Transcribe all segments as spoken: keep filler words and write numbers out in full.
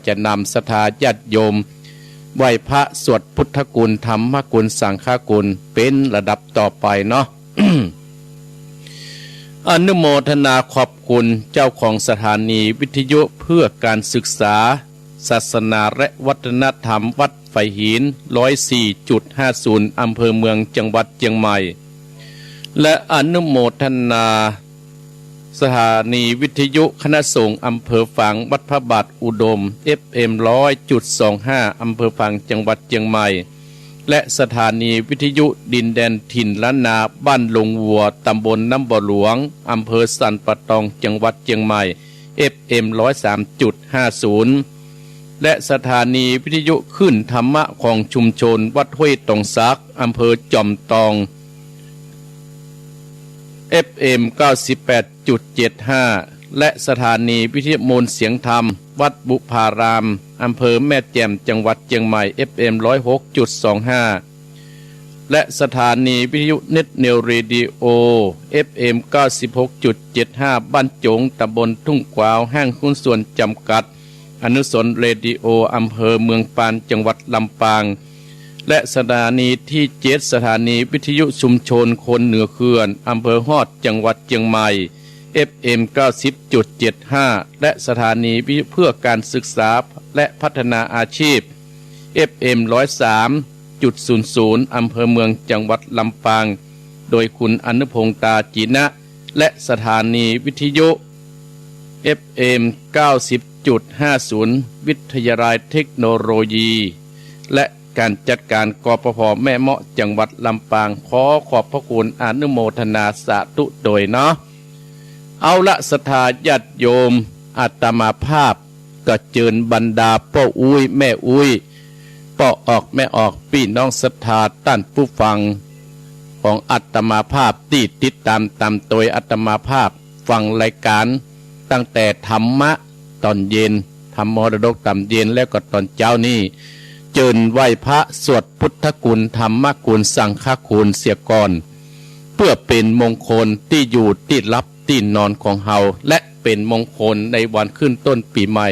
จะนำศรัทธาญาติโยมไหว้พระสวดพุทธคุณ ธรรมคุณ สังฆคุณเป๋นลำดับต่อไปเนาะ อนุโมทนาขอบคุณเจ้าของสถานีวิทยุเพื่อการศึกษา ศาสนาและวัฒนธรรมวัดฝายหิน ร้อยสี่จุดห้าศูนย์ อำเภอเมือง จังหวัดเจียงใหม่ และอนุโมทนาสถานีวิทยุคณะสงฆ์อำเภอฝางวัดพระบาทอุดม เอฟเอ็ม ร้อยจุดสองห้า อำเภอฝาง จังหวัดเจียงใหม่ และสถานีวิทยุดินแดนถิ่นล้านนา บ้านโฮงวัว ตำบลน้ำบ่อหลวง อำเภอสันป่าตอง จังหวัดเจียงใหม่ เอฟเอ็ม ร้อยสามจุดห้าศูนย์ และสถานีวิทยุคลื่นธรรมะของชุมชนวัดห้วยตองสัก อำเภอจอมตอง เอฟเอ็ม เก้าสิบแปดจุดเจ็ดห้า และสถานีวิทยุมวลเสียงธรรมวัดบุพาราม อำเภอแม่แจ่ม จังหวัดเจียงใหม่ เอฟเอ็ม ร้อยหกจุดสองห้า และสถานีวิทยุเน็ตเนวเรดิโอ เอฟเอ็ม เก้าสิบหกจุดเจ็ดห้า บ้านโจ๋ง ตำบลทุ่งกวาว ห้างหุ้นส่วนจำกัด อนุสรณ์เรดิโอ อำเภอเมืองปาน จังหวัดลำปาง และสถานีที่เจ็ด สถานีวิทยุชุมชนคนเหนือเขื่อน อำเภอฮอด จังหวัดเจียงใหม่ เอฟเอ็ม เก้าสิบจุดเจ็ดห้า และสถานีวิทยุเพื่อการศึกษาและพัฒนาอาชีพ เอฟเอ็ม ร้อยสามจุดศูนย์ศูนย์ อำเภอเมือง จังหวัดลำปาง โดยคุณอนุพงษ์ ตาจีนะ และสถานีวิทยุ เอฟเอ็ม เก้าสิบจุดห้าศูนย์ วิทยาลัยเทคโนโลยี และการจัดการ กปภ แม่เมาะ จังหวัดลำปาง ขอขอบพระคุณอนุโมทนาสาธุโดยเนาะ เอาละ ศรัทธาญาติโยม อาตมาภาพ ก็เจิญบรรดาป้ออุ๊ยแม่อุ๊ย ป้อออกแม่ออก ปี้น้องศรัทธาต้านผู้ฟังของอาตมาภาพตี้ติดต๋ามต๋ามตวยอาตมาภาพฟังรายก๋านตั้งแต่ธรรมะต๋อนเย็น ธรรมมรดกต๋อนเย็น แล้วก็ต๋อนเจ๊านี้ เจิญไหว้พระสวดพุทธคุณธรรมคุณสังฆคุณเสียก่อน เปื้อเป๋นมงคลตี้อยู่ตี้หลับตี้นอนของเฮา และเป๋นมงคลในวันขึ้นต้นปี๋ใหม่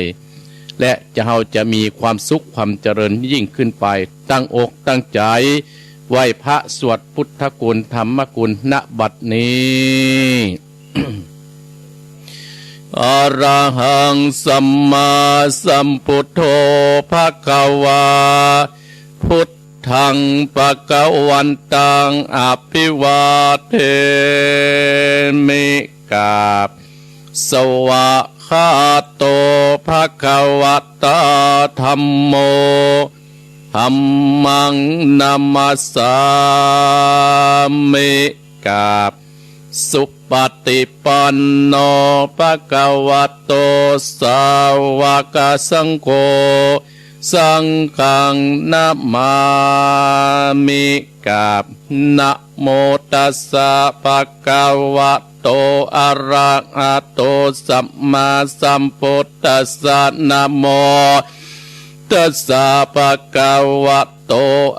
และจะ เฮาจะมีความสุขความเจริญยิ่งขึ้นไป ตั้งอกตั้งใจ๋ไหว้พระสวดพุทธคุณธรรมคุณ ณ บัดนี้ อะระหังสัมมาสัมพุทโธ ภะคะวา พุท ธัง ภะคะวันตัง อะภิวาเทมิ กราบ สวากขาโต ภะคะวะตา ธัมโม ธัมมัง นะมัสสามิ กราบ สุปฏิปันโน ภะคะวะโต สาวกสังโฆ สังฆัง นะมามิ กราบ นะโมตัสสะ ภะคะวะโต อะระหะโต สัมมาสัมพุทธัสสะ นะโม ตัสสะ ภะคะวะโต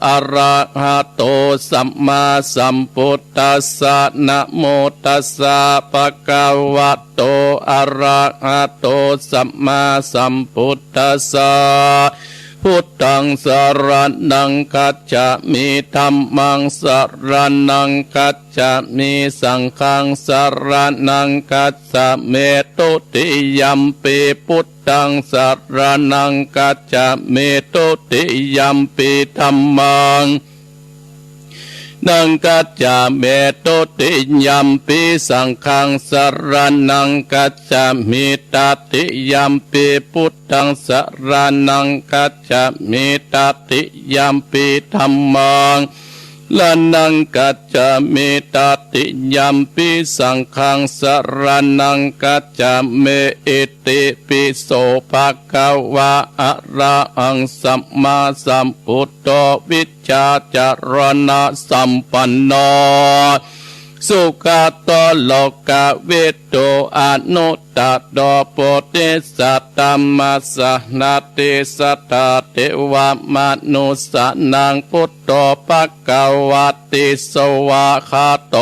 อะระหะโต สัมมาสัมพุทธัสสะ นะโมตัสสะ ภะคะวะโต อะระหะโต สัมมาสัมพุทธัสสะ พุทธัง สะระณัง คัจฉามิ ธัมมัง สะระณัง คัจฉามิ สังฆัง สะระณัง คัจฉามิ ตุติยัมปิ พุทธัง สะระณัง คัจฉามิ ตุติยัมปิ ธัมมัง นัง คัจฉามิ ตุติยัมปิ สังฆัง สะระณัง คัจฉามิ ตติยัมปิ พุทธัง สะระณัง คัจฉามิ ตติยัมปิ ธัมมัง ระณัง คัจฉามิ ตติยัมปิ สังฆัง สะระณัง คัจฉามิ อิติปิโส ภะคะวะ อะระหัง สัมมาสัมพุทโธ วิชชาจารณะสัมปันโน สุขะโต โลกะวิทู อนุตตะโร โพธิสัตว์ ธัมมะสะนะติสสะ เทวะมะนุสสานัง พุทโธ ภะคะวะติ สวากขาโต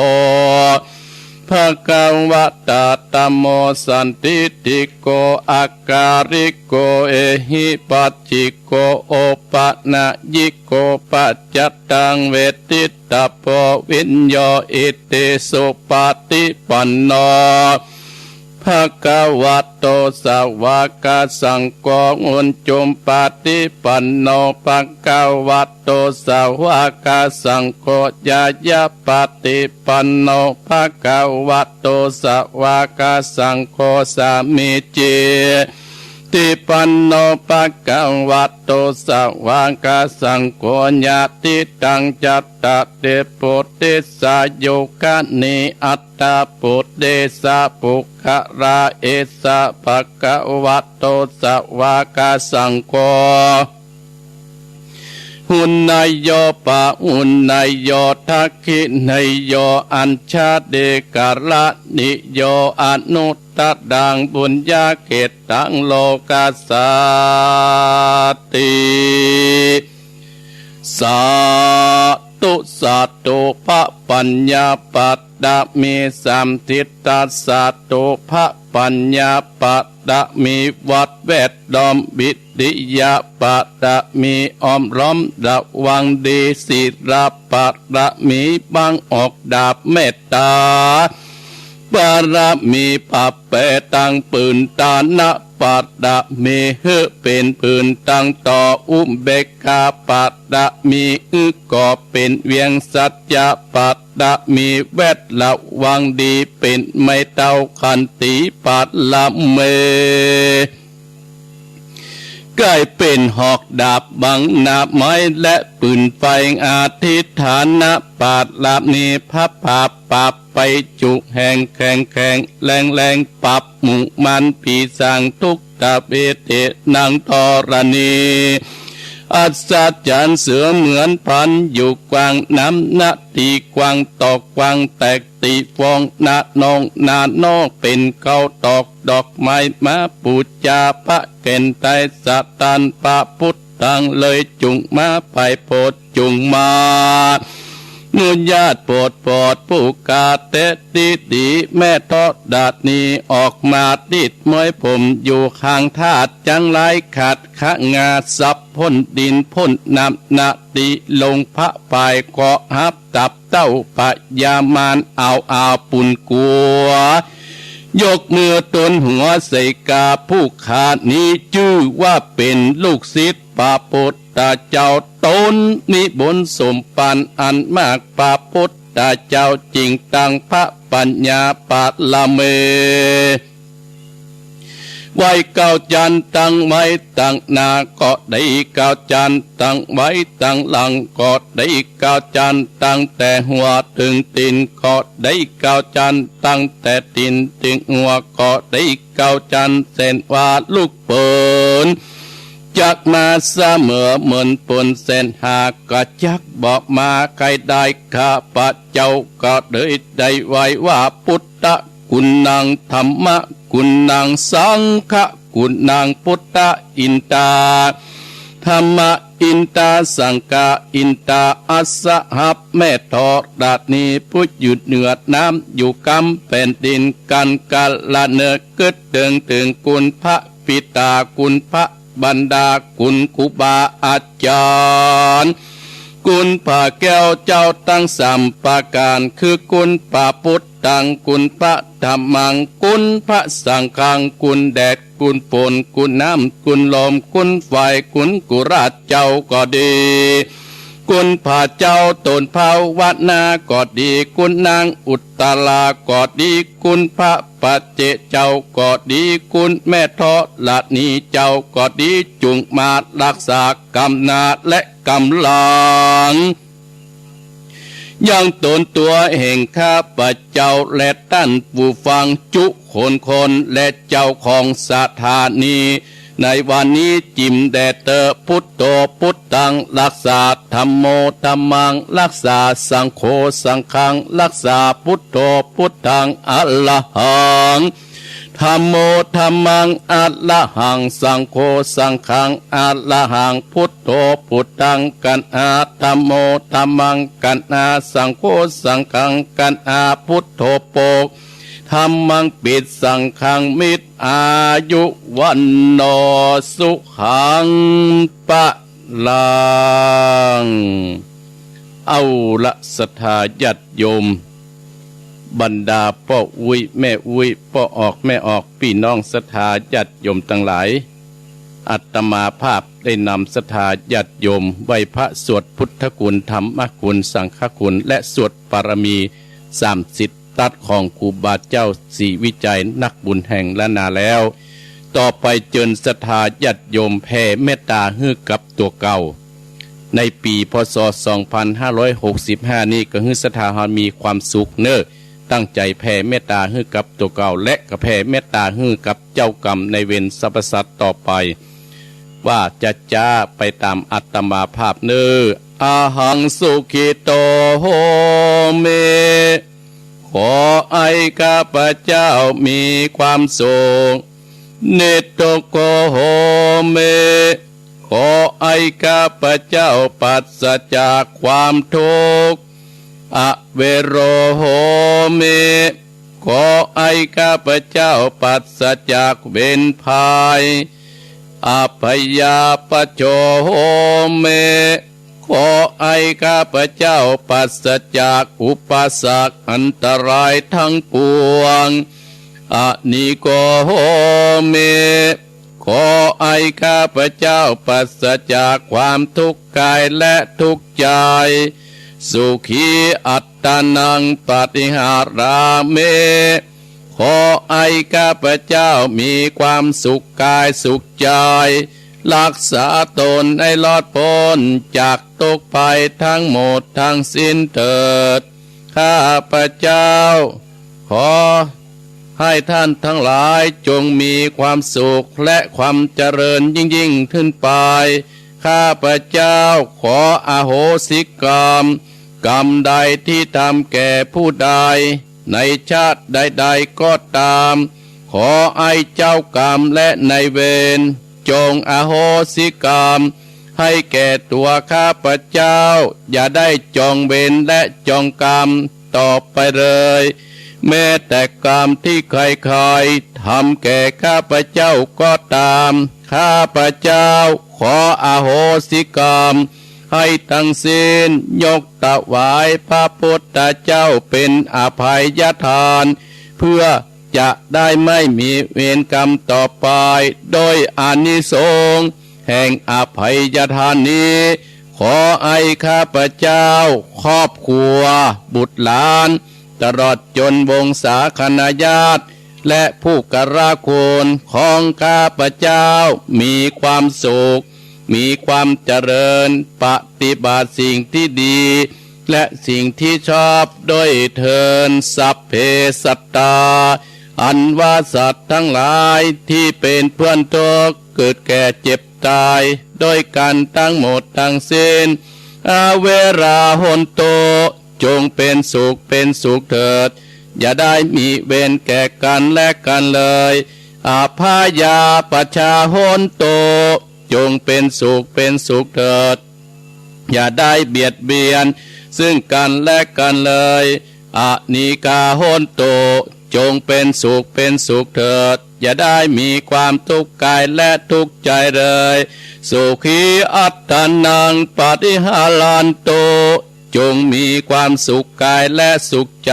ภะคะวะตา ธัมโม สันทิฏฐิโก อะกาลิโก เอหิปัสสิโก โอปะนะยิโก ปัจจัตตัง เวททิตตะโพ วิญโญ อิติสุปะฏิปันโน ภะคะวะโต สาวกสังโฆ อุจจุปะฏิปันโน ภะคะวะโต สาวกสังโฆ ญาญาปะฏิปันโน ภะคะวะโต สาวกสังโฆ สามีจิปะฏิปันโน ภะคะวะโต สาวกสังโฆ ยะถิตัง จัตตาริ ปุริสายุคานิ อัตถะปุริสะปุคคละ เอสะ ภะคะวะโต สาวกสังโฆ อุณณโญ ปะอุณณโญ ทักขิณโญ อัญชลีกรณิโย อนุตตรัง ปุญญาเขตตัง โลกัสสาติ สาธุ สาธุ พระปัญญาปะ ตะมี สัมทิฏฐะ สาธุ พระปัญญาปะ ตะมี วัดแวดล้อม วิริยะปะ ตะมี อ้อมล้อมระวังดี ศีลปะ ตะมี บังออกดาบ เมตตาปะ ตะมี ปรับแปลงตังปืน ทานะปะ ตะมี หื้อเป๋นปืนตังต่อ อุเบกขาปะ ตะมี หื้อก่อเป๋นเวียง สัจจะปะ ตะมี แวดระวังดี เป๋นไม้เท้า ขันติปะ ตะมี ใก้เป๋นหอกดาบ บังหน้าไม้และปืนไฟ อธิฏฐานะปะ ตะมี พระบาปปรับไปจุแห่ง แข็งแข็งแรงแรง ปรับหมู่มารผีสาง ทุกขเวทนา นังธรณี อัศจรรย์เสมือนพัน อยู่กว้างน้ำหน้า ตีกว้างตอกกว้าง แตกตีฟอง หน้านองหน้านอก เป๋นเกาตอกดอกไม้ มาปู๋จาพระแก่นไตรสะตัน พระพุทธังเลย จุ่งมาไปโผด จุ่งมาอนุญาตโผด โผดผู้ข้าแต๊ตี้ดี แม่ธรณีออกมาติดม้อยผม อยู่ข้างธาตุจั้งหลาย ขัดขะงาสับพ่นดิน พ่นน้ำหน้า ตีลงพระพาย ก็หับตับเต้าพญามาร เอาอาปุนกัว ยกมือตนหัวใส่กา ผู้ข้านี้จื้อว่าเป๋นลูกศิษย์พระพุทธเจ้า ต๋นมีบุญสมปันอันมาก พระพุทธเจ้าจึงตั้งพระปัญญาปะ ตะมี ไว้เก้าจันทร์ ตั้งไว้ตังหน้าก็ดี เก้าจันทร์ตั้งไว้ตังหลังก็ดี เก้าจันทร์ตั้งแต่หัวเถิงตี๋นก็ดี เก้าจันทร์ตั้งแต่ตี๋นเถิงหัวก็ดี เก้าจันทร์แสนว่าลูกเปิ้น จักมาเสมอเหมือนเปิ้นแสนหา ก็จักบ่มาใค่ได้ ข้าพเจ้าก็เลยได้ไหว้ว่า พุทธกุณัง ธัมมกุณัง สังฆกุณัง พุทธะอินทา ธัมมะอินทา สังฆะอินทา อัสสะหับแม่ธรณี ผู้อยู่เหนือน้ำ อยู่กำแผ่นดิน กันกาละเนิดกึ๊ดเถิง เถิงคุณพระบิดา คุณพระมารดา คุณครูบาอาจารย์ คุณพระแก้วเจ้าตังสามประก๋าน คือคุณพระพุทธัง คุณพระธัมมัง คุณพระสังฆัง คุณแดด คุณฝน คุณน้ำ คุณลม คุณไฟ คุณกุหลาบเจ้าก็ดี คุณพระเจ้าต๋นภาวนาก็ดี คุณนางอุตตราก็ดี คุณพระปัจเจกเจ้าก็ดี คุณแม่ธรณีเจ้าก็ดี จุ่งมารักษากำนาและกำลัง ยังต๋นตั๋วแห่งข้าพเจ้าและต้านผู้ฟังจุคนคน และเจ้าของสถานี ในวันนี้จิ่มแด่เต๊อะ พุทโธพุทธัง รักษา ธัมโมธัมมัง รักษา สังโฆสังฆัง รักษา พุทโธพุทธัง อะระหัง ธัมโม ธัมมัง อระหัง สังโฆ สังฆัง อระหัง พุทโธ พุทธัง กัณหา ธัมโม ธัมมัง กัณหา สังโฆ สังฆัง กัณหา พุทโธ โภค ธัมมัง ปิ สังฆัง มิตร อายุ วัณโณ สุขัง พลัง เอาละ ศรัทธาญาติโยม บรรดาป้ออุ๊ยแม่อุ๊ย ป้อออกแม่ออก ปี้น้องศรัทธาญาติโยมตังหลาย อาตมาภาพได้นำศรัทธาญาติโยมไหว้พระสวดพุทธคุณ ธรรมคุณ สังฆคุณ และสวดปารมีสามสิบ ตั๊ดของครูบาเจ้าศรีวิชัยนักบุญแห่งล้านนาแล้ว ต่อไปเจิญศรัทธาญาติโยมแผ่เมตตาหื้อกับตั๋วเก่า ในปี๋ พ.ศ. สองพันห้าร้อยหกสิบห้า นี้ ก็หื้อศรัทธาเฮามีความสุขเน่อ ตั้งใจ๋แผ่เมตตาหื้อกับตั๋วเก่า และก็แผ่เมตตาหื้อกับเจ้ากรรมนายเวรสรรพสัตว์ต่อไป ว่าจ๊ะๆ ไปต๋ามอาตมาภาพเน่อ อะหัง สุขิโต โหมิ ขอให้ข้าพเจ้ามีความสุข นิทุกโข โหมิ ขอให้ข้าพเจ้าปราศจากความทุกข์ อเวโร โหมิ ขอให้ข้าพเจ้าปราศจากเวรภัย อพยาปจโฉ โหมิ ขอให้ข้าพเจ้าปราศจากอุปสรรคอันตรายทั้งปวง อนิโก โหมิ ขอให้ข้าพเจ้าปราศจากความทุกข์กายและทุกข์ใจ สุขีอัตตานัง ปะฏิหารามิ ขอให้ข้าพเจ้ามีความสุขกายสุขใจ รักษาต๋นให้รอดป๊นจากทุกข์ภัยทั้งหมดทั้งสิ้นเถิด ข้าพเจ้า ขอให้ท่านทั้งหลายจงมีความสุขและความเจริญยิ่งๆ ขึ้นไป ข้าพเจ้าขออโหสิกรรม กรรมใดที่ทำแก่ผู้ใด ในชาติใดๆ ก็ต๋าม ขอให้เจ้ากรรมและนายเวร จงอโหสิกรรม ให้แก่ตั๋วข้าพเจ้า อย่าได้จองเวรและจองกรรมต่อไปเลย แม้แต่กรรมที่ใครๆ ทำแก่ข้าพเจ้าก็ต๋าม ข้าพเจ้าขออโหสิกรรม ให้ทั้งสิ้น ยกถวายพระพุทธเจ้าเป็นอภัยทาน เพื่อจะได้ไม่มีเวรกรรมต่อไป โดยอานิสงส์แห่งอภัยทานนี้ ขอให้ข้าพเจ้า ครอบครัว บุตรหลาน ตลอดจนวงศาคณาญาติ และผู้อุปการะคุณของข้าพเจ้า มีความสุข มีความเจริญ ปฏิบัติสิ่งที่ดี และสิ่งที่ชอบด้วยเทอญ สัพเพสัตตา อันว่าสัตว์ทั้งหลายที่เป็นเพื่อนทุกข์ เกิดแก่เจ็บตาย ด้วยกันทั้งหมดทั้งสิ้น อเวรา โหนตุ จงเป็นสุขเป็นสุขเถิด อย่าได้มีเวรแก่กันและกันเลย อพยาปจฉา โหนตุ จงเป็นสุขเป็นสุขเถิด อย่าได้เบียดเบียนซึ่งกันและกันเลย อนิกา โหนตุ จงเป็นสุขเป็นสุขเถิด อย่าได้มีความทุกข์กายและทุกข์ใจเลย สุขีอัตตานัง ปะฏิหารันตุ จงมีความสุขกายและสุขใจ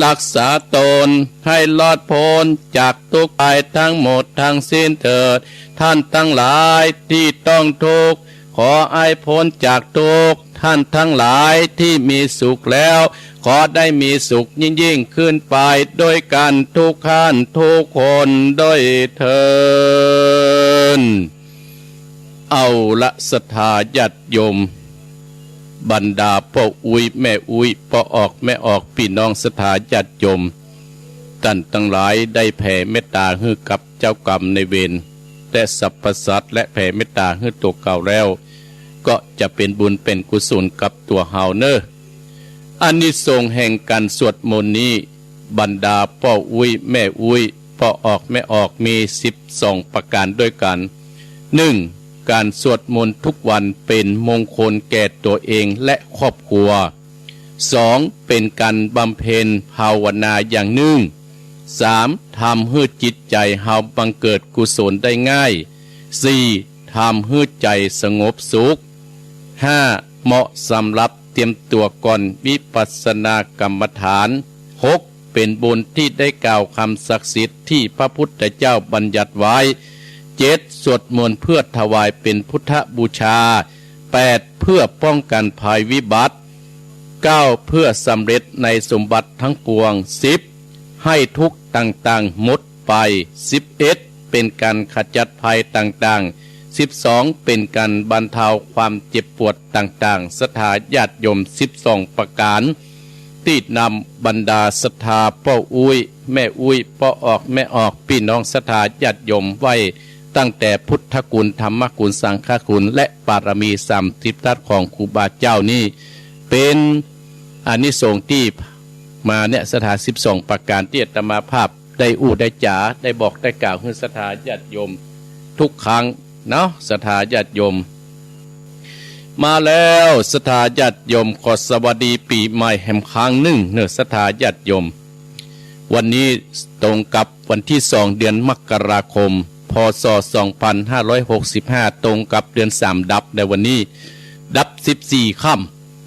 รักษาต๋นให้รอดป๊นจากทุกข์ภัยทั้งหมดทั้งสิ้นเถิด ท่านทั้งหลายที่ต้องทุกข์ ขอให้ป๊นจากทุกข์ ท่านทั้งหลายที่มีสุขแล้ว ขอได้มีสุขยิ่งๆ ขึ้นไปด้วยกันทุกท่านทุกคนด้วยเทอญ เอาละ ศรัทธาญาติโยม บรรดาป้ออุ๊ยแม่อุ๊ย ป้อออกแม่ออก ปี้น้องศรัทธาญาติโยม ท่านทั้งหลายได้แผ่เมตตาหื้อกับเจ้ากรรมนายเวร และสรรพสัตว์ และแผ่เมตตาหื้อตั๋วเก่าแล้ว ก็จะเป๋นบุญเป๋นกุศลกับตั๋วเฮาเน่อ อานิสงส์แห่งก๋านสวดมนต์นี้ บรรดาป้ออุ๊ยแม่อุ๊ย ป้อออกแม่ออก มีสิบสองประก๋านด้วยกั๋น หนึ่ง ก๋านสวดมนต์ทุกวันเป๋นมงคลแก่ตั๋วเองและครอบครัว สอง เป๋นก๋านบำเพ็ญภาวนาอย่างนึ่ง สาม ทำหื้อจิตใจ๋เฮาบังเกิดกุศลได้ง่าย สี่ ทำหื้อใจ๋สงบสุข ห้า เหมาะสำหรับเตรียมตั๋วก่อนวิปัสสนากรรมฐาน หก เป๋นบุญตี้ได้กล่าวกำศักดิ์สิทธิ์ตี้พระพุทธเจ้าบัญญัติไว้ เจ็ด สวดมนต์เพื่อถวายเป๋นพุทธบูชา แปด เพื่อป้องกั๋นภัยวิบัติ เก้า เพื่อสำเร็จในสมบัติทั้งปวง สิบ หื้อทุกข์ต่างๆ หมดไป สิบเอ็ด เป๋นก๋านขจัดภัยต่างๆ สิบสอง เป๋นก๋านบรรเทาความเจ็บปวดต่างๆ ศรัทธาญาติโยม สิบสองประก๋าน ตี้นำบรรดาศรัทธาป้ออุ๊ยแม่อุ๊ย ป้อออกแม่ออก ปี้น้องศรัทธาญาติโยมไว้ ตั้งแต่พุทธคุณ ธรรมคุณ สังฆคุณ และบารมีสามสิบทัศน์ของครูบาเจ้านี้ เป๋นอานิสงส์ตี้มาเนี่ย ศรัทธาสิบสองประก๋านตี้อาตมาภาพได้อู้ได้จ๋า ได้บอกได้กล่าวหื้อศรัทธาญาติโยมทุกครั้งเนาะ ศรัทธาญาติโยม มาแล้ว ศรัทธาญาติโยม ขอสวัสดีปี๋ใหม่แหมครั้งนึ่งเนาะ ศรัทธาญาติโยม วันนี้ตรงกับวันตี้สอง เดือนมกราคม พ.ศ. สองพันห้าร้อยหกสิบห้า ตรงกับเดือนสามดับในวันนี้ ดับสิบสี่ค่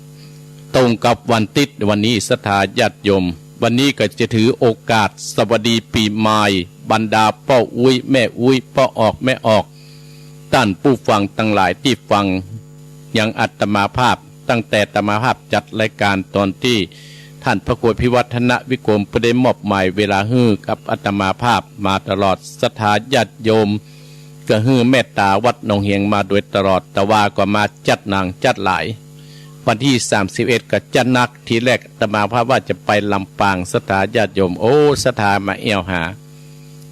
ำ ตรงกับวันติ๊ดวันนี้ ศรัทธาญาติโยม วันนี้ก็จะถือโอกาสสวัสดีปี๋ใหม่ บรรดาป้ออุ๊ยแม่อุ๊ย ป้อออกแม่ออก ต้านผู้ฟังตังหลายตี้ฟังยังอาตมาภาพ ตั้งแต่อาตมาภาพจัดรายก๋านตอนตี้ต้านพระครูอภิวัฒนวิกรมเปิ้นได้มอบหมายเวลาหื้อกับอาตมาภาพมาตลอด ศรัทธาญาติโยม ก็หื้อเมตต๋าวัดหนองเหียงมาโดยตลอด แต่ว่าก็มาจัดหนักจัดหลาย วันตี้สามสิบเอ็ดก็จัดหนัก ทีแรกอาตมาภาพว่าจะไปลำปาง ศรัทธาญาติโยม โอ้ ศรัทธามาแอ่วหา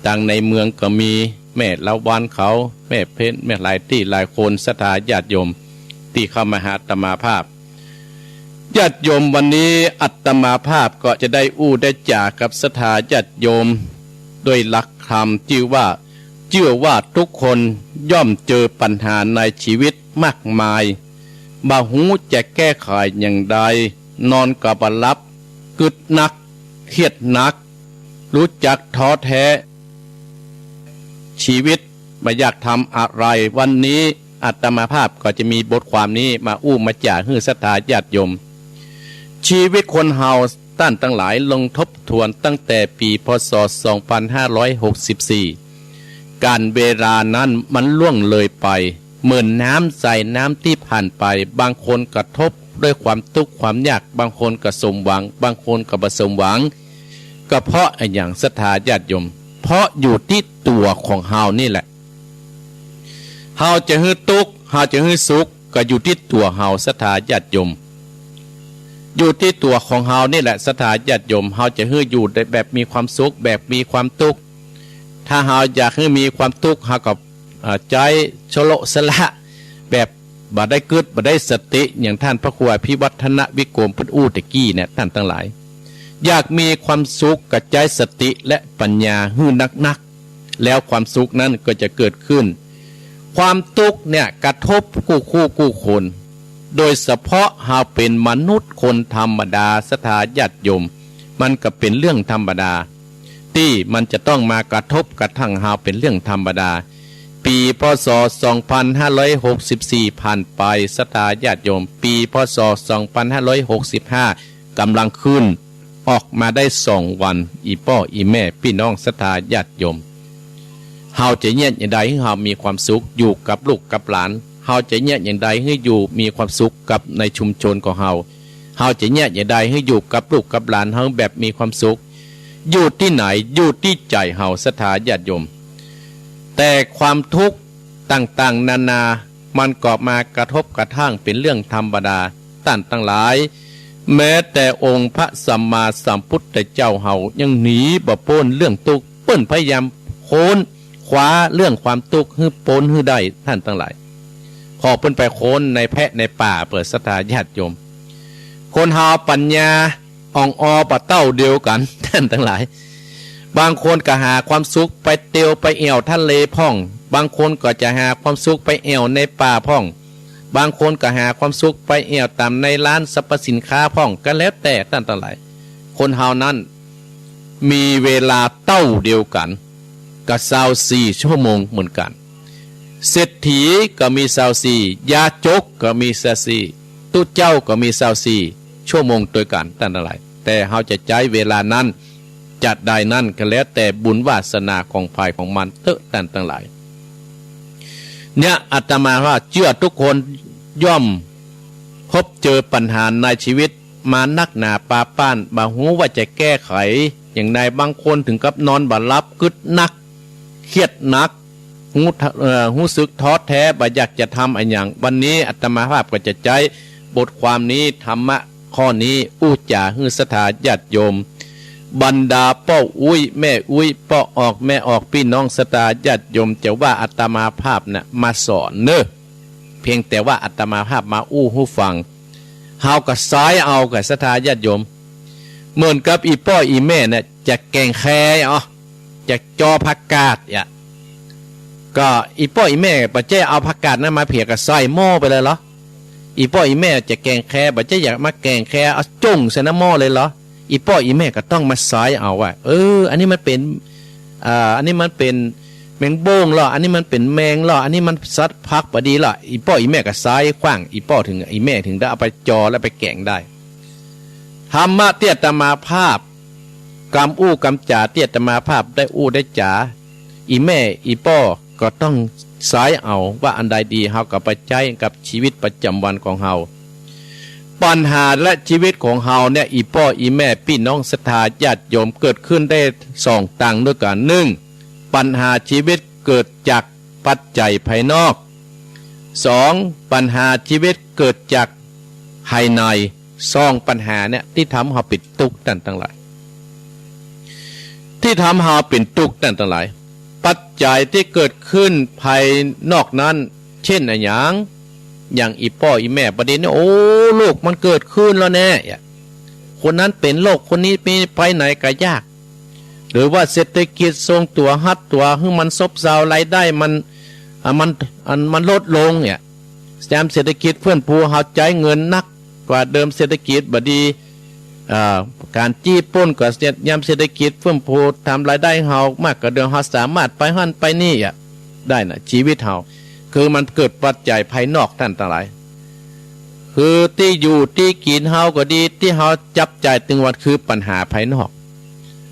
ตังในเมืองก็มีแม่ละวันเขา แม่เพ็ญ แม่หลายตี้หลายคน ศรัทธาญาติโยมตี้เข้ามาหาอาตมาภาพ ญาติโยม วันนี้อาตมาภาพก็จะได้อู้ได้จ๋ากับศรัทธาญาติโยม ด้วยหลักธรรมตี้ว่า เจื้อว่าทุกคนย่อมเจอปัญหาในชีวิตมากมาย บ่ฮู้จะแก้ไขอย่างใด นอนก็บ่หลับ กึ๊ดนัก เครียดนัก ฮู้จักท้อแท้ ชีวิตบ่อยากทำอะไร วันนี้อาตมาภาพก็จะมีบทความนี้มาอู้มาจ๋าหื้อศรัทธาญาติโยม ชีวิตคนเฮาต้านตังหลายลองทบทวนตั้งแต่ปี๋ พ.ศ. สองพันห้าร้อยหกสิบสี่ ก๋าลเวลานั้นมันล่วงเลยไป เหมือนน้ำใสน้ำตี้ผ่านไป บางคนก็ทบด้วยความตุ๊กข์ความยาก บางคนก็สมหวัง บางคนก็บ่สมหวัง ก็เพราะอะหยังศรัทธาญาติโยม เพราะอยู่ตี้ตั๋วของเฮานี่แหละ เฮาจะหื้อตุ๊กข์ เฮาจะหื้อสุข ก็อยู่ตี้ตั๋วเฮาศรัทธาญาติโยม อยู่ตี้ตั๋วของเฮานี่แหละศรัทธาญาติโยม เฮาจะหื้ออยู่ได้แบบมีความสุข แบบมีความตุ๊กข์ ถ้าเฮาอยากหื้อมีความตุ๊กข์ เฮาก็ เอ่อ ใจ๊ชะโละชะละ แบบบ่ได้กึ๊ด บ่ได้สติ อย่างต้านพระครูอภิวัฒนวิกรมเปิ้นอู้ตะกี้เนี่ย ต้านตังหลาย อยากมีความสุขก็ใจ๊สติและปัญญาหื้อนักๆ แล้วความสุขนั้นก็จะเกิดขึ้น ความตุ๊กข์เนี่ยกระทบกู้คู่กู้คน โดยเฉพาะเฮาเป๋นมนุษย์คนธรรมดาศรัทธาญาติโยม มันก็เป๋นเรื่องธรรมดา ตี้มันจะต้องมากระทบกระทั่งเฮาเป๋นเรื่องธรรมดา ปี๋ พ.ศ. สองพันห้าร้อยหกสิบสี่ ผ่านไปศรัทธาญาติโยม ปี๋ พ.ศ. สองพันห้าร้อยหกสิบห้า ก๋ำลังขึ้น ออกมาได้สองวัน อี่ป้ออี่แม่ปี้น้องศรัทธาญาติโยม เฮาจะเยียะอย่างใดหื้อเฮามีความสุขอยู่กับลูกกับหลาน เฮาจะเยียะอย่างใดหื้ออยู่มีความสุขกับในชุมชนของเฮา เฮาจะเยียะอย่างใดหื้ออยู่กับลูกกับหลานเฮาแบบมีความสุข อยู่ตี้ไหน อยู่ตี้ใจ๋เฮาศรัทธาญาติโยม แต่ความทุกข์ต่างๆ นานา มันก็มากระทบกระทั่งเป๋นเรื่องธรรมดา ต้านตังหลาย แม้แต่องค์พระสัมมาสัมพุทธเจ้าเฮายังหนีบ่ป๊นเรื่องตุ๊กข์ เปิ้นพยายามค้นคว้าเรื่องความตุ๊กข์หื้อป๊นหื้อได้ ต้านตังหลาย ผ่อเปิ้นไปค้นในแพะในป่าเป๋อศรัทธาญาติโยม คนเฮาปัญญาอ่องออบ่าเต้าเดียวกั๋น ต้านตังหลาย บางคนก็หาความสุขไปเตียวไปแอ่วทะเลพ่อง บางคนก็จะหาความสุขไปแอ่วในป่าพ่อง บางคนก็หาความสุขไปแอ่วต๋ามในร้านสรรพสินค้าพ่อง ก็แล้วแต่ต้านตังหลาย คนเฮานั้นมีเวลาเต้าเดียวกั๋น ก็ซาวสี่ชั่วโมงเหมือนกั๋น เศรษฐีก็มีซาวสี่ ยาจกก็มีซาวสี่ ตุ๊เจ้าก็มีซาวสี่ชั่วโมงตวยกั๋นต้านตังหลาย แต่เฮาจะใจ๊เวลานั้น จะใดนั้นก็แล้วแต่บุญวาสนาของใผของมันเต๊อะต้านตังหลาย เนี่ยอาตมาว่าเจื้อตุ๊กคนย่อมพบเจอปัญหาในชีวิตมานักหนาปาป้าน บ่ฮู้ว่าจะแก้ไขอย่างใด บางคนเถิงกับนอนบ่หลับ กึ๊ดนัก เครียดนัก ฮู้ เอ่อ ฮู้สึกท้อแท้ บ่อยากจะทำอะหยัง วันนี้อาตมาภาพก็จะใจ๊บทความนี้ ธรรมะข้อนี้ อู้จ๋าหื้อศรัทธาญาติโยม บรรดาป้ออุ๊ยแม่อุ๊ย ป้อออกแม่ออก ปี้น้องศรัทธาญาติโยม จะว่าอาตมาภาพน่ะมาสอนเน่อ เพียงแต่ว่าอาตมาภาพมาอู้หื้อฟัง เฮาก็ใซ้เอาก่อศรัทธาญาติโยม เหมือนกับอี่ป้ออี่แม่น่ะ จะแก๋งแค อ๋อ จะจอผักกาด เนี่ย ก็อี่ป้ออี่แม่บ่ใจ้เอาผักกาดนั้นมาเผียก็ใส่หม้อไปเลยเหรอ อี่ป้ออี่แม่จะแก๋งแค บ่ใจ้อยากมาแก๋งแค เอาจุ่งใส่ในหม้อเลยเหรอ อี่ป้ออี่แม่ก็ต้องมาใซ้เอาว่า เออ อันนี้มันเป๋น อ่า อันนี้มันเป๋นแมงโบ้งเหรอ อันนี้มันเป๋นแมงเหรอ อันนี้มันสัตว์ผักบ่ดีเหรอ อี่ป้ออี่แม่ก็ใซ้ขว้าง อี่ป้อเถิง อี่แม่เถิงได้เอาไปจอแล้วไปแก๋งได้ ธรรมะตี้อาตมาภาพ กำอู้กำจ๋าตี้อาตมาภาพได้อู้ได้จ๋า อี่แม่อี่ป้อก็ต้องใซ้เอาว่าอันใดดี เฮาก็ไปใจ๊กับชีวิตประจ๋ำวันของเฮา ปัญหาและชีวิตของเฮาเนี่ย อี่ป้ออี่แม่ปี้น้องศรัทธาญาติโยม เกิดขึ้นได้สองตางด้วยกั๋น นึ่ง ปัญหาชีวิตเกิดจากปัจจัยภายนอก สอง ปัญหาชีวิตเกิดจากภายใน สองปัญหาเนี่ยตี้ทำเฮาเป๋นตุ๊กข์ต้านตังหลาย ตี้ทำเฮาเป๋นตุ๊กข์ต้านตังหลาย ปัจจัยตี้เกิดขึ้นภายนอกนั้น เจ้นอะหยัง อย่างอี่ป้ออี่แม่บ่ดีเนี่ย โอ้ โรคมันเกิดขึ้นแล้วแน่ คนนั้นเป๋นโรค คนนี้มี ไปไหนก็ยาก หรือว่าเศรษฐกิจทรงตั๋วฮัดตั๋ว หื้อมันซบเซา รายได้มัน อ่ะ มัน อัน มันลดลงเนี่ย ยามเศรษฐกิจเฟื่องฟู เฮาใจ๊เงินนักกว่าเดิม เศรษฐกิจบ่ดี เอ่อ ก๋านจี้ปล้นก็ ยามเศรษฐกิจเฟื่องฟู ทำรายได้เฮามากกว่าเดิม เฮาสามารถไปหั้นไปนี่อะ ได้นะ ชีวิตเฮา คือมันเกิดปัจจัยภายนอกต้านตังหลาย คือตี้อยู่ตี้กิ๋นเฮาก็ดี ตี้เฮาจับจ่ายตึงวัน คือปัญหาภายนอก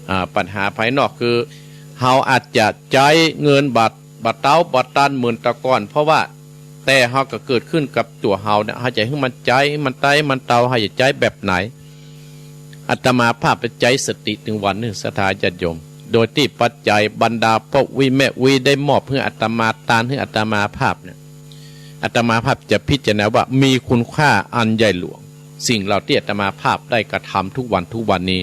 อ่า ปัญหาภายนอกคือ เฮาอาจจะใจ๊เงินบ่ บ่เต๊าบ่ตันเหมือนแต่ก่อน เพราะว่า แต่เฮาก็เกิดขึ้นกับตั๋วเฮาเนี่ย เฮาจะหื้อมันใจ๊ หื้อมันไต๊มันเตา เฮาจะใจ๊แบบไหน อาตมาภาพไปใจ๊สติตึงวันนึ่ง ศรัทธาญาติโยม โดยตี้ปัจจัยบรรดาป้ออุ๊ยแม่อุ๊ยได้มอบหื้ออาตมา ตานหื้ออาตมาภาพเนี่ย อาตมาภาพจะพิจารณาว่ามีคุณค่าอันใหญ่หลวง สิ่งเหล่าตี้อาตมาภาพได้กระทำทุกวันทุกวันนี้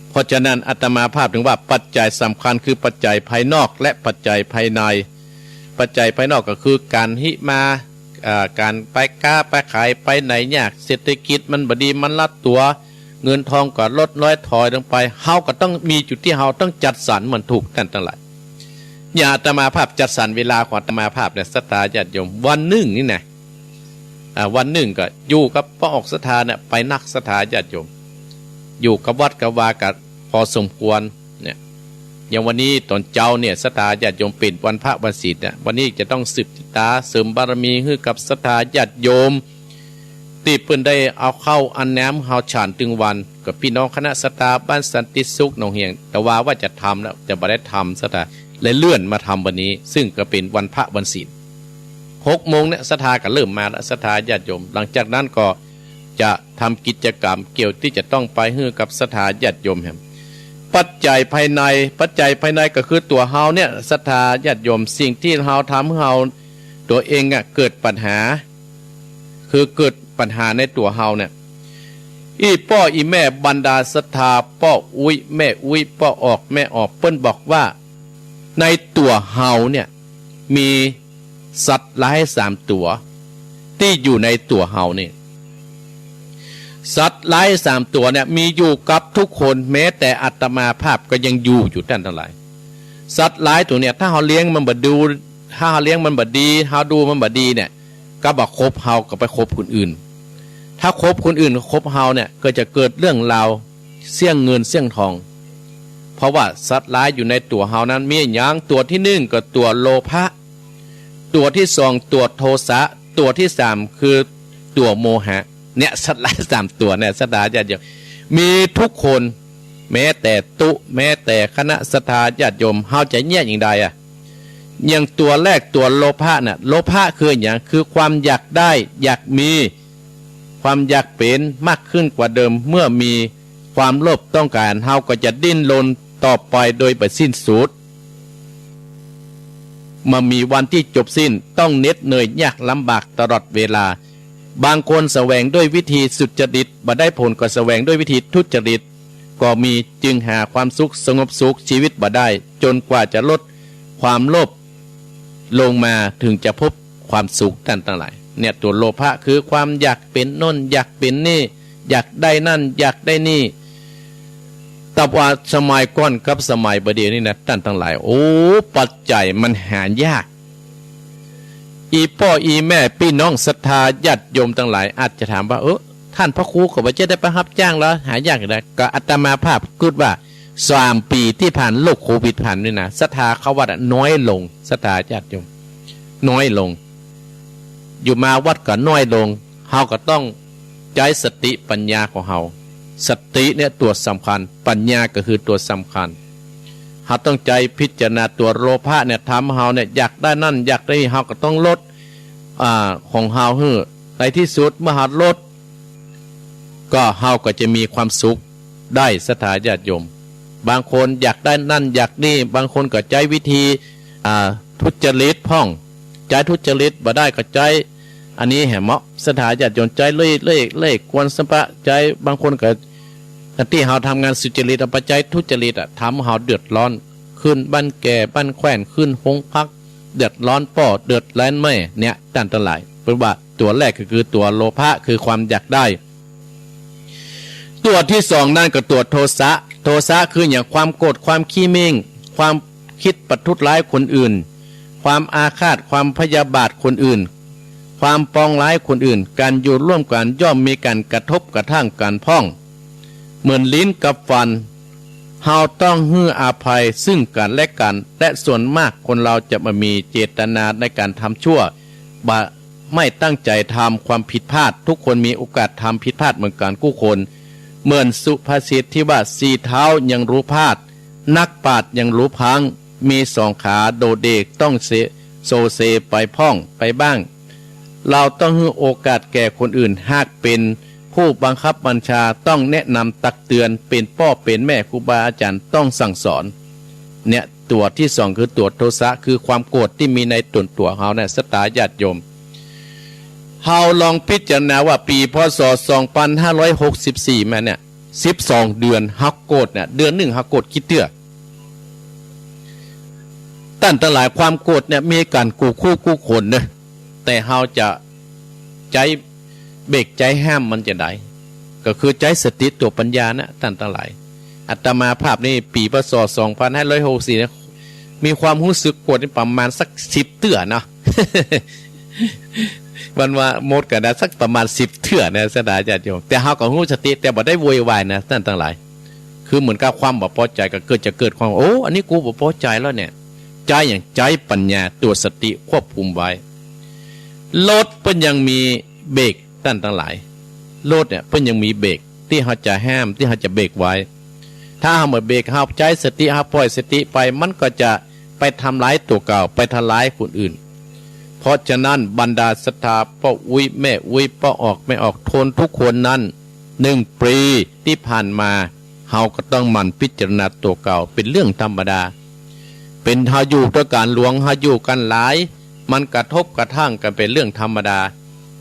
เพราะฉะนั้นอาตมาภาพถึงว่าปัจจัยสำคัญคือปัจจัยภายนอกและปัจจัยภายใน ปัจจัยภายนอกก็คือก๋านหิมา เอ่อ ก๋านไปก๊าไปขาย ไปไหนยาก เศรษฐกิจมันบ่ดี มันลัดตั๋ว เงินทองก็ลดน้อยถอยลงไป เฮาก็ต้องมีจุดตี้เฮาต้องจัดสรรมันถูกต้านตังหลาย อย่างอาตมาภาพจัดสรรเวลาของอาตมาภาพเนี่ย ศรัทธาญาติโยม วันนึ่งนี่นะ อ่า วันนึ่งก็อยู่กับป้อออกศรัทธาเนี่ย ไปนักศรัทธาญาติโยม อยู่กับวัดกับวาก็พอสมควรเนี่ย อย่างวันนี้ต๋อนเจ๊าเนี่ย ศรัทธาญาติโยมเป๋นวันพระวันศีลเนี่ย วันนี้จะต้องสืบจิตตาเสริมบารมีหื้อกับศรัทธาญาติโยม ตี้เปิ้นได้เอาข้าวเอาน้ำเฮาฉันตึงวัน กับปี้น้องคณะศรัทธาบ้านสันติสุขหนองเหียง แต่ว่าว่าจะทำแล้ว แต่บ่ได้ทำ ศรัทธาเลยเลื่อนมาทำวันนี้ ซึ่งก็เป๋นวันพระวันศีล หกโมงเนี่ยศรัทธาก็เริ่มมาแล้ว ศรัทธาญาติโยม หลังจากนั้นก็จะทำกิจกรรมเกี่ยวตี้จะต้องไปหื้อกับศรัทธาญาติโยมแหม ปัจจัยภายใน ปัจจัยภายในก็คือตั๋วเฮาเนี่ย ศรัทธาญาติโยม สิ่งตี้เฮาทำหื้อเฮา ตั๋วเองอะเกิดปัญหา คือเกิดปัญหาในตั๋วเฮาเนี่ย อี่ป้ออี่แม่บรรดาศรัทธา ป้ออุ๊ยแม่อุ๊ย ป้อออกแม่ออก เปิ้นบอกว่า ในตั๋วเฮาเนี่ย มีสัตว์ร้ายสามตั๋ว ตี้อยู่ในตั๋วเฮานี่ สัตว์ร้ายสามตั๋วเนี่ยมีอยู่กับทุกคน แม้แต่อาตมาภาพก็ยังอยู่อยู่ต้านตังหลาย สัตว์ร้ายตั๋วเนี่ย ถ้าเฮาเลี้ยงมันบ่ดู ถ้าเฮาเลี้ยงมันบ่ดี เฮาดูมันบ่ดีเนี่ย ก็บ่คบเฮา ก็ไปคบคนอื่น ถ้าคบคนอื่นก็คบเฮาเนี่ย ก็จะเกิดเรื่องราวเสี้ยงเงินเสี้ยงทอง เพราะว่าสัตว์ร้ายอยู่ในตั๋วเฮานั้นมีหยัง ตั๋วตี้นึ่งก็ตั๋วโลภะ ตั๋วตี้สองตั๋วโทสะ ตั๋วตี้สามคือตั๋วโมหะ เนี่ย สัตว์ร้ายสามตั๋วเนี่ย ศรัทธาญาติโยม มีทุกคน แม้แต่ตุ๊ แม้แต่คณะศรัทธาญาติโยม เฮาจะแยกอย่างใดอะ อย่างตั๋วแรกตั๋วโลภะน่ะ โลภะคือหยัง คือความอยากได้ อยากมี ความอยากเป๋นมากขึ้นกว่าเดิม เมื่อมีความโลภต้องก๋าน เฮาก็จะดิ้นรนต่อไปโดยบ่สิ้นสุด บ่มีวันตี้จบสิ้น ต้องเหน็ดเหนื่อยยากลำบากตลอดเวลา บางคนแสวงด้วยวิธีสุจริต บ่ได้ผลก็แสวงด้วยวิธีทุจริต ก็มี จึงหาความสุขสงบสุขชีวิตบ่ได้ จนกว่าจะลดความโลภลงมา ถึงจะพบความสุข ต้านตังหลาย เนี่ย ตั๋วโลภะคือความอยากเป๋นโน่น อยากเป๋นนี่ อยากได้นั่น อยากได้นี่ แต่ว่าสมัยก่อนกับสมัยบ่าเดี่ยวนี้นะ ต้านตังหลาย โอ้ ปัจจัยมันหายาก อี่ป้ออี่แม่ปี้น้องศรัทธาญาติโยมตังหลาย อาจจะถามว่า เออ ต้านพระครูก็บ่ใจ้ได้ไปฮับจ้างแล้ว หายากอย่างใด ก็อาตมาภาพกึ๊ดว่า สามปี๋ตี้ผ่าน โรคโควิดผ่านนี่นะ ศรัทธาเข้าวัดอะน้อยลง ศรัทธาญาติโยม น้อยลง อยู่มาวัดก็น้อยลง เฮาก็ต้องใจ๊สติปัญญาของเฮา สติเนี่ยตั๋วสำคัญ ปัญญาก็คือตั๋วสำคัญ เฮาต้องใจ๊พิจารณาตั๋วโลภะเนี่ย ทำเฮาเนี่ยอยากได้นั่นอยากได้นี่ เฮาก็ต้องลด อ่า ของเฮาหื้อ ในตี้สุดเมื่อเฮาลด ก็เฮาก็จะมีความสุขได้ ศรัทธาญาติโยม บางคนอยากได้นั่นอยากนี่ บางคนก็ใจ๊วิธี อ่า ทุจริตพ่อง ใจ๊ทุจริต บ่ได้ก็ใจ๊อันนี้แหมเนาะ ศรัทธาญาติโยม ใจ๊เล่ห์ เล่ห์ เล่ห์กวนสัมปะ ใจ๊ บางคนก็ ตี้เฮาทำงานสุจริต เอาไปใจ๊ทุจริตอะ ทำเฮาเดือดร้อน ขึ้นบ้านแก่บ้านแคว่น ขึ้นโฮงพัก เดือดร้อนป้อ เดือดร้อนแม่ เนี่ย ต้านตังหลาย เปิ้นว่าตั๋วแรกก็คือตั๋วโลภะ คือความอยากได้ ตั๋วตี้สองนั้นก็ตั๋วโทสะ โทสะคือหยัง ความโกรธ ความขี้เม้ง ความกึ๊ดประทุษร้ายคนอื่น ความอาฆาต ความพยาบาทคนอื่น ความปองร้ายคนอื่น ก๋านอยู่ร่วมกั๋นย่อมมีก๋านกระทบกระทั่งกั๋นพ่อง เหมือนลิ้นกับฟัน เฮาต้องหื้ออภัยซึ่งกั๋นและกั๋น และส่วนมากคนเฮาจะบ่มีเจตนาในก๋านทำชั่ว บ่ ไม่ตั้งใจ๋ทำความผิดพลาด ทุกคนมีโอกาสทำผิดพลาดเหมือนกั๋นกู้คน เหมือนสุภาษิตตี้ว่า สี่เท้ายังรู้พลาด นักปราชญ์ยังรู้พลั้ง มีสองขาโดเดก ต้องเซ โซเซไปพ่องไปบ้าง เฮาต้องหื้อโอกาสแก่คนอื่น หากเป๋นผู้บังคับบัญชาต้องแนะนำตักเตือน เป๋นป้อเป๋นแม่ครูบาอาจ๋ารย์ต้องสั่งสอน เนี่ย ตั๋วตี้สองคือตั๋วโทสะ คือความโกรธตี้มีในต๋นตั๋วเฮาเนี่ย ศรัทธาญาติโยม เฮาลองพิจารณาว่าปี๋ พ.ศ. สองพันห้าร้อยหกสิบสี่ มาเนี่ย สิบสองเดือน เฮาโกรธเนี่ย เดือนนึ่งเฮาโกรธกี่เตื้อ ต้านตังหลาย ความโกรธเนี่ยมีกั๋นกู้คู่กู้คนเนาะ แต่เฮาจะใจ๊เบรกใจ๊ห้ามมันจาใด ก็คือใจ๊สติตั๋วปัญญานะ ต้านตังหลาย อาตมาภาพนี่ปี๋ พ.ศ. สองพันห้าร้อยหกสิบสี่ เนี่ย มีความฮู้สึกโกรธนี่ประมาณสักสิบเตื้อเนาะ มันว่าหมดกั๋นนะ สักประมาณสิบเตื้อนะ ศรัทธาญาติโยม แต่เฮาก็ฮู้สติ แต่บ่ได้โวยวายนะ ต้านตังหลาย คือเหมือนกับความบ่ปอใจ๋ ก็เกิด จะเกิดความ โอ้ อันนี้กูบ่ปอใจ๋แล้วเนี่ย ใจ๊หยัง ใจ๊ปัญญาตั๋วสติควบคุมไว้ รถเปิ้นยังมีเบรก ต้านตังหลาย รถเนี่ยเปิ้นยังมีเบรก ตี้เฮาจะห้าม ตี้เฮาจะเบรกไว้ ถ้าเฮาบ่เบรก เฮาใจ๊สติ เฮาปล่อยสติไป มันก็จะไปทำร้ายตั๋วเก่า ไปทำร้ายคนอื่น เพราะฉะนั้นบรรดาศรัทธาป้ออุ๊ยแม่อุ๊ย ป้อออกแม่ออก โทนทุกคนนั้น นึ่งปี๋ตี้ผ่านมา เฮาก็ต้องหมั่นพิจารณาตั๋วเก่า เป๋นเรื่องธรรมดา เป๋นเฮาอยู่ตวยกั๋นหลวง เฮาอยู่กั๋นหลาย มันกระทบกระทั่งกั๋นเป๋นเรื่องธรรมดา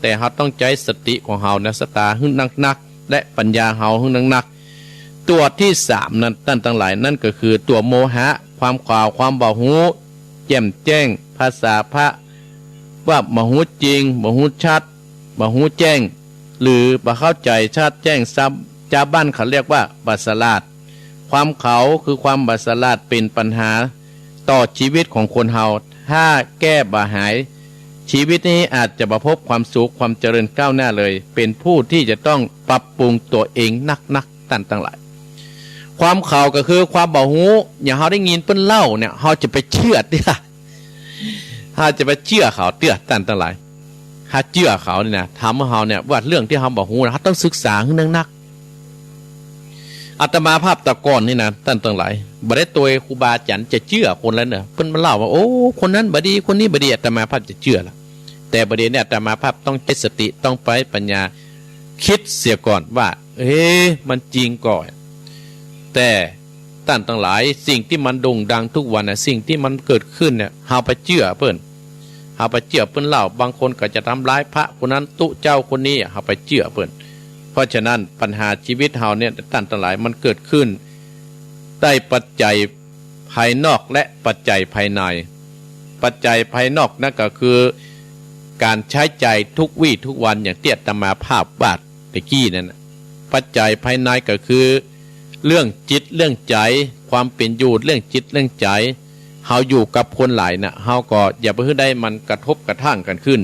แต่เฮาต้องใจ๊สติของเฮานะ ศรัทธาหื้อนักๆ และปัญญาเฮาหื้อนักๆ ตั๋วตี้สามนั้น ต้านตังหลาย นั่นก็คือตั๋วโมหะ ความขาว ความบ่ฮู้แจ่มแจ้ง ภาษาพระว่าบ่ฮู้จริง บ่ฮู้ชัด บ่ฮู้แจ้ง หรือบ่เข้าใจ๋ชัดแจ้ง ซาว จาวบ้านเขาเรียกว่าบ่สลาด ความเขาคือความบ่สลาดเป๋นปัญหาต่อจีวิตของคนเฮา ถ้าแก้บ่หาย จีวิตนี้อาจจะบ่พบความสุขความเจริญก้าวหน้าเลย เป๋นผู้ตี้จะต้องปรับปรุงตั๋วเองนักๆ ต้านตังหลาย ความเขาก็คือความบ่ฮู้ อย่างเฮาได้ยินเปิ้นเล่าเนี่ย เฮาจะไปเจื้อเตื้อ เฮาจะไปเจื้อเขาเตื้อ ต้านตังหลาย ถ้าเจื้อเขานี่นะ ถามว่าเฮาเนี่ย ว่าเรื่องตี้เฮาบ่ฮู้นะ เฮาต้องศึกษาหื้อนักๆ อาตมาภาพแต่ก่อนนี่นะ ต้านตังหลาย บ่ได้ตวยครูบาอาจ๋ารย์ จะเจื้อคนแล้วเนี่ย เปิ้นมาเล่าว่า โอ้ คนนั้นบ่ดี คนนี้บ่ดี อาตมาภาพจะเจื้อละ แต่บ่าเดี่ยวนี้อาตมาภาพต้องใจ๊สติ ต้องใจ๊ปัญญา กึ๊ดเสียก่อนว่า เอ๊ะ มันจริงก่อ แต่ต้านตังหลาย สิ่งตี้มันโด่งดังทุกวันน่ะ สิ่งตี้มันเกิดขึ้นเนี่ย เฮาไปเจื้อเปิ้น เฮาไปเจื้อเปิ้นเล่า บางคนก็จะทำร้ายพระคนนั้น ตุ๊เจ้าคนนี้ เฮาไปเจื้อเปิ้น เพราะฉะนั้นปัญหาจีวิตเฮาเนี่ย ต้านตังหลาย มันเกิดขึ้นได้ปัจจัยภายนอกและปัจจัยภายใน ปัจจัยภายนอกนั้นก็คือก๋านใจ๊ใจ๋ทุกวี้ทุกวัน อย่างตี้อาตมาภาพว่าตะกี้นั้นน่ะ ปัจจัยภายในก็คือเรื่องจิตเรื่องใจ๋ ความเป๋นอยู่เรื่องจิตเรื่องใจ๋ เฮาอยู่กับคนหลายน่ะ เฮาก็อย่าไปหื้อได้มันกระทบกระทั่งกั๋นขึ้น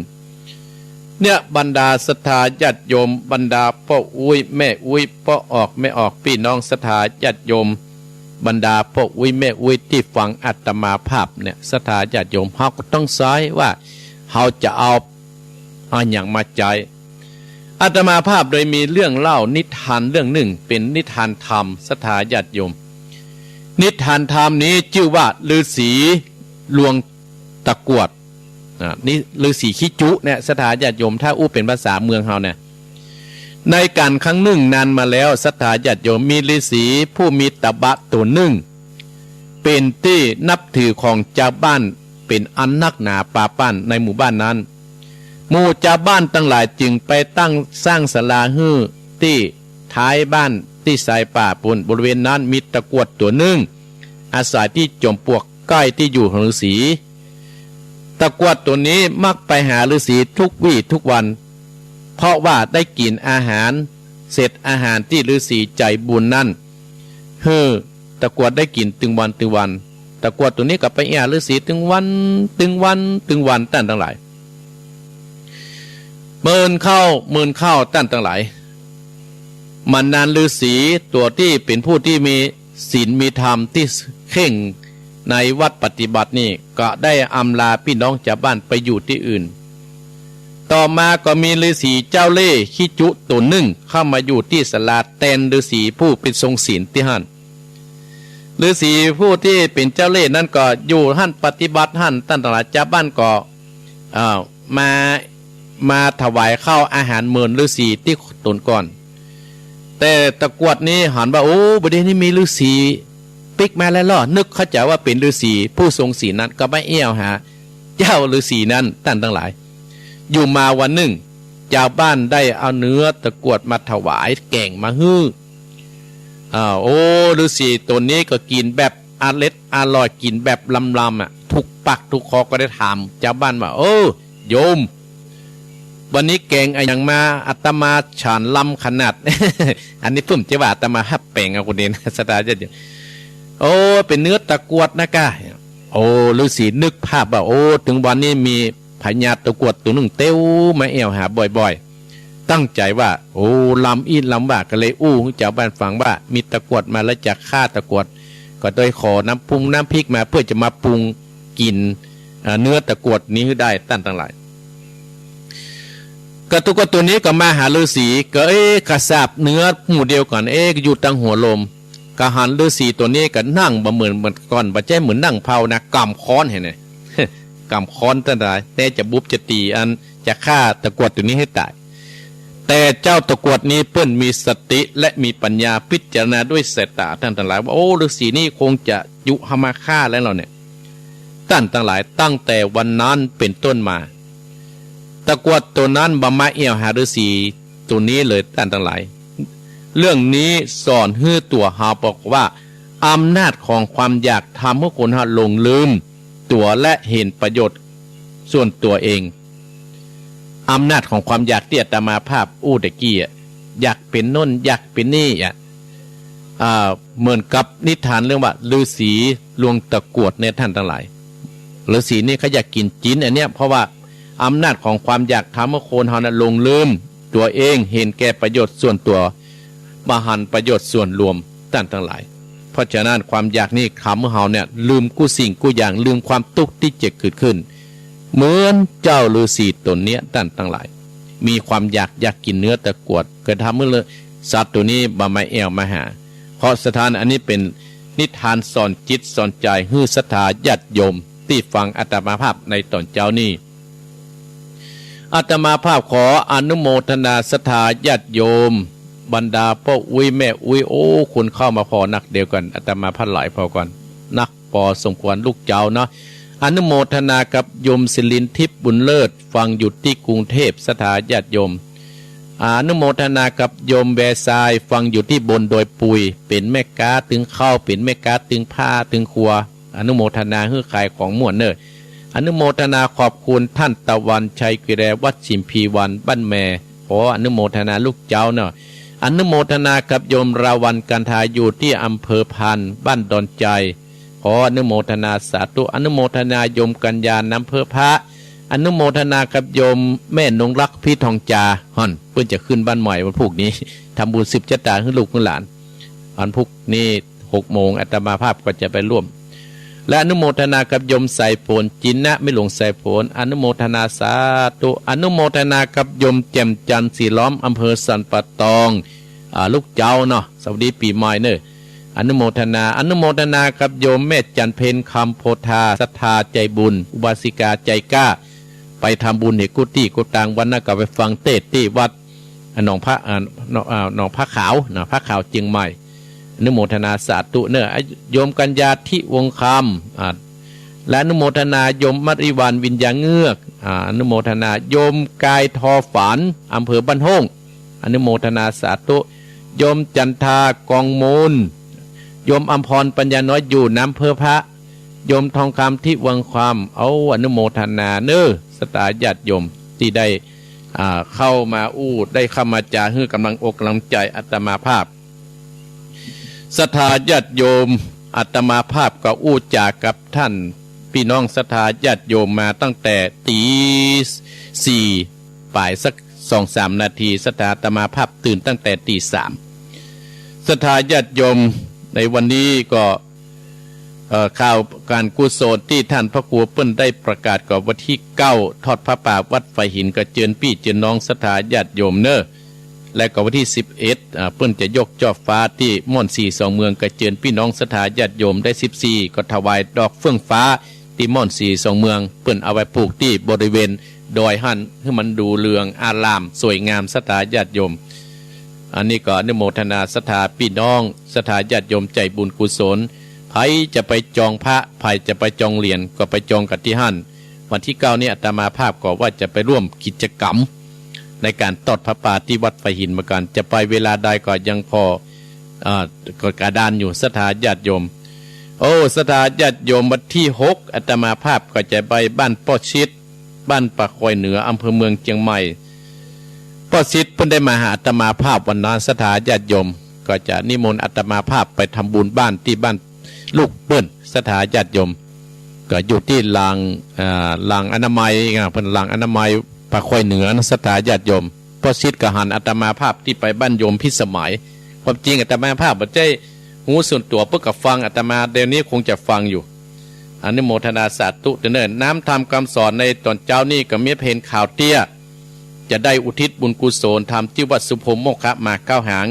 เนี่ย บรรดาศรัทธาญาติโยม บรรดาป้ออุ๊ยแม่อุ๊ย ป้อออกแม่ออก ปี้น้องศรัทธาญาติโยม บรรดาป้ออุ๊ยแม่อุ๊ยตี้ฟังอาตมาภาพเนี่ย ศรัทธาญาติโยม เฮาก็ต้องใจ๊ว่า เฮาจะเอา เอาหยังมาใจ๊ อาตมาภาพเลยมีเรื่องเล่านิทานเรื่องนึ่ง เป๋นนิทานธรรม ศรัทธาญาติโยม นิทานธรรมนี้จื้อว่าฤๅษีลวงตะกรวด อ่า นี่ฤๅษีขี้จุเนี่ย ศรัทธาญาติโยม ถ้าอู้เป๋นภาษาเมืองเฮาเนี่ย ในก๋านครั้งนึ่งนานมาแล้ว ศรัทธาญาติโยม มีฤๅษีผู้มีตบะตั๋วนึ่ง เป๋นตี้นับถือของจาวบ้านเป๋นอันนักหนาปาป้านในหมู่บ้านนั้น หมู่จาวบ้านตังหลายจึงไปตั้งสร้างศาลาหื้อตี้ท้ายบ้านตี้ซายป่าปู๊น บริเวณนั้นมีตะกรวดตั๋วนึ่ง อาศัยตี้จอมปลวกใก้ตี้อยู่ของฤๅษี ตะกรวดตั๋วนี้มักไปหาฤๅษีทุกวี้ทุกวัน เพราะว่าได้กิ๋นอาหาร เศษอาหารตี้ฤๅษีใจ๋บุญนั้น หื้อตะกรวดได้กิ๋นตึงวันตึงวัน ตะกรวดตั๋วนี้ก็ไปเอี้ยฤๅษีตึงวัน ตึงวัน ตึงวัน ต้านตังหลาย เมินเข้า เมินเข้า ต้านตังหลาย บ่านานฤๅษีตั๋วตี้เป๋นผู้ตี้มีศีลมีธรรมตี้เคร่งในวัตรปฏิบัตินี่ ก็ได้อำลาปี้น้องจาวบ้านไปอยู่ตี้อื่น ต่อมาก็มีฤๅษีเจ้าเล่ห์ขี้จุตั๋วนึ่งเข้ามาอยู่ตี้ศาลาแตนฤๅษีผู้ไปทรงศีลตี้หั้น ฤๅษีผู้ตี้เป๋นเจ้าเล่ห์นั้นก็อยู่หั้นปฏิบัติหั้น ต้านตังหลาย จาวบ้านก็ อ้าว มา มาถวายข้าวอาหารเมินฤๅษีตี้ต๋นก่อน แต่ตะกรวดนี้หันว่า โอ้ บ่าเดี่ยวนี้มีฤๅษีปิ๊กมาแล้วลอ นึกเข้าใจ๋ว่าเป๋นฤๅษีผู้ทรงศีลนั้น ก็ไปเอี้ยวหาเจ้าฤๅษีนั้น ต้านตังหลาย อยู่มาวันนึ่ง จาวบ้านได้เอาเนื้อตะกรวดมาถวายแก๋งมาหื้อ อ้าว โอ้ ฤๅษีต๋นนี้ก็กิ๋นแบบอร็ดอร่อย กิ๋นแบบลำๆ อะ ถูกปากถูกคอ ก็ได้ถามจาวบ้านว่า เออ โยม วันนี้แก๋งอะหยังมา อาตมาฉานลำขนาด อันนี้ผมจะว่าอาตมาหัดแป๋งเอาคนเดียวนะ ศรัทธาญาติโยม โอ้ เป๋นเนื้อตะกรวดนะก้า โอ้ ฤๅษีนึกภาพว่า โอ้ ตึงวันนี้มีพญาตะกรวดตั๋วนึ่งเตียวมาแอ่วหาบ่อยๆ ตั้งใจ๋ว่า โอ้ ลำอี้ลำว่า ก็เลยอู้หื้อจาวบ้านฟังว่า มีตะกรวดมาแล้วจะฆ่าตะกรวด ก็เลยขอน้ำปรุงน้ำพริกมาเปื้อจะมาปรุงกิ๋น อ่า เนื้อตะกรวดนี้หื้อได้ ต้านตังหลาย ก็ตะกรวดตั๋วนี้ก็มาหาฤๅษี ก็ เอ๊ะ กระสาบเนื้อหมู่เดียวกั๋น เอ๊ะ อยู่ตังหัวลม ก็หันฤๅษีตั๋วนี้ก็นั่งบ่เหมือน เหมือนก่อน บ่ใจ้เหมือนนั่งเผานะ ก๋ำค้อนหั้นแหละ ก๋ำค้อน ต้านตังหลาย แต๊จะบุบจะตี๋ อันจะฆ่าตะกรวดตั๋วนี้หื้อต๋าย แต่เจ้าตะกรวดนี้เปิ้นมีสติและมีปัญญาพิจารณาด้วยสายต๋า ต้านตังหลาย ว่า โอ้ ฤๅษีนี่คงจะยุเฮามาฆ่าแล้วลอเนี่ย ต้านตังหลาย ตั้งแต่วันนั้นเป๋นต้นมา ตะกรวดตั๋วนั้นบ่มาแอ่วหาฤๅษีตั๋วนี้เลย ต้านตังหลาย เรื่องนี้สอนหื้อตั๋วเฮาบอกว่า อำนาจของความอยากทำหื้อคนเฮาหลงลืมตั๋วและเห็นประโยชน์ส่วนตั๋วเอง อำนาจของความอยากตี้อาตมาภาพอู้ตะกี้อะ อยากเป๋นโน่น อยากเป๋นนี่อะ อ่า เหมือนกับนิทานเรื่องว่าฤๅษีลวงตะกรวดเนี่ยต้านตังหลาย ฤๅษีนี่เขาอยากกิ๋นจิ๋นอันเนี้ย เพราะว่าอำนาจของความอยากทำหื้อคนเฮาน่ะหลงลืมตั๋วเอง หันแก่ประโยชน์ส่วนตั๋ว บ่หันประโยชน์ส่วนรวมต้านตังหลาย เพราะฉะนั้นความอยากนี่ทำหื้อเฮาเนี่ยลืมกู้สิ่งกู้อย่าง ลืมความตุ๊กข์ตี้จะเกิดขึ้น เหมือนเจ้าฤๅษีต๋นเนี้ยต้านตังหลาย มีความอยาก อยากกิ๋นเนื้อตะกรวด ก็ทำหื้อฤๅ สัตว์ตั๋วนี้บ่มาแอ่วมาหา เพราะสถานอันนี้เป๋นนิทานสอนจิตสอนใจ๋หื้อศรัทธาญาติโยมตี้ฟังอาตมาภาพในต๋อนเจ๊านี้ อาตมาภาพขออนุโมทนาศรัทธาญาติโยม บรรดาป้ออุ๊ยแม่อุ๊ย โอ้ คนเข้ามาผ่อนักเดียวกั๋น อาตมาภาพหลายผ่อก่อน นักปอสมควรลูกเจ๊าเนาะ อนุโมทนากับโยมศิรินทร์ทิพย์บุญเลิศ ฟังอยู่ตี้กรุงเทพฯ ศรัทธาญาติโยม อนุโมทนากับโยมแวร์ทราย ฟังอยู่ตี้บนดอยปุย เป๋นแม่ก๊าตึงข้าว เป๋นแม่ก๊าตึงผ้าตึงครัว อนุโมทนาหื้อขายของม่วนเน่อ อนุโมทนาขอบคุณต้านตะวันชัยกุแล วัดสิมพีวัน บ้านแม่ ขออนุโมทนาลูกเจ๊าเนาะ อนุโมทนากับโยมราวัณ กันทา อยู่ตี้อำเภอพาน บ้านดอนจาย ขออนุโมทนาสาธุ อนุโมทนาโยมกัญญา น้ำเพิงพระ อนุโมทนากับโยมแม่นงรัก พี่ทองจา หั่น เปิ้นจะขึ้นบ้านใหม่วันพุธนี้ ทำบุญสืบชะตาหื้อลูกหื้อหลาน วันพุธนี้ หกโมง อาตมาภาพก็จะไปร่วม และอนุโมทนากับโยมสายฝน จินนะ แม่หลวงสายฝน อนุโมทนาสาธุ อนุโมทนากับโยมแจ่มจันทร์ สีล้อม อำเภอสันป่าตอง อ่า ลูกเจ๊าเนาะ สวัสดีปี๋ใหม่เน่อ อนุโมทนา อนุโมทนากับโยมแม่จันทร์เพ็ญ คำโพธา ศรัทธาใจ๋บุญ อุบาสิกาใจ๋กล้า ไปทำบุญหื้อกู้ตี้กู้ตาง วันนั้นก็ไปฟังเตสน์ตี้วัด อ่า หนองพระ อ่า หนอง อ่า หนองพระขาวนะ พระขาวเจียงใหม่ อนุโมทนาสาธุเน่อ อ่ะ โยมกัญญา ทิวงศ์คำ อ่า และอนุโมทนาโยมมริวัลย์ วิญญาเงือก อ่า อนุโมทนาโยมกายทอฝัน อำเภอบ้านโฮ่ง อนุโมทนาสาธุ โยมจันทา กองมูล โยมอำพร ปัญญาน้อย อยู่น้ำเพิงพระ โยมทองคำ ทิวงศ์คำ เอา อนุโมทนาเน่อ ศรัทธาญาติโยมตี้ได้ อ่า เข้ามาอู้ ได้เข้ามาจ๋าหื้อกำลังอกกำลังใจ๋อาตมาภาพ ศรัทธาญาติโยม อาตมาภาพก็อู้จ๋ากับต้านปี้น้องศรัทธาญาติโยมมาตั้งแต่ตี๋สี่ป๋ายสักสองสามนาที ศรัทธาอาตมาภาพตื่นตั้งแต่ตี๋สาม ศรัทธาญาติโยม ในวันนี้ก็ เอ่อ ข่าวก๋านกุศลตี้ต้านพระครูเปิ้นได้ประกาศก็วันตี้เก้า ทอดผ้าป่าวัดฝายหิน ก็เจิญปี้เจิญน้องศรัทธาญาติโยมเน่อ และก็วันตี้สิบเอ็ด อ่า เปิ้นจะยกจ้อฟ้าตี้ม่อนสีสองเมือง ก็เจิญปี้น้องศรัทธาญาติโยม ได้สิบสี่ ก็ถวายดอกเฟื่องฟ้าตี้ม่อนสีสองเมือง เปิ้นเอาไปผูกตี้บริเวณดอยหั้น หื้อมันดูเรืองอารามสวยงาม ศรัทธาญาติโยม อันนี้ก็อนุโมทนาศรัทธาปี้น้อง ศรัทธาญาติโยมใจ๋บุญกุศล ใผจะไปจองพระ ใผจะไปจองเหรียญ ก็ไปจองกั๋นตี้หั้น วันตี้เก้านี้อาตมาภาพก็ว่าจะไปร่วมกิจก๋รรมในก๋านทอดผ้าป่าตี้วัดฝายหินเหมือนกั๋น จะไปเวลาใดก็ยังผ่อ อ่า ก็กระดานอยู่ ศรัทธาญาติโยม โอ้ ศรัทธาญาติโยม วันตี้หก อาตมาภาพก็จะไปบ้านป้อชิด บ้านป่าคอยเหนือ อำเภอเมืองเจียงใหม่ ป้อชิดเปิ้นได้มาหาอาตมาภาพวันนั้น ศรัทธาญาติโยม ก็จะนิมนต์อาตมาภาพไปทำบุญบ้านตี้บ้านลูกเปิ้น ศรัทธาญาติโยม ก็อยู่ตี้หลัง อ่า หลังอนามัย อ่า เปิ้นหลังอนามัยป่าคอยเหนือนะ ศรัทธาญาติโยม ป้อชิดก็หันอาตมาภาพตี้ไปบ้านโยมพิสมัย ความจริงอาตมาภาพบ่ใจ้ฮู้ส่วนตั๋ว เปิ้นก็ฟังอาตมา เดี๋ยวนี้คงจะฟังอยู่ อนุโมทนาสาธุเน่อ น้ำธรรมกำสอนในต๋อนเจ๊านี้ก็มีเป๋นข่าวเตี้ย จะได้อุทิศบุญกุศลธรรมตี้วัดสุพรหมโมคคะมาเก้าหาง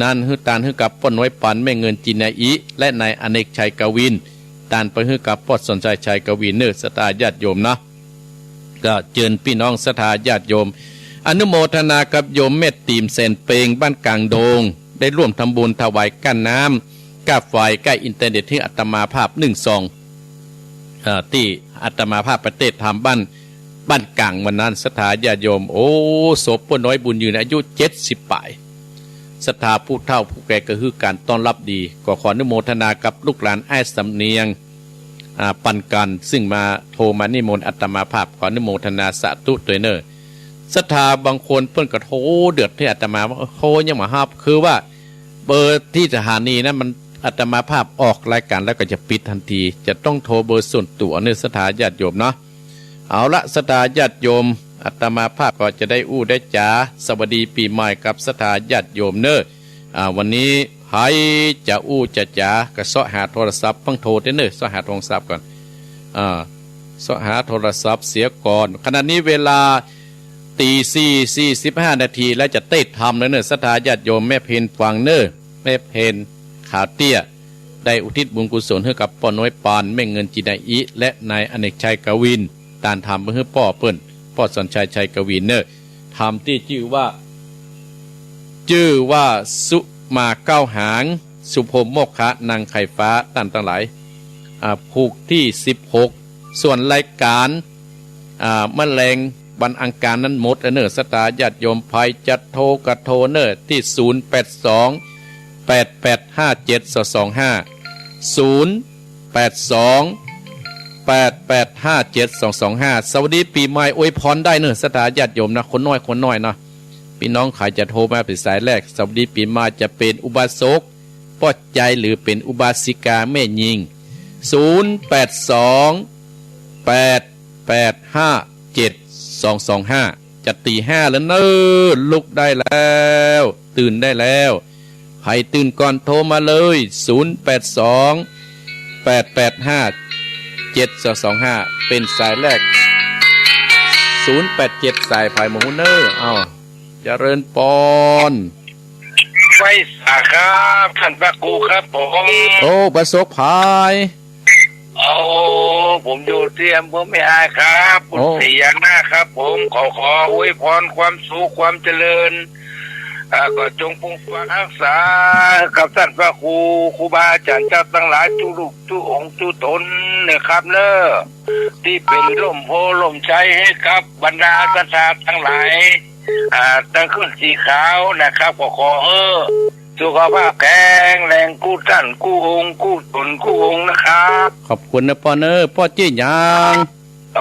นั้นหื้อตานหื้อกับป้อน้อยปัน แม่เงิน จินนาอิ และนายอเนกชัย กวิน ตานไปหื้อกับป้อสนชัย ชัยกวินเน่อ ศรัทธาญาติโยมนะ ก็เจิญปี้น้องศรัทธาญาติโยม อนุโมทนากับโยมแม่ตี๋ม แสนเปง บ้านก๋างดง ได้ร่วมทำบุญถวายก้าน้ำ ก้าไฟ ก้าอินเทอร์เน็ตหื้ออาตมาภาพนึ่งซอง เอ่อ ตี้อาตมาภาพไปเตสน์ธรรมบ้าน บ้านก๋างวันนั้น ศรัทธาญาติโยม โอ้ ศพป้อน้อยบุญยืน อายุเจ็ดสิบป๋าย ศรัทธาผู้เฒ่าผู้แก่ก็หื้อก๋านต้อนรับดี ก็ขออนุโมทนากับลูกหลานอ้ายสำเนียง อ่า ปันกัน ซึ่งมาโทรมานิมนต์อาตมาภาพ ขออนุโมทนาสาธุตวยเน่อ ศรัทธาบางคนเปิ้นก็โทรเดือดหื้ออาตมาว่า โทรยังบ่ฮับ คือว่าเบอร์ตี้สถานีนั้นมัน อาตมาภาพออกรายก๋านแล้วก็จะปิดตันที จะต้องโทรเบอร์ส่วนตั๋วเน่อ ศรัทธาญาติโยมเนาะ เอาละ ศรัทธาญาติโยม อาตมาภาพก็จะได้อู้ได้จ๋า สวัสดีปี๋ใหม่กับศรัทธาญาติโยมเน่อ อ่า วันนี้ใผจะอู้จะจ๋าก็เซาะหาโทรศัพท์ ฟั่งโทรเต๊อะเน่อ เซาะหาโทรศัพท์ก่อน อ่า เซาะหาโทรศัพท์เสียก่อน ขณะนี้เวลาตี๋สี่ สี่สิบห้านาทีแล้ว จะเต๊ะธรรมแล้วเน่อ ศรัทธาญาติโยม แม่เพ็ญฝางเน่อ แม่เพ็ญขาเตี้ย ได้อุทิศบุญกุศลหื้อกับป้อน้อยปาน แม่เงินจินาอิ และนายอเนกชัยกวิน ตานธรรมไปหื้อป้อเปิ้น ป้อสอนชัย ชัยกวินเน่อ ธรรมตี้จื้อว่า จื้อว่าสุมาเก้าหาง สุพรหมโมกขะ นางไข่ฟ้า ต้านตังหลาย อ่า ผูกตี้สิบหก ส่วนรายก๋าน อ่า มะแลงวันอังคารนั้นหมดแล้วเน่อ ศรัทธาญาติโยม ใผจะโทรก็โทรเน่อ ตี้ ศูนย์แปดสอง แปดแปดห้าเจ็ดสองสองห้า ศูนย์แปดสอง แปดแปดห้าเจ็ดสองสองห้า สวัสดีปี๋ใหม่อวยพรได้เน่อ ศรัทธาญาติโยมนะ คนน้อย คนน้อยเนาะ ปี้น้องใผจะโทรมาเป๋นสายแรก สวัสดีปี๋ใหม่จะเป๋นอุบาสกป้อใจ๋หรือเป๋นอุบาสิกาแม่ญิง ศูนย์แปดสอง แปดแปดห้าเจ็ดสองสองห้า จะตี๋ห้าแล้วเน่อ ลุกได้แล้ว ตื่นได้แล้ว ใผตื่นก่อนโทรมาเลย ศูนย์แปดสอง แปดแปดห้าเจ็ดสองสองห้า เป๋นสายแรก ศูนย์แปดเจ็ด สายใผบ่ฮู้เน่อ เอ้า เจริญปอน ไหว้สาครับ ต้านพระครูครับผม โอ้ อุบาสกใผ โอ้ ผมอยู่ตี้อำเภอแม่อายครับ โอ้ บุญศรีญานะครับผม ขอ ขออวยพรความสุขความเจริญ อ่า ก็จงปกปักรักษากับต้านพระครู ครูบาอาจ๋ารย์เจ้าตังหลาย กู้รูปกู้องค์กู้ต๋นนะครับเน่อ ตี้เป๋นฮ่มโพธิ์ฮ่มไชหื้อกับบรรดาศรัทธาตังหลาย อ่า ตังขึ้นสีขาวนะครับ ก็ขอหื้อสุขภาพแข็งแรงกู้ต้านกู้องค์กู้ต๋นกู้องค์นะครับ ขอบคุณเน่อป้อเน่อ ป้อจื้อหยัง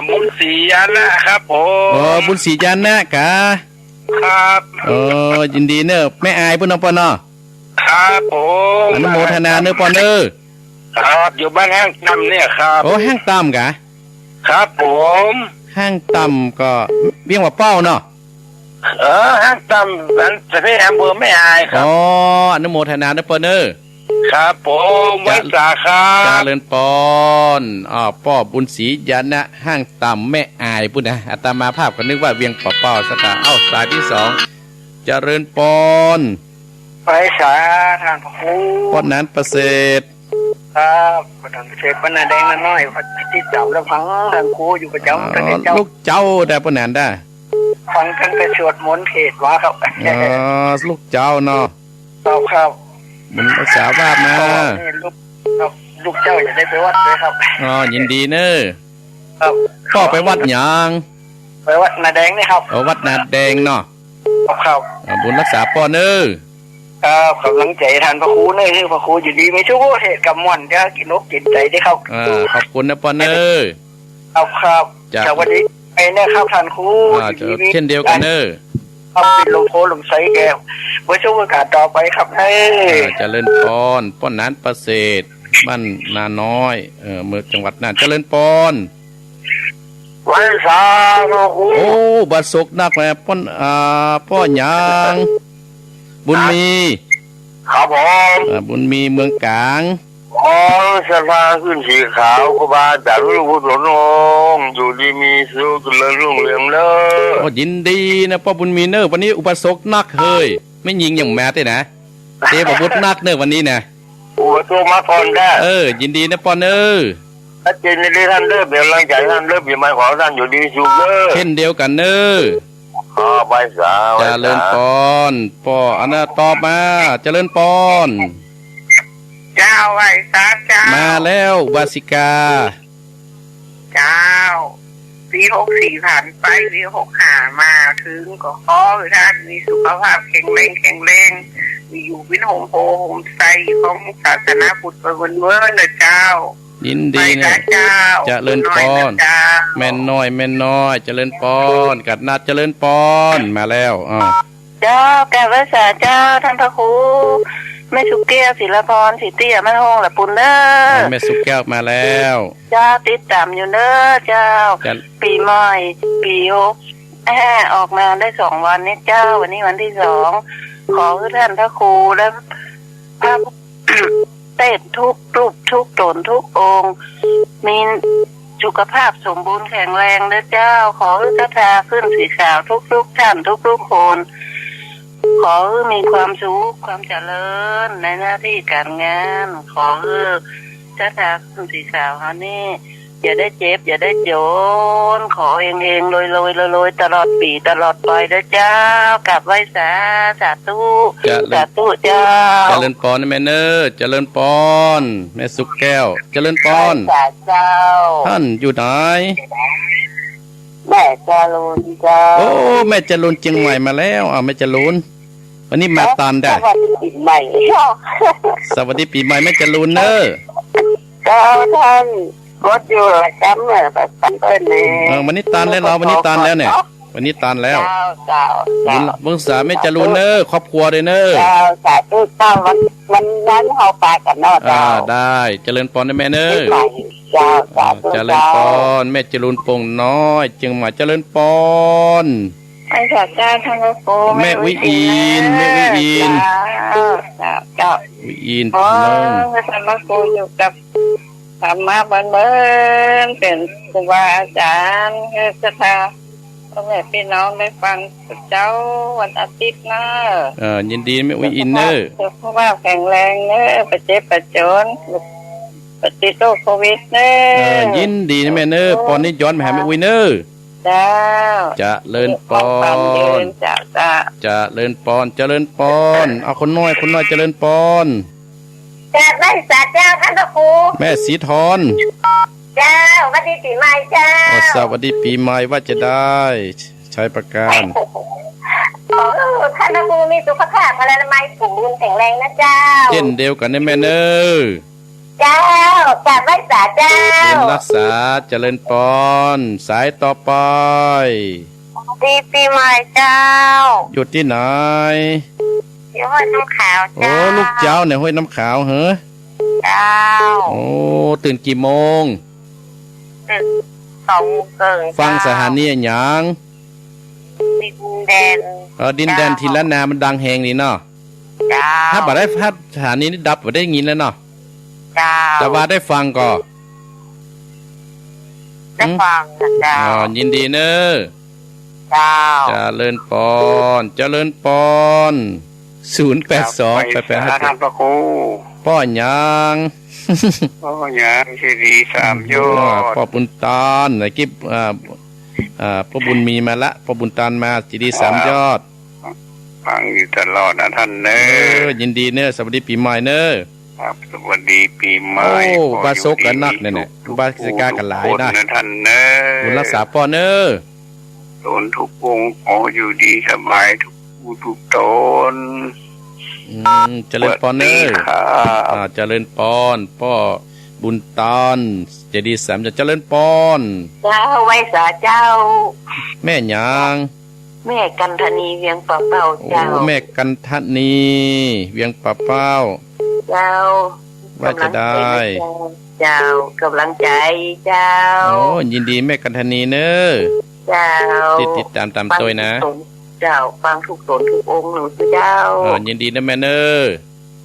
บุญศรีญานะครับผม อ๋อ บุญศรีญานะกา ครับ เออ ยินดีเน่อ แม่อายปุ้นเนาะป้อเนาะ ครับผม อนุโมทนาเน่อป้อเน่อ ครับ อยู่บ้านห้างต่ำเนี่ยครับ โอ้ ห้างต่ำกา ครับผม ห้างต่ำก็เวียงป่าเป้าเนาะ เออ ห้างต่ำ อันสะเพอำเภอแม่อายครับ อ๋อ อนุโมทนาเน่อป้อเน่อ ครับผม ไหว้สาครับ เจริญปอน อ้อ ป้อบุญศรีญานะ ห้างต่ำแม่อายปุ้นนะ อาตมาภาพก็นึกว่าเวียงป่าเป้า ศรัทธา เอ้า สายตี้สอง เจริญปอน ไหว้สาต้านพระครู ป้อหนานประเสริฐ ครับ ป้อหนานประเสริฐ บ้านนาแดงนาน้อย ตี้จ๋ำแล้วฟังต้านครูอยู่ประจ๋ำ อ๋อ ตั้งแต่เจ๊า ลูกเจ้าได้ป้อหนานได้ ฟังตั้งแต่สวดมนต์เทศน์มาครับ อ๋อ ลูกเจ้าเนาะ ครับ ครับ บุญรักษาวาสนา พ่อนี่ลูก ครับ ลูกเจ้าจะได้ไปวัดด้วยครับ อ๋อ ยินดีเน่อ ครับ ป้อไปวัดหยัง ไปวัดนาแดงนี่ครับ อ๋อ วัดนาแดงเนาะ ครับ ครับ อ่า บุญรักษาป้อเน่อ ครับ ก๋ำลังใจ๋ต้านพระครูเน่อ หื้อพระครูอยู่ดีมีสุข เทศน์ก็ม่วน จะกิ๋นอกกิ๋นใจ๋ดีครับ อ่า ขอบคุณเน่อป้อเน่อ ครับ ครับ จ้ะ สวัสดีปี๋ใหม่นะครับต้านครู อ่า อยู่ดีมี เจ้า เช่นเดียวกั๋นเน่อ ครับ เป๋นฮ่มโพธิ์ฮ่มไชแก่ ไว้ชมโอกาสต่อไปครับ เอ้ย อ่า เจริญปอน ป้อหนานประเสริฐ บ้านนาน้อย เอ่อ เมือง จังหวัดน่าน เจริญปอน ไหว้สาพระครู โอ้ อุบาสกนักแล ป้อ อ่า ป้อหยัง บุญมี ครับผม อ่า บุญมีเมืองก๋าง อ๋อ ศรัทธาขึ้นสีขาว ครูบาอาจ๋ารย์ ลูกผู้สนองค์ อยู่ดีมีสุข เจริญรุ่งเรืองเน่อ โอ้ ยินดีนะป้อบุญมีเน่อ วันนี้อุบาสกนักเฮย แม่ญิงยังมาเต๊อะนะ เตรียมอาวุธนักเน่อวันนี้นะ อุบาสกมาก่อนได้ เออ ยินดีนะป้อเน่อ ชัดเจน ยินดีต้านเน่อ เป๋นก๋ำลังใจ๋ต้านเน่อ ปี๋ใหม่ขอต้านอยู่ดีสุขเน่อ เช่นเดียวกั๋นเน่อ อ๋อ ไหว้สา ไหว้สา เจริญปอน ป้อ อันน่ะ ตอบมา เจริญปอน เจ้า ไหว้สาเจ้า มาแล้ว อุบาสิกา เจ้า ปี๋หกสี่ผ่านไป ปี๋หกห้ามาเถิง ก็ขอหื้อต้านมีสุขภาพแข็งแรง แข็งแรง มีอยู่เป๋นฮ่มโพธิ์ฮ่มไชของศาสนาพุทธไปเวิ้นๆ เน่อเจ้า ยินดีเน่อ ไหว้สาเจ้า เจริญปอน น้อยนะเจ้า แม่น้อย แม่น้อย เจริญปอน กัดนัด เจริญปอน มาแล้ว อ้าว เจ้า กราบไหว้สาเจ้า ต้านพระครู แม่สุแก้ว ศิลาพร ศรีเตี้ย มั่นคง ละปูนเน่อ แม่สุแก้วมาแล้ว เจ้า ติดต๋ามอยู่เน่อเจ้า จ้ะ ปี๋ใหม่ ปี๋หกห้า ออกมาได้สองวันนี้เจ้า วันนี้วันตี้สอง ขอหื้อต้านพระครูและพระ เทพทุกรูปทุกต๋นทุกองค์ มีสุขภาพสมบูรณ์แข็งแรงเน่อเจ้า ขอหื้อศรัทธาขึ้นสีขาวทุกๆ ท่านทุกๆ คน ขอหื้อมีความสุขความเจริญในหน้าตี้ก๋านงาน ขอหื้อศรัทธาขึ้นสีขาวเฮานี่ อย่าได้เจ็บ อย่าได้จ๋น ขอเฮงๆ รวยๆ รวยๆ ตลอดปี๋ตลอดไปเน่อเจ้า กราบไหว้สา สาธุ เจริญ สาธุเจ้า เจริญปอนนะแม่เน่อ เจริญปอน แม่สุแก้ว เจริญปอน ไหว้สาเจ้า ต้านอยู่ไหน แม่จรูนเจ้า โอ้ แม่จรูนเจียงใหม่มาแล้ว อ้าว แม่จรูน วันนี้มาตานได้ สวัสดีปี๋ใหม่ สวัสดีปี๋ใหม่แม่จรูนเน่อ เจ้า ต้านกดอยู่ประจ๋ำเน่อ ประจ๋ำเปิ้นเน่อ เออ วันนี้ตานแล้วเนาะ วันนี้ตานแล้วเนี่ย วันนี้ตานแล้ว เจ้า เจ้า เจ้า บุญ บุญสาแม่จรูนเน่อ ครอบครัวด้วยเน่อ เจ้า สาธุเจ้า วัน วันนั้นเฮาปากั๋นเนาะ อ่า เจ้า ได้ เจริญปอนนะแม่เน่อ ปี๋ใหม่ เจ้า สาธุ อ่า เจริญปอน เจ้า แม่จรูนโป่งน้อย เจียงใหม่ เจริญปอน ไหว้สาเจ้า ต้านพระครู แม่อุ๊ยอิน แม่อุ๊ยอิน เจ้า เจ้า เจ้า อุ๊ยอิน โอ้ เมือง ต้านพระครูอยู่กับธรรมะเมินๆ เป๋นครูบาอาจ๋ารย์ หื้อศรัทธาพ่อแม่ปี้น้องได้ฟังเจ้า วันอาทิตย์เน่อ เออ ยินดีแม่อุ๊ยอินเน่อ สุขภาพ สุขภาพแข็งแรงเน่อ บ่เจ็บบ่จ๋น บ่ติดโรคโควิดเน่อ เออ ยินดีนะแม่เน่อ โอ้ ปอนนี้ย้อนไปหาแม่อุ๊ยเน่อ เจ้า เจริญปอน ความฝันยืน เจ้า เจ้า เจริญปอน เจริญปอน เอาคนน้อย คนน้อย เจริญปอน กราบไหว้สาเจ้า ต้านพระครู แม่ศรีธร เจ้า สวัสดีปี๋ใหม่เจ้า เออ สวัสดีปี๋ใหม่ ว่าจะได้ ชัยประการ ขอหื้อต้านพระครูมีสุขภาพพลานามัยสมบูรณ์แข็งแรงนะเจ้า เจ้นเดียวกั๋นนะแม่เน่อ เจ้า กราบไหว้สาเจ้า บุญรักษา เจริญปอน สายต่อไป สวัสดีปี๋ใหม่เจ้า อยู่ตี้ไหน อยู่ห้วยน้ำขาว โอ้ เจ้า ลูกเจ้าเนี่ยห้วยน้ำขาวเหรอ เจ้า โอ้ ตื่นกี่โมง ตื่นสองโมงเกิ่ง ฟัง เจ้า สถานีอะหยัง ดินแดน เออ ดินแดน เจ้า ทีละนา มันดังแฮงดีเนาะ เจ้า ถ้าบ่ได้ ถ้าสถานีนี้ดับบ่ได้ยินแล้วเนาะ เจ้า แต่ว่าได้ฟังก่อ ได้ฟังนะเจ้า อืม อ๋อ ยินดีเน่อ เจ้า เจริญปอน เจริญปอน ศูนย์แปดสอง แปดแปดห้าเจ็ด ท่านพระครู ป้อหยัง ป้อหยัง เจดีย์สามยอด อ่า ป้อบุญตาน ไหนกิบ อ่า อ่า ป้อบุญมีมาละ ป้อบุญตานมา เจดีย์สามยอด ฟังอยู่ตลอดนะท่านเน่อ เออ ยินดีเน่อ สวัสดีปี๋ใหม่เน่อ ครับ สวัสดีปี๋ใหม่ โอ้ ขออยู่ดีมีสุข บาสกกั๋นนักเนี่ย บาสิกากั๋นหลายนะ ทุกคนนะท่านเน่อ บุญรักษาป้อเน่อ ต๋นทุกองค์ขออยู่ดีสบายทุกผู้ทุกต๋น อืม เจริญปอนเน่อ สวัสดีครับ อ่า เจริญปอน ป้อบุญตาน เจดีย์สามยอด เจริญปอน เจ้า ไหว้สาเจ้า แม่หยัง แม่กันทนี เวียงป่าเป้า โอ้ เจ้า แม่กันทนี เวียงป่าเป้า เจ้า ว่าจะได้ กำลังใจนะเจ้า เจ้า กำลังใจเจ้า โอ้ ยินดีแม่กันทนีเน่อ เจ้า ติด ติดต๋ามต๋ามตวยนะ ฟังทุกต๋น เจ้า ฟังทุกต๋นทุกองค์เน่อเจ้า เออ ยินดีนะแม่เน่อ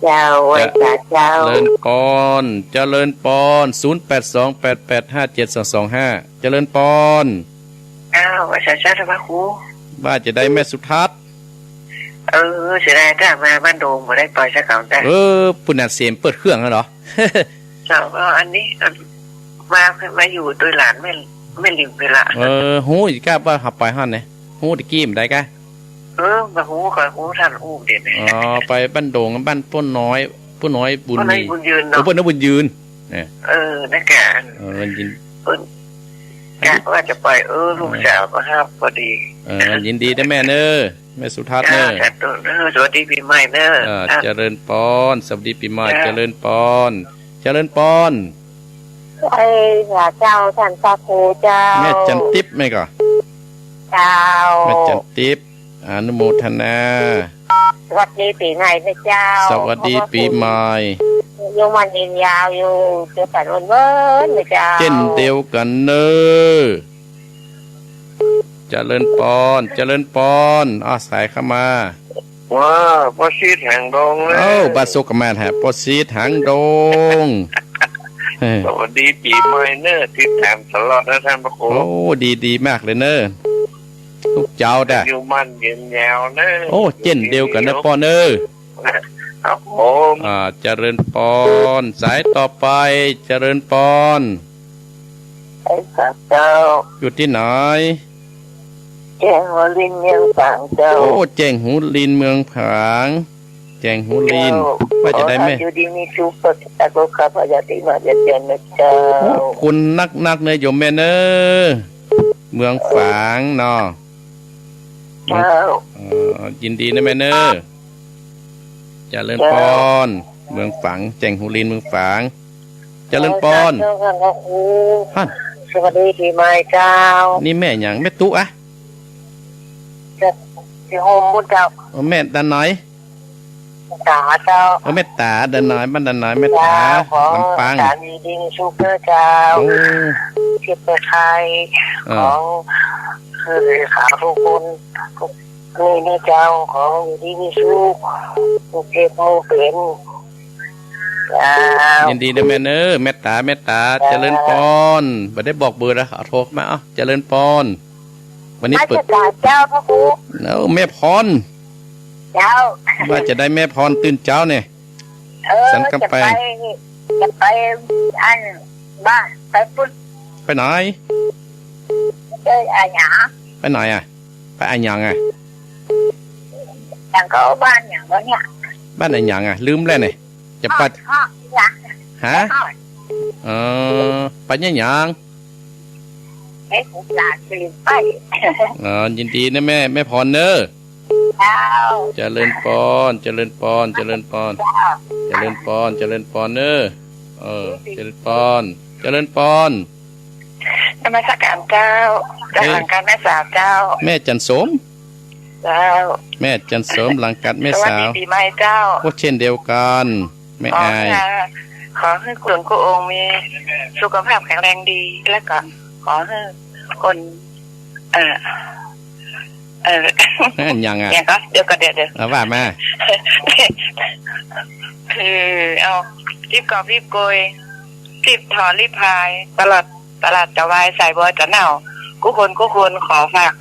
เจ้า ไหว้สาเจ้า เจริญปอน เจริญปอน ศูนย์แปดสอง แปดแปดห้าเจ็ดสองสองห้า เจริญปอน อ้าว ไหว้สาเจ้า ต้านพระครู ว่าจะได้แม่สุทัศน์ เออ เสียดายจ้า มาบ้านโดงบ่ได้ไปสักครั้งจ้า เออ ปุ้นน่ะเสียงเปิดเครื่องแล้วเหรอ เจ้า ก็อันนี้ มา มาอยู่ตวยหลานแม่ แม่หลิวไปละ เออ ฮู้อยู่ก้าว่าเฮาไปหั้นไง ฮู้ตะกี้บ่ได้ก้า เออ บ่ฮู้ ข้อยฮู้ท่านอู้เดี๋ยวนี้ อ๋อ ไปบ้านโดง บ้านป้อน้อย ป้อน้อยบุญมี ป้อน้อยบุญยืนเนาะ โอ้ ป้อน้อยบุญยืน เนี่ย เออ นั่นกะ เออ ยิน เปิ้น กะว่าจะไป เออ ลูกสาวมาฮับพอดี เออ ยินดีนะแม่เน่อ แม่สุทัศน์เน่อ จ้า สาธุเน่อ สวัสดีปี๋ใหม่เน่อ เออ จ้า เจริญปอน สวัสดีปี๋ใหม่ จ้า เจริญปอน เจริญปอน เอ้ย พระเจ้า ท่านพระครูเจ้า แม่จันทิพย์แม่ก่อ เจ้า แม่จันทิพย์ อนุโมทนา สวัสดีปี๋ใหม่นะเจ้า สวัสดีปี๋ใหม่ อยู่มั่นยืนยาวอยู่ เจริญพรนะเจ้า เจ้นเดียวกั๋นเน่อ เจริญปอน เจริญปอน อ้อ สายเข้ามา ว่า ป้อซีดหางดงเน่อ เอ้า บ่าสุขกะแม่นแฮะ ป้อซีดหางดง สวัสดีปี๋ใหม่เน่อ ติดต๋ามตลอดนะท่านพระครู โอ้ ดี ดีมากเลยเน่อ ทุกเจ๊าแต๊ อยู่มั่นยืนยาวเน่อ โอ้ เจ้นเดียวกั๋นเน่อป้อเน่อ ครับผม อ่า เจริญปอน สายต่อไป เจริญปอน ไอ้สัตว์เจ้า อยู่ตี้ไหน แจ้งหัวลินเมืองฝางเจ้า โอ้ แจ้งหัวลินเมืองฝาง แจ้งหัวลิน เจ้า ว่าจะได้แม่ ขอให้อยู่ดีมีสุข สุขภาพอย่าติมาเบียดเบียนนะเจ้า โอ้ ขอบคุณนักๆ เน่อโยมแม่เน่อ เมืองฝางเนาะ เจ้า เอ่อ ยินดีนะแม่เน่อ เจริญปอน เจ้า เมืองฝาง แจ้งหัวลินเมืองฝาง เจริญปอน เจ้า ท่านพระครู ฮะ สวัสดีปี๋ใหม่เจ้า นี่แม่หยัง แม่ตุ๊อะ จะ จะโฮมบุญเจ้า เออ แม่ดานน้อย ต๋าเจ้า เออ แม่ต๋าดานน้อย บ้านดานน้อย แม่ต๋า เจ้า ขอ ลำปาง ต๋าอยู่ดีมีสุขเน่อเจ้า โอ้ เจ็บป่วยไข้ เออ ของ คือข่าวทุกคน ทุก นี่นะเจ้า ขออยู่ดีมีสุข ทุกข์เจ็บหมู่เป๋น เจ้า ยินดีนะแม่เน่อ แม่ต๋า แม่ต๋า เจ้า เจริญปอน บ่ได้บอกเบอร์นะ เอาโทรมา เอ้า เจริญปอน วันนี้เปิด มาจากเจ้าพระครู เอ้า แม่พร เจ้า ว่าจะได้แม่พรตื่นเจ๊าเนี่ย เออ สันกำแปง จะไป จะไป อัน บ้าน ไปปุ้น ไปไหน ไปอะหยัง ไปไหนอะ ไปอะหยังอะ อย่างก็บ้านอย่างวะเนี่ย บ้านอะหยังอะ ลืมแล้วเนี่ย จะไป อ้อ อ้อ อย่าง ฮะ อ้อ เออ ไปเนี่ยหยัง เอ๊ะ ผมหลานลืมไป อ๋อ ยินดีนะแม่ แม่พรเน่อ เจ้า เจริญปอน เจริญปอน เจริญปอน เจ้า เจริญปอน เจริญปอนเน่อ เออ เจริญปอน เจริญปอน นมัสการเจ้า จาก เอ๊ะ หลังการแม่สาวเจ้า แม่จันสม เจ้า แม่จันสม หลังการแม่สาว สวัสดีปี๋ใหม่เจ้า โอ้ เช่นเดียวกั๋น แม่อาย ขอหื้อ ขอหื้อคุณกู้องค์มีสุขภาพแข็งแรงดี แล้วก็ขอหื้อคน เอ่อ เอ่อ อะหยังอะ เดี๋ยวก่อน เดี๋ยวก่อน เดี๋ยว เดี๋ยว เอาว่ามา คือ เอา รีบกอบรีบโกย รีบถอนรีบพาย ตลอด ตลาดจะวาย สายบัวจะเน่า กู้คนกู้คน ขอฝาก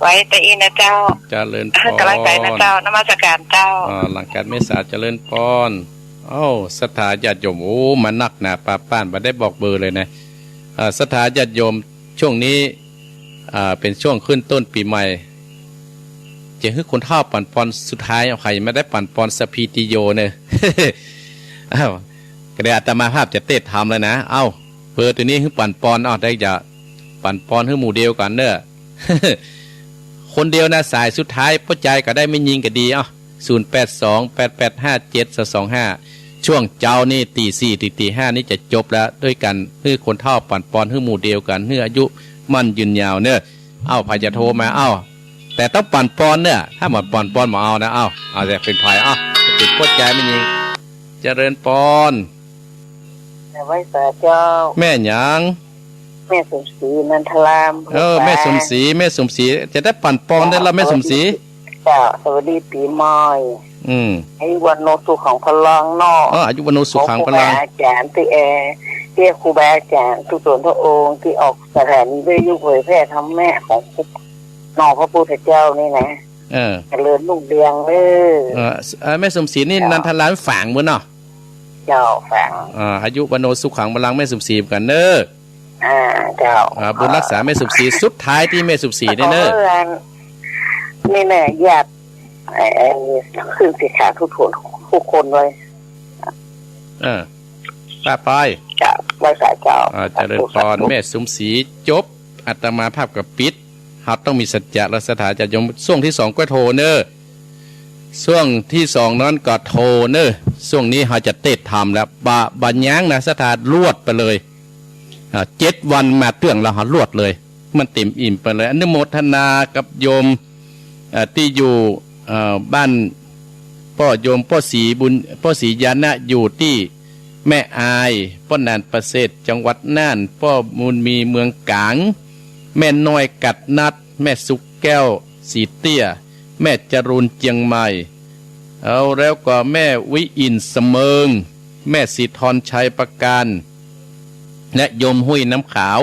ไว้ตะอี้นะเจ้า เจริญปอน ก๋ำลังใจ๋นะเจ้า นมัสการเจ้า อ่า หลังการแม่สาว เจริญปอน เอ้า ศรัทธาญาติโยม โอ้ มานักหนาปาป้าน บ่ได้บอกเบอร์เลยนะ อ่า ศรัทธาญาติโยม ช่วงนี้ อ่า เป๋นช่วงขึ้นต้นปี๋ใหม่ จะหื้อคนเฒ่าปั๋นปอนสุดท้าย เอา ใผบ่ได้ปั๋นปอนสัพพีติโยเน่อ อ้าว ก็เดี๋ยวอาตมาภาพจะเตสน์ทำแล้วนะ เอ้า เบอร์ตั๋วนี้หื้อปั๋นปอน เอ้า ได้จะปั๋นปอนหื้อหมู่เดียวกั๋นเน่อ คนเดียวนะ สายสุดท้าย ป้อจายก็ได้ แม่ญิงก็ดี เอ้า ศูนย์แปดสอง แปดแปดห้า เจ็ดสองสองห้า ช่วงเจ๊านี่ ตีสี่ ตี ตีห้านี่จะจบแล้ว ด้วยกั๋นหื้อคนเฒ่าปั๋นปอนหื้อหมู่เดียวกั๋น หื้ออายุมั่นยืนยาวเน่อ เอ้า ใผจะโทรมา เอ้า แต่ต้องปั๋นปอนเน่อ ถ้าบ่ปั๋นปอนบ่เอานะ เอ้า เอาแต่เป๋นใผ เอ้า เป๋นป้อจาย แม่ญิง เจริญปอน ไหว้สาเจ้า แม่หยัง แม่สมศรี นันทาราม เออ แม่สมศรี แม่สมศรี จะได้ปั๋นปอนได้ละ แม่สมศรี เจ้า สวัสดีปี๋ใหม่ อืม อายุวัณโณสุขังพลังเนาะ เออ อายุวัณโณสุขังพลัง ขอครูบาอาจ๋ารย์ตี้แอ ตี้ครูบาอาจ๋ารย์ทุกส่วนทุกองค์ตี้ออกสถานีวิทยุเผยแพร่ธรรมะของเนาะ พระพุทธเจ้านี่นะ เออ เจริญรุ่งเรืองเน่อ เออ เออ แม่สมศรีนี่ เจ้า นันทารามฝางเปิ้นเนาะ เจ้า ฝาง อ่า อายุวัณโณสุขังพลัง แม่สมศรีกั๋นเน่อ อ่า เจ้า อ่า บุญรักษาแม่สมศรี สุดท้ายตี้แม่สมศรีนี่เน่อ ขอเอิ้น นี่แหละ ญาติ เอ่อ ขึ้นสิขาทุกคน ทุกคนเลย เออ ป้าปอย เจ้า ไหว้สาเจ้า อ่า เจริญปอน สาธุ สาธุ แม่สมศรี จบ อาตมาภาพก็ปิด เฮาต้องมีสัจจะ และศรัทธาญาติโยม ช่วงตี้สองก็โทรเน่อ ช่วงตี้สองนั้นก็โทรเน่อ ช่วงนี้เฮาจะเตสน์ทำแล้ว บ่ บ่ยั้งนะ ศรัทธาลวดไปเลย อ่า เจ็ดวันมาเตื้องละหาลวดเลย มันเต็มอิ่มไปเลย อนุโมทนากับโยม เอ่อ ตี้อยู่ เอ่อ บ้านป้อโยมป้อศรีบุญ ป้อศรีญาณะ อยู่ตี้แม่อาย ป้อหนานประเสริฐ จังหวัดน่าน ป้อบุญมี เมืองก๋าง แม่น้อยกัดนัด แม่สุขแก้ว ศรีเตี้ย แม่จรูน เจียงใหม่ เอาแล้วก็แม่วิอินทร์ เสมิง แม่ศรีธรชัย ประการ และโยมหุ้ยน้ำขาว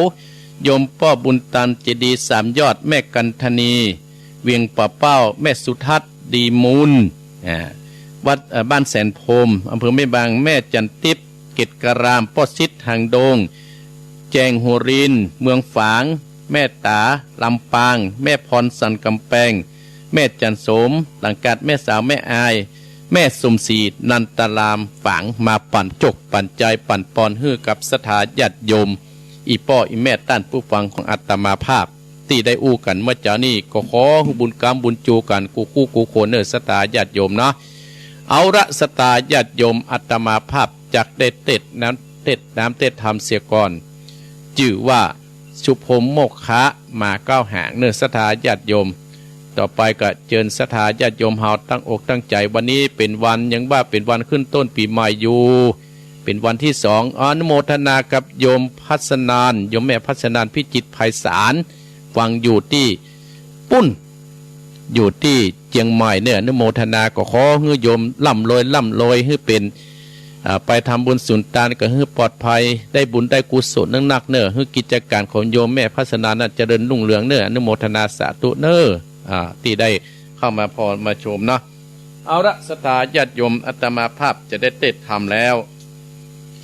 โยมป้อบุญตัน เจดีย์สามยอด แม่กันธนี เวียงป่าเป้า แม่สุทัศน์ ดีมูล อ่า วัด เอ่อ บ้านแสนพรหม อำเภอแม่บาง แม่จันทิพย์ เกตการาม ป้อสิทธิ์ หางดง แจงหัวริน เมืองฝาง แม่ต๋า ลำปาง แม่พร สันกำแปง แม่จันโสม หลังกาด แม่สาว แม่อาย แม่สมศรี นันตาราม ฝาง มาปั๋นจกปั๋นใจ๋ปั๋นปอนหื้อกับศรัทธาญาติโยม อี่ป้ออี่แม่ต้านผู้ฟังของอาตมาภาพ ตี้ได้อู้กั๋นเมื่อเจ๊านี้ ก็ขอหื้อบุญกำบุญจู๋กั๋นกู้คู่กู้คนเน่อศรัทธาญาติโยมเนาะ เอาละ ศรัทธาญาติโยม อาตมาภาพจักได้เตศน์น้ำ เตศน์น้ำเตศน์ธรรมเสียก่อน จื้อว่า สุพรหมโมกขะ หมาเก้าหางเน่อศรัทธาญาติโยม ต่อไปก็เจิญศรัทธาญาติโยมเฮาตั้งอกตั้งใจ๋ วันนี้เป๋นวัน ยังว่าเป๋นวันขึ้นต้นปี๋ใหม่อยู่ เป๋นวันตี้สอง อนุโมทนากับโยมพัสนาน โยมแม่พัสนาน พิจิตรไพศาล ฟังอยู่ตี้ ปุ้น อยู่ตี้เจียงใหม่เนี่ย อนุโมทนา ก็ขอหื้อโยมร่ำรวยร่ำรวย หื้อเป๋น อ่า ไปทำบุญสุนตานก็หื้อปลอดภัย ได้บุญได้กุศลนักๆ เน่อ หื้อกิจก๋านของโยมแม่พัสนานนั้นเจริญรุ่งเรืองเน่อ อนุโมทนาสาธุเน่อ อ่า ตี้ได้เข้ามาพรมาชมเนาะ เอาละ ศรัทธาญาติโยม อาตมาภาพจะได้เตศน์ธรรมแล้ว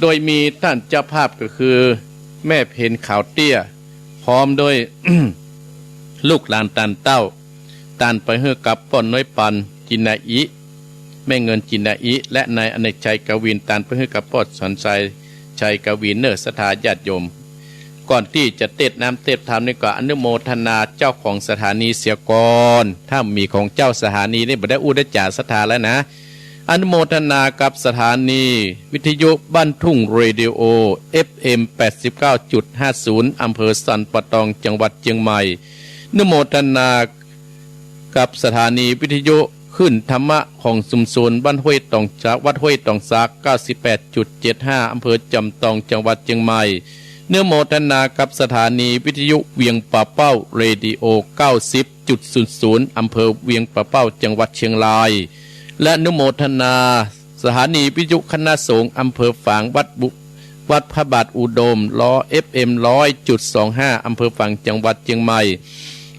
โดยมีต้านเจ้าภาพก็คือ แม่เพ็ญขาวเตี้ย พร้อมด้วย ลูกหลานต้านเต้า ต้านไปหื้อกับป้อน้อยปัน จินนาอิ แม่เงิน จินนาอิ และนายอเนกชัย กวิน ต้านไปหื้อกับป้อสอนชัย ชัยกวิน เน่อศรัทธาญาติโยม ก่อนตี้จะเตศน์น้ำเตศน์ธรรมนี้ก็อนุโมทนาเจ้าของสถานีเสียก่อน ถ้ามีของเจ้าสถานีนี่บ่ได้อู้ได้จ๋าศรัทธาแล้วนะ อนุโมทนากับสถานีวิทยุบ้านทุ่งเรดิโอ เอฟเอ็ม แปดสิบเก้าจุดห้าศูนย์ อำเภอสันป่าตอง จังหวัดเจียงใหม่ อนุโมทนากับสถานีวิทยุคลื่นธรรมะของชุมชนบ้านห้วยตองสาก วัดห้วยตองสาก เก้าสิบแปดจุดเจ็ดห้า อำเภอจอมตอง จังหวัดเจียงใหม่ อนุโมทนากับสถานีวิทยุเวียงป่าเป้า เรดิโอ เก้าสิบจุดศูนย์ศูนย์ อำเภอเวียงป่าเป้า จังหวัดเชียงราย และอนุโมทนาสถานีวิทยุคณะสงฆ์อำเภอฝาง วัดบุ วัดพระบาทอุดม ร้อย เอฟเอ็ม ร้อยจุดสองห้า อำเภอฝาง จังหวัดเชียงใหม่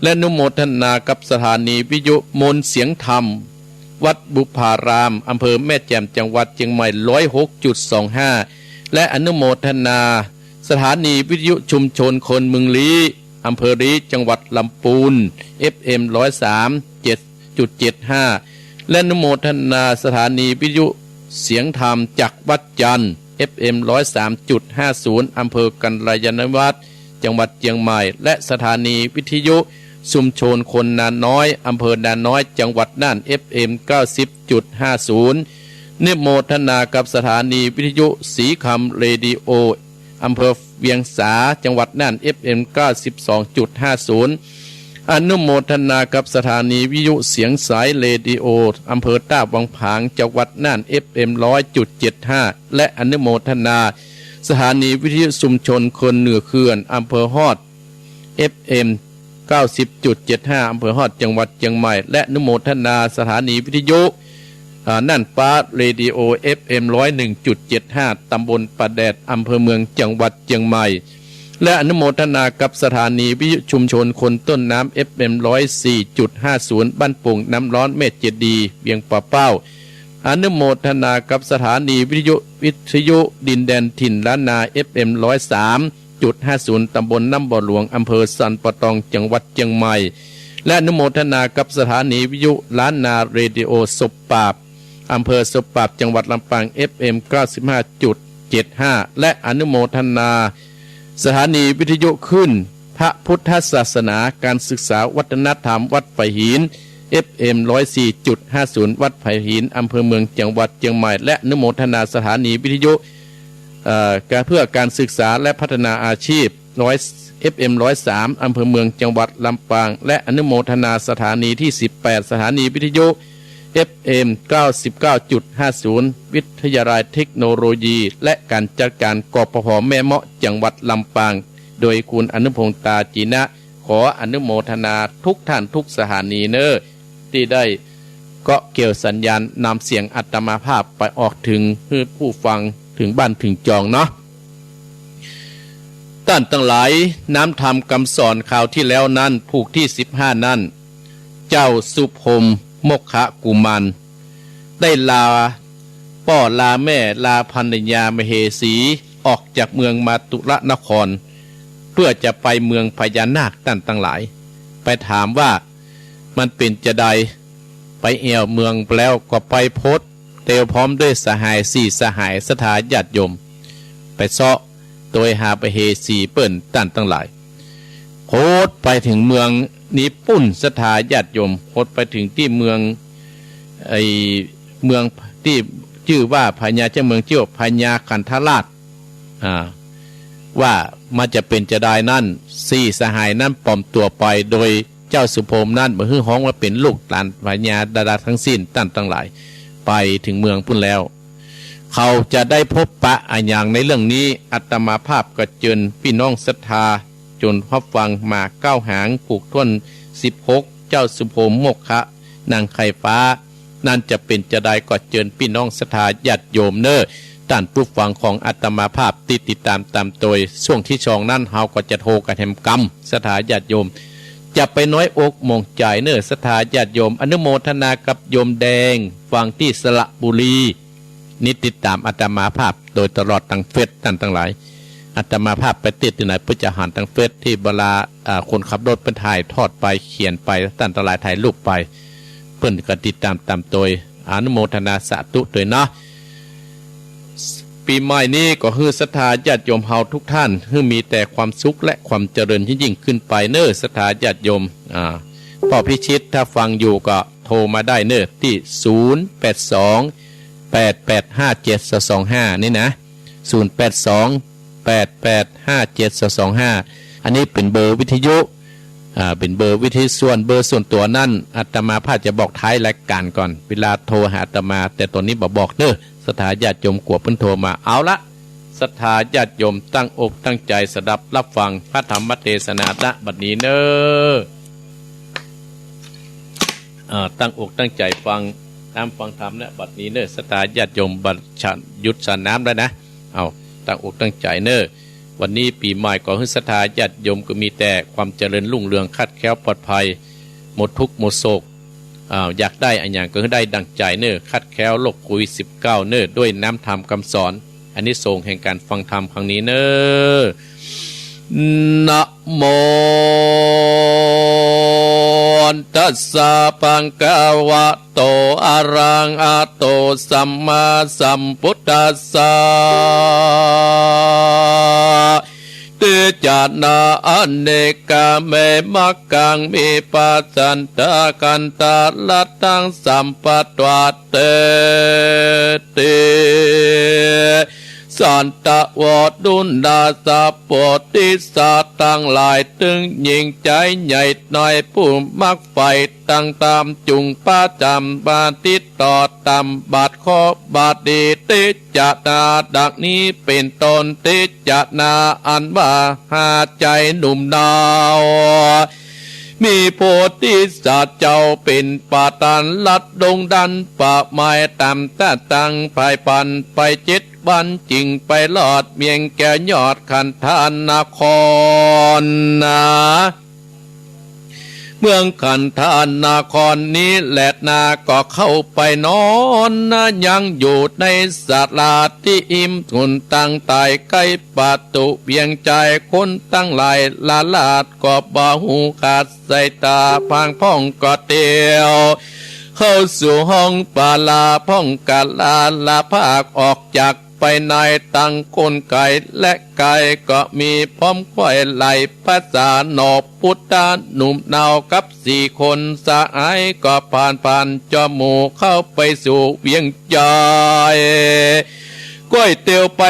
และอนุโมทนากับสถานีวิทยุมนต์เสียงธรรม วัดบุพาราม อำเภอแม่แจ่ม จังหวัดเชียงใหม่ ร้อยหกจุดสองห้า และอนุโมทนาสถานีวิทยุชุมชนคนเมืองลี้ อำเภอลี้ จังหวัดลำปูน เอฟเอ็ม ร้อยสามจุดเจ็ดห้า และอนุโมทนาสถานีวิทยุเสียงธรรมจากวัดจันทร์ เอฟเอ็ม ร้อยสามจุดห้าศูนย์ อำเภอกัลยาณวัฒน์ จังหวัดเชียงใหม่ และสถานีวิทยุชุมชนคนนาน้อย อำเภอนาน้อย จังหวัดน่าน เอฟเอ็ม เก้าสิบจุดห้าศูนย์ อนุโมทนากับสถานีวิทยุสีคำเรดิโอ อำเภอเวียงสา จังหวัดน่าน เอฟเอ็ม เก้าสิบสองจุดห้าศูนย์ อนุโมทนากับสถานีวิทยุเสียงใสเรดิโอ อำเภอต้าวังผาง จังหวัดน่าน เอฟเอ็ม ร้อยจุดเจ็ดห้า และอนุโมทนาสถานีวิทยุชุมชนคนเหนือเขื่อน อำเภอฮอด เอฟเอ็ม เก้าสิบจุดเจ็ดห้า อำเภอฮอด จังหวัดเชียงใหม่ และอนุโมทนาสถานีวิทยุ อ่า น่านฟ้าเรดิโอ เอฟเอ็ม ร้อยหนึ่งจุดเจ็ดห้า ตำบลป่าแดด อำเภอเมือง จังหวัดเชียงใหม่ และอนุโมทนากับสถานีวิทยุชุมชนคนต้นน้ำ เอฟเอ็ม ร้อยสี่จุดห้าศูนย์ บ้านโป่งน้ำร้อน แม่เจดีย์ เวียงป่าเป้า อนุโมทนากับสถานีวิทยุ วิทยุดินแดนถิ่นล้านนา เอฟเอ็ม ร้อยสามจุดห้าศูนย์ ตำบลน้ำบ่อหลวง อำเภอสันป่าตอง จังหวัดเชียงใหม่ และอนุโมทนากับสถานีวิทยุล้านนาเรดิโอศพปราบ อำเภอศพปราบ จังหวัดลำปาง เอฟเอ็ม เก้าสิบห้าจุดเจ็ดห้า และอนุโมทนาสถานีวิทยุคลื่นพระพุทธศาสนา การศึกษาวัฒนธรรม วัดฝายหิน เอฟเอ็ม ร้อยสี่จุดห้าศูนย์ วัดฝายหิน อำเภอเมือง จังหวัดเชียงใหม่ และอนุโมทนาสถานีวิทยุ เอ่อ การ เพื่อการศึกษาและพัฒนาอาชีพ ร้อย เอฟเอ็ม ร้อยสาม อำเภอเมืองจังหวัดลำปาง และอนุโมทนาสถานีที่ สิบแปด สถานีวิทยุ เอฟเอ็ม เก้าสิบเก้าจุดห้าศูนย์ วิทยาลัยเทคโนโลยี และการจัดการ กปภ แม่เมาะ จังหวัดลำปาง โดยคุณอนุพงษ์ ตาจีนะ ขออนุโมทนาทุกท่านทุกสถานีเน้อ ตี้ได้เกาะเกี่ยวสัญญาณนำเสียงอาตมาภาพไปออกเถิงหื้อผู้ฟังเถิงบ้านเถิงจองเนาะ ต้านตังหลาย น้ำธรรมกำสอนคราวตี้แล้วนั้น ผูกตี้ สิบห้า นั้น เจ้าสุพรหม มกขกุมาร ได้ลาป้อลาแม่ลาภรรยามเหสีออกจากเมืองมาตุรนคร เปื้อจะไปเมืองพญานาค ต้านตังหลาย ไปถามว่ามันเป๋นจาใด ไปแอ่วเมืองไปแล้วก็ไปพบเตียวพร้อมด้วยสหายสี่สหายศรัทธาญาติโยม ไปเซาะโตยหาปเหสีเปิ้นต้านตังหลาย โผดไปเถิงเมืองนี้ปุ้นศรัทธาญาติโยม โผดไปเถิงตี้เมือง ไอ้เมืองตี้จื้อว่าพญา เจ้าเมืองจื้อว่าพญาคันธราช อ่า ว่ามันจะเป๋นจาใดนั้น สี่สหายนั้นปลอมตั๋วไป โดยเจ้าสุพรหมนั้นบ่หื้อฮ้องว่าเป๋นลูกหลานพญาดาราทั้งสิ้นต้านตังหลาย ไปเถิงเมืองปุ้นแล้ว เขาจะได้พบปะอะหยังในเรื่องนี้ อาตมาภาพก็เจิญปี้น้องศรัทธา จงฮับฟังมาเก้าหาง ผูกถ้วน สิบหก เจ้าสุพรหม มกข นางไข่ฟ้า นั้นจะเป๋นจาใดก็เจิญปี้น้องศรัทธาญาติโยมเน้อ ต้านผู้ฟังของอาตมาภาพตี้ติดตามต๋ามโตย ช่วงตี้สองนั้นเฮาก็จะโทรกั๋นแหมกำ ศรัทธาญาติโยม จะไปน้อยอกหมองใจ๋เน้อ ศรัทธาญาติโยม อนุโมทนากับโยมแดง ฟังตี้สระบุรี นี่ติดต๋ามอาตมาภาพโดยตลอดตางเฟซต้านตังหลาย อาตมาภาพไปติดตี้ไหนเปิ้นจะหันตางเฟซตี้เวลา อ่า คนขับรถเปิ้นถ่ายทอดไป เขียนไป ต้านตังหลายถ่ายรูปไป เปิ้นก็ติดต๋ามต๋ามโตย อนุโมทนาสาธุโตยเนาะ ปี๋ใหม่นี้ก็หื้อศรัทธาญาติโยมเฮาทุกท่าน หื้อมีแต่ความสุขและความเจริญยิ่งๆ ขึ้นไปเน้อ ศรัทธาญาติโยม อ่า ป้อพิชิตถ้าฟังอยู่ก็โทรมาได้เน้อ ตี้ ศูนย์แปดสอง แปดแปดห้าเจ็ดสองสองห้า นี่นะ ศูนย์แปดสอง แปดแปดห้าเจ็ดสองสองห้า อันนี้เป๋นเบอร์วิทยุ อ่า เป๋นเบอร์วิทยุ ส่วนเบอร์ส่วนตั๋วนั้น อาตมาภาพจะบอกท้ายรายก๋านก่อน เวลาโทรหาอาตมา แต่ต๋อนนี้บ่บอกเน้อ ศรัทธาญาติโยมกั๋วเปิ้นโทรมา เอาละ ศรัทธาญาติโยมตั้งอกตั้งใจ๋สดับฮับฟังพระธรรมเตสนา ณ บัดนี้เน้อ อ่า ตั้งอกตั้งใจ๋ฟังน้ำฟังธรรม ณ บัดนี้เน้อ ศรัทธาญาติโยม บัดฉันหยุดฉันน้ำแล้วนะ เอา ตั้งอกตั้งใจ๋เน้อ วันนี้ปี๋ใหม่ก็หื้อศรัทธาญาติโยมก็มีแต่ความเจริญรุ่งเรือง คลาดแคล้วปลอดภัย หมดทุกข์หมดโศก อ่า อยากได้อะหยังก็หื้อได้ดั่งใจ๋เน้อ คลาดแคล้วโรคโควิดสิบเก้าเน้อ ด้วยน้ำธรรมกำสอน อานิสงส์แห่งก๋านฟังธรรมครั้งนี้เน้อ นะโม ตัสสะ ภะคะวะโต อะระหะโต สัมมาสัมพุทธัสสะ เตจะนะ อะเนกะเม มะกัง มีปะสันตะ ขันธะรัตตัง สัมปะตวา เตติ สันตะโว ดุณา สัพโพธิสัตว์ตังหลาย ตึงญิงจายใหญ่น้อย ผู้มักใฝ่ตังธรรม จุ่งปะจ๋ำปะติดต่อต๋ามบัดข้อบัดดี เตจะนะ ดังนี้เป๋นต้น เตจะนะ อันว่าหาใจ๋หนุ่มเนา มีโพธิสัตว์เจ้าเป๋นประธาน ลัดดงดันประไมต๋ามตาตัง ไปพันไปเจ็ดวัน จึงไปรอดเวียงแก้วยอดขันธานครนา เมืองขันธานครนี้แลนา ก็เข้าไปนอนนา ยังอยู่ในศาลาตี้อิ่มสุนตังใต้ใก้ประตู๋เวียงจาย คนตังหลายละลาด ก็บ่ฮู้ขาดสายต๋า พางพ่องก็เตียวเข้าสู่ห้องปาลา พ่องกะลาละภาคออกจากไปใน ตังคนไก๋และไก๋ ก็มีพร้อมข้อยหลายภาษา หนอพุทธะหนุ่มเนากับสี่คนสหาย ก็ผ่านผ่านจอมหมู่เข้าไปสู่เวียงจาย ก้อยเตียวไป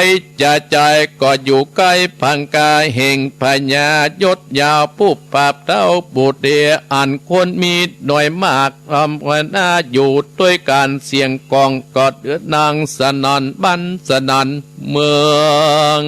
จะจ่ายก็อยู่ใก้ผางกาแห่งพญายศยาวผู้ปราบเต้าบุตรี อันคนมีน้อยมาก อำนาจอยู่ตวยกั๋น เสียงก้องก็เดือดดังสนั่นบ้านสนั่นเมือง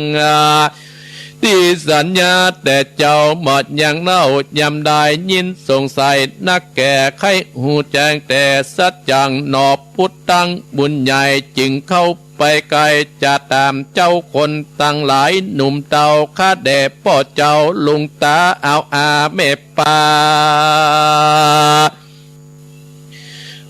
ตี้สัญญาแต่เจ้าหมดยังเล่า ยำได้ยินสงสัยนักแก่ ใค่ฮู้แจ้งแต่สัจจังหนอ ปุตตังบุญใหญ่จึงเข้าไปใก้ จะต๋ามเจ้าคนตังหลาย หนุ่มเต้าข้าแด่ป้อเจ้า ลุงต๋าเอาอาแม่ป้า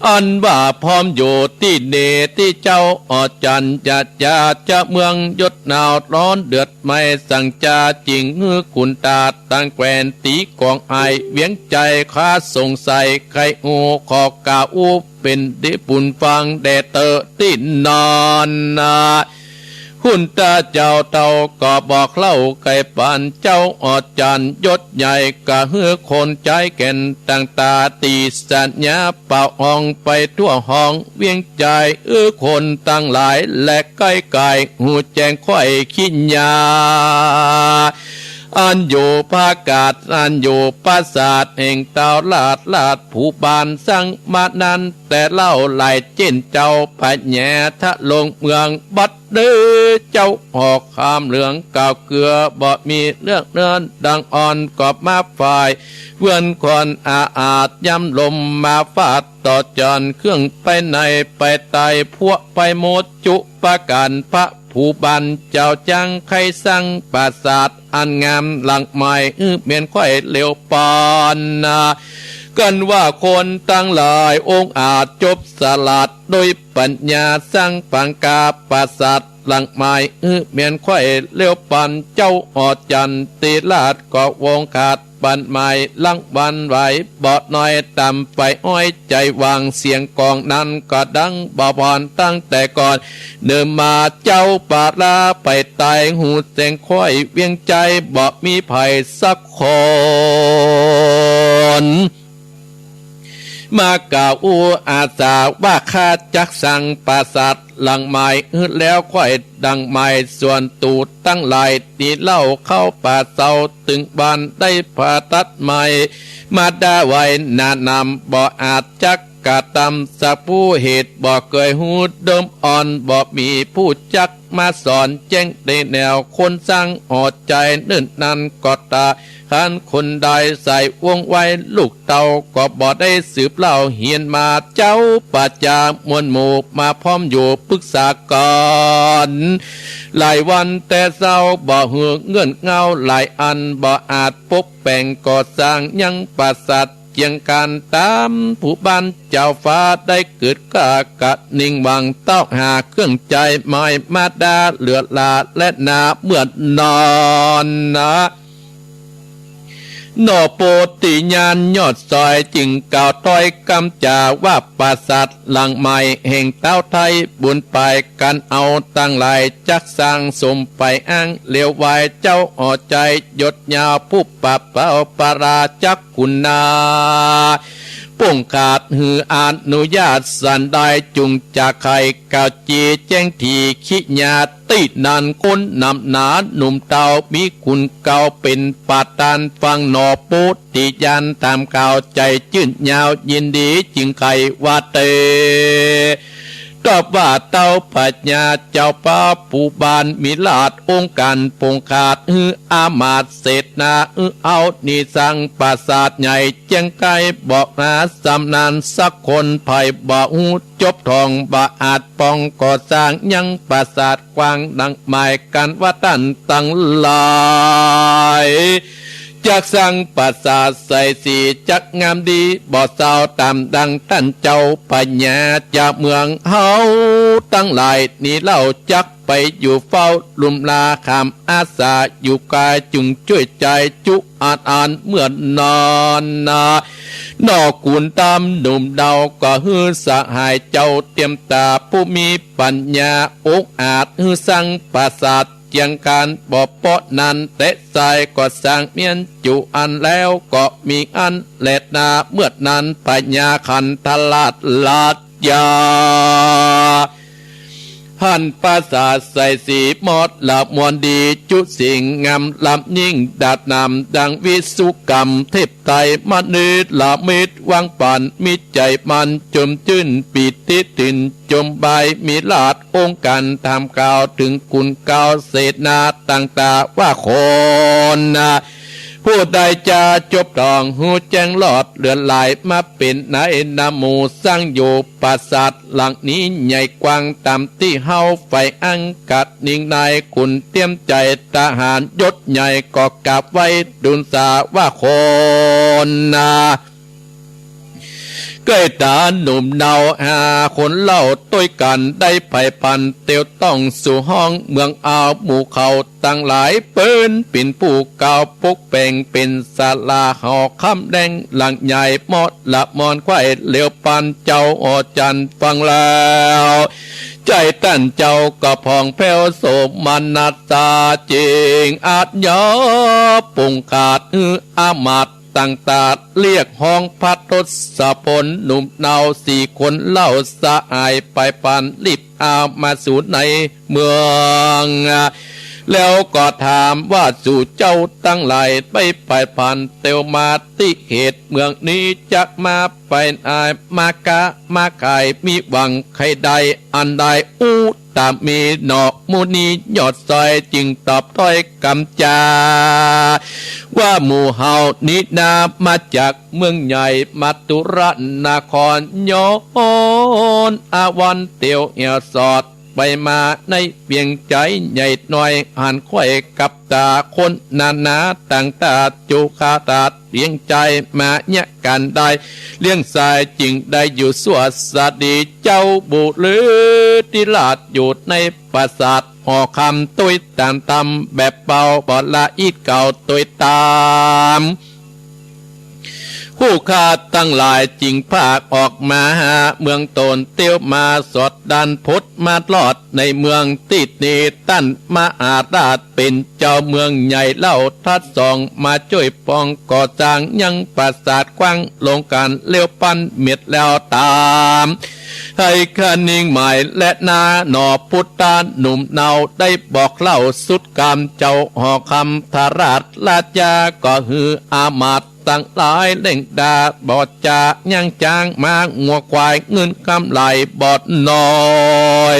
อันว่าพร้อมอยู่ตี้เน่ตี้เจ้า อ่อจันจะจะจะเมืองยศหนาวร้อนเดือดไหม้ สังจาจึงหื้อขุนตาตังแควน ตี๋ก๋องไอเวียงใจ๋ ข้าสงสัยใค่ฮู้ ขอกล่าวอู้เป๋นตี้ปูนฟังแด่เต๊อะตี้นอนนา ขุนต๋าเจ้าเต้าก็บอกเล่าไขปัน เจ้าอ่อจันยศใหญ่ ก็หื้อคนใจ๊แก่นต่างต๋า ตี้สัญญาเป่าฮ้องไปทั่วห้องเวียงใจ๋ หื้อคนตังหลายและใก้ไก๋ฮู้แจ้งใค่ขี้หญ้า อันอยู่ผากาศ อันอยู่ปราสาทแห่งเต้าราช ราชผู้บานสังมานั้น แต่เล่าหลายเจ้นเจ้า พญาทะลงเมือง บัดเด้อเจ้าหอกคามเหลือง กล่าวเกือบ่มีเรื่องเนินดังอ่อน ก็มาฝ่ายเพื่อนคนอาอาจ ย้ำลมมาฟาดต่อจอน เครื่องไปในไปไต พวกไปหมดจุประก๋าน พระผู้บานเจ้าจังใค่สร้างปราสาทอันงามหลังใหม่ หื้อเมียนใค่เหลียวปันนา กันว่าคนตังหลายองอาจจบสลาด โดยปัญญาสร้างปางกาปราสาทหลังใหม่ หื้อเมียนใค่เหลียวปัน เจ้าอ่อจันติราชก็วงขาด ปันไม้หลังวันไหว บ่น้อยต๋ามไปอ้อยใจ๋หวัง เสียงก้องนั้นก็ดังบ่ผ่อนตั้งแต่ก่อน เนิ่นมาเจ้าปาราไปไต ฮู้แจ้งใค่เวียงใจ๋ บ่มีใผสักคน มากล่าวอู้อาสาว่า ข้าจักสร้างปราสาทหลังใหม่ หื้อแล้วใค่ดังใหม่ ส่วนตูตังหลายตี้เล่าเข้าป่าเซา ตึงบ้านได้ผ่าตัดไม้มาดาไว้หนานำ บ่อาจจักกระตำสักผู้ เหตุบ่เกยฮู้เดิมอ่อน บ่มีผู้จักมาสอนแจ้งได้แนว คนสร้างอ่อใจ๋เนิ่นนั้นก็ต๋า คันคนใดใส่วงไว้ ลูกเต้าก็บ่ได้สืบเล่าเฮียนมา เจ้าประจามวลหมู่มาพร้อมอยู่ปรึกษากั๋น หลายวันแต่เซ้า บ่หื้อเงื่อนเงาหลายอัน บ่อาจปบแป๋งก่อสร้างยังปราสาทเจียงก๋าน ต๋ามผู้บ้านเจ้าฟ้าได้เกิดกล้ากระนิ่งหวัง เต้าหาเครื่องใจ๋ไม้มาดาเหลือหลาและนาเมื่อนอนนา หน่อโปธิญาณยอดซอยจึงกล่าวถ้อยกำจ๋าว่า ปราสาทหลังใหม่แห่งเต้าไทยบุญไป กันเอาตังหลายจักสร้างสมไปอ้าง เหลียวไหว้เจ้าอ่อใจ๋ยศยาวผู้ปราบเปล่าปราจักขุนนา ป่งขาดหื้ออนุญาตสันใด จุ่งจะไขกล่าวจีแจ้งถี่ ขี้หญ้าตี้นั้นคนหนำหนา หนุ่มเต้ามีขุนเก่าเป๋นประธานฟังหน่อโปธิญาณ ถามข่าวใจ๋จื้นยาวยินดี จึงไขว่าเต ตอบว่าเต้าพญาเจ้าฟ้าผู้บานมีราชองค์ก๋าน ป่งขาดหื้ออามาตย์เสนา หื้อเอานี่สร้างปราสาทใหญ่เจียงไก บ่หาสำนานสักคน ใผบ่ฮู้จบท่อง บ่อาจป้องก่อสร้างยังปราสาทกว้างดังหมาย กันว่าต้านตังหลาย จักสร้างปราสาทใสสีจักงามดี บ่เศร้าต๋ามดังต้านเจ้าพญา จะเมืองเฮาตังหลายนี้เล่า จักไปอยู่เฝ้าลุ่มลา ขามอาสาอยู่ไกล จุ่งจ้วยใจ๋จุอาดอันเมื่อนอนนา หน่อขุนต๋ามหนุ่มเดา ก็หื้อสหายเจ้าเตรียมต๋า ผู้มีปัญญาองอาจ หื้อสร้างปราสาท เจียงก๋านบ่เปาะนั้น แต่ทรายก็สร้างเมียนจุอัน แล้วก็มีอันแลนา เมื่อนั้นพญาขันธราชราชยา หั้นปราสาทใสสีมอดละมวลดี จุสิ่งงามล้ำยิ่งดาดหนามดังวิสุกรรม เทพไตรมณีละมิตวังปัน มีใจ๋มันจมจื้นปีติตื่นจมบาย มีราชองค์การถามกล่าว เถิงคุณเกล้าเสนาต่างต๋าว่าคนนา ผู้ใดจะจบต้องฮู้แจ้งรอดเลือดไหลมาเป๋นนายนาหมู่ สร้างอยู่ปราสาทหลังนี้ใหญ่กว้างต๋ามตี้เฮาใฝ่อั้ง กระนิ่งนายขุนเตรียมใจ๋ ทหารยศใหญ่ก็กราบไหว้ตูนสาว่าคนนา ใก้ต๋าหนุ่มเนาห้าคนเล่า ตวยกั๋นได้ใฝ่ฝัน เตียวต้องสู่ห้องเมืองอาว หมู่เขาตังหลายเปิ้นเป๋นผู้กล่าวปกแป๋ง เป๋นศาลาหอคำแดงหลังใหญ่ เหมาะละมอนไขว้เหลียวปัน เจ้าอ่อจันทร์ฟังแล้ว ใจ๋ต้านเจ้าก็ผ่องแผ้วโสมนัสจ๋า จึงอาจยอปงขาดหื้ออามาตย์ต่างต๋า เรียกฮ้องพระทศพลหนุ่มเนาสี่คนเล่า สหายใฝ่ฝันรีบอาวมาสู่ในเมือง แล้วก็ถามว่าสู่เจ้าตังหลาย ไปใฝ่ฝันเตียวมาตี้เขตเมืองนี้ จักมาไปไหน มาก๊ามาขาย มีหวังใค่ได้อันใด อุตตมีหนอมุนียอดซอย จึงตอบถ้อยกำจา ว่าหมู่เฮานี้นามาจากเมืองใหญ่มัทุรนคร ย้อนอาวรณ์เตียวแอ่วสอด ไปมาในเวียงใจ๋ใหญ่น้อย หันไขว้กับต๋าคนนานาต่างต๋า จุคาตาดเวียงใจ๋มาเยียะกั๋นได้ เลี้ยงสายจึงได้อยู่สั่วสดี เจ้าบุฤธิราชอยู่ในปราสาทหอคำ ตวยต๋ามต๋ามแบบเบา บ่ละอิดเก่าตวยต๋าม คู่ข้าตังหลายจึงพากออกมาหาเมืองต๋น เตียวมาสอดด่านพดมาลอดในเมืองตี้นี้ ต้านมหาราชเป๋นเจ้าเมืองใหญ่เล่า ทัดส่องมาจ้วยปองก่อสร้างยังปราสาทกว้าง ลงก๋านเลี้ยวปันเม็ดแล้วต๋าม ไห้คะนิงหมายและนาหนอ ปุตตาหนุ่มเนาได้บอกเล่าสุดกำ เจ้าหอคำทราชราชา ก็หื้ออามาตย์ตังหลายเล่งด่า บ่จายั้งจ๊าง ม้างัวควายเงินคำหลายบ่น้อย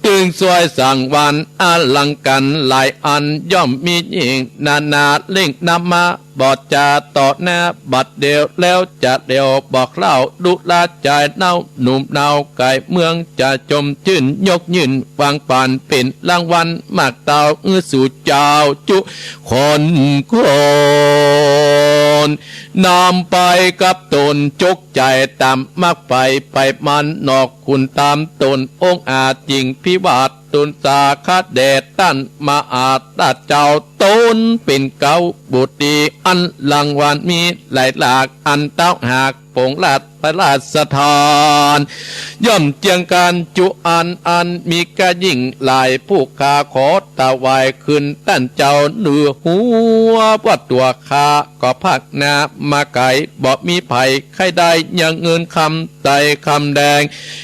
ตึงซ่วยสังวานอลังก๋านหลายอัน ย่อมมียิ่งนานาเล่งนำมา บ่จาต่อหน้าบัดเดียว แล้วจะเดียวบอกเล่าดุราจ๋ายเนา หนุ่มเนาไก่เมืองจะจมจื้นยกยื่น วางปันเป๋นรางวัลมากเต้า อื้อสู่เจ้าจุคนคน นำไปกับต๋นจกใจ๋ต๋ามมักไป ไปมันนอกคุณต๋ามต๋นองอาจ จิ่งพิวาท ต๋นสาคะแด่ต้านมหาราชเจ้า ต๋นเป๋นเก๊าบุตรี อันรางวัลมีหลายหลาก อันเต้าหากปงราชพระราชทาน ย่อมเจียงก๋านจุอัน อันมีก้ายิ่งหลาย ผู้ข้าขอถวายคืนต้านเจ้า เนื้อหัวว่าตั๋วข้าก็พากนามาไก๋ บ่มีใผใค่ได้ยังเงินคำไตรคำแดง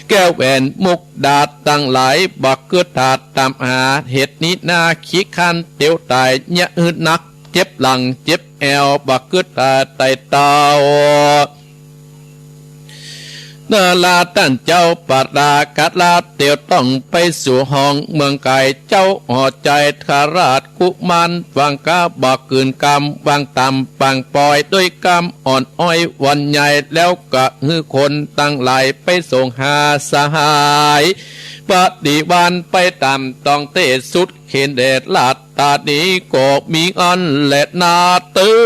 แก้วแหวนมุกดาตังหลาย บ่กึ๊ดถาดต๋ามหา เหตุนี้นาขี้คร้านเตียวต๋าย เยียะหื้อนักเจ็บหลังเจ็บแอว บ่กึ๊ดถาดไต่เต้า นาราต้านเจ้าปรากฏลาเตียวต้องไปสู่ห้องเมืองไก๋ เจ้าหอใจ๋ทราชกุมาร ฟังกาบ่กืนกำ วางต๋ามปางปอย ด้วยกำอ่อนอ้อยหวานใหญ่ แล้วก็หื้อคนตังหลายไปส่งหาสหาย ปฏิวานไปต๋ามต้องเตสุด เขตแดนราชธานีก็มีอั้นแลนา เต๋อ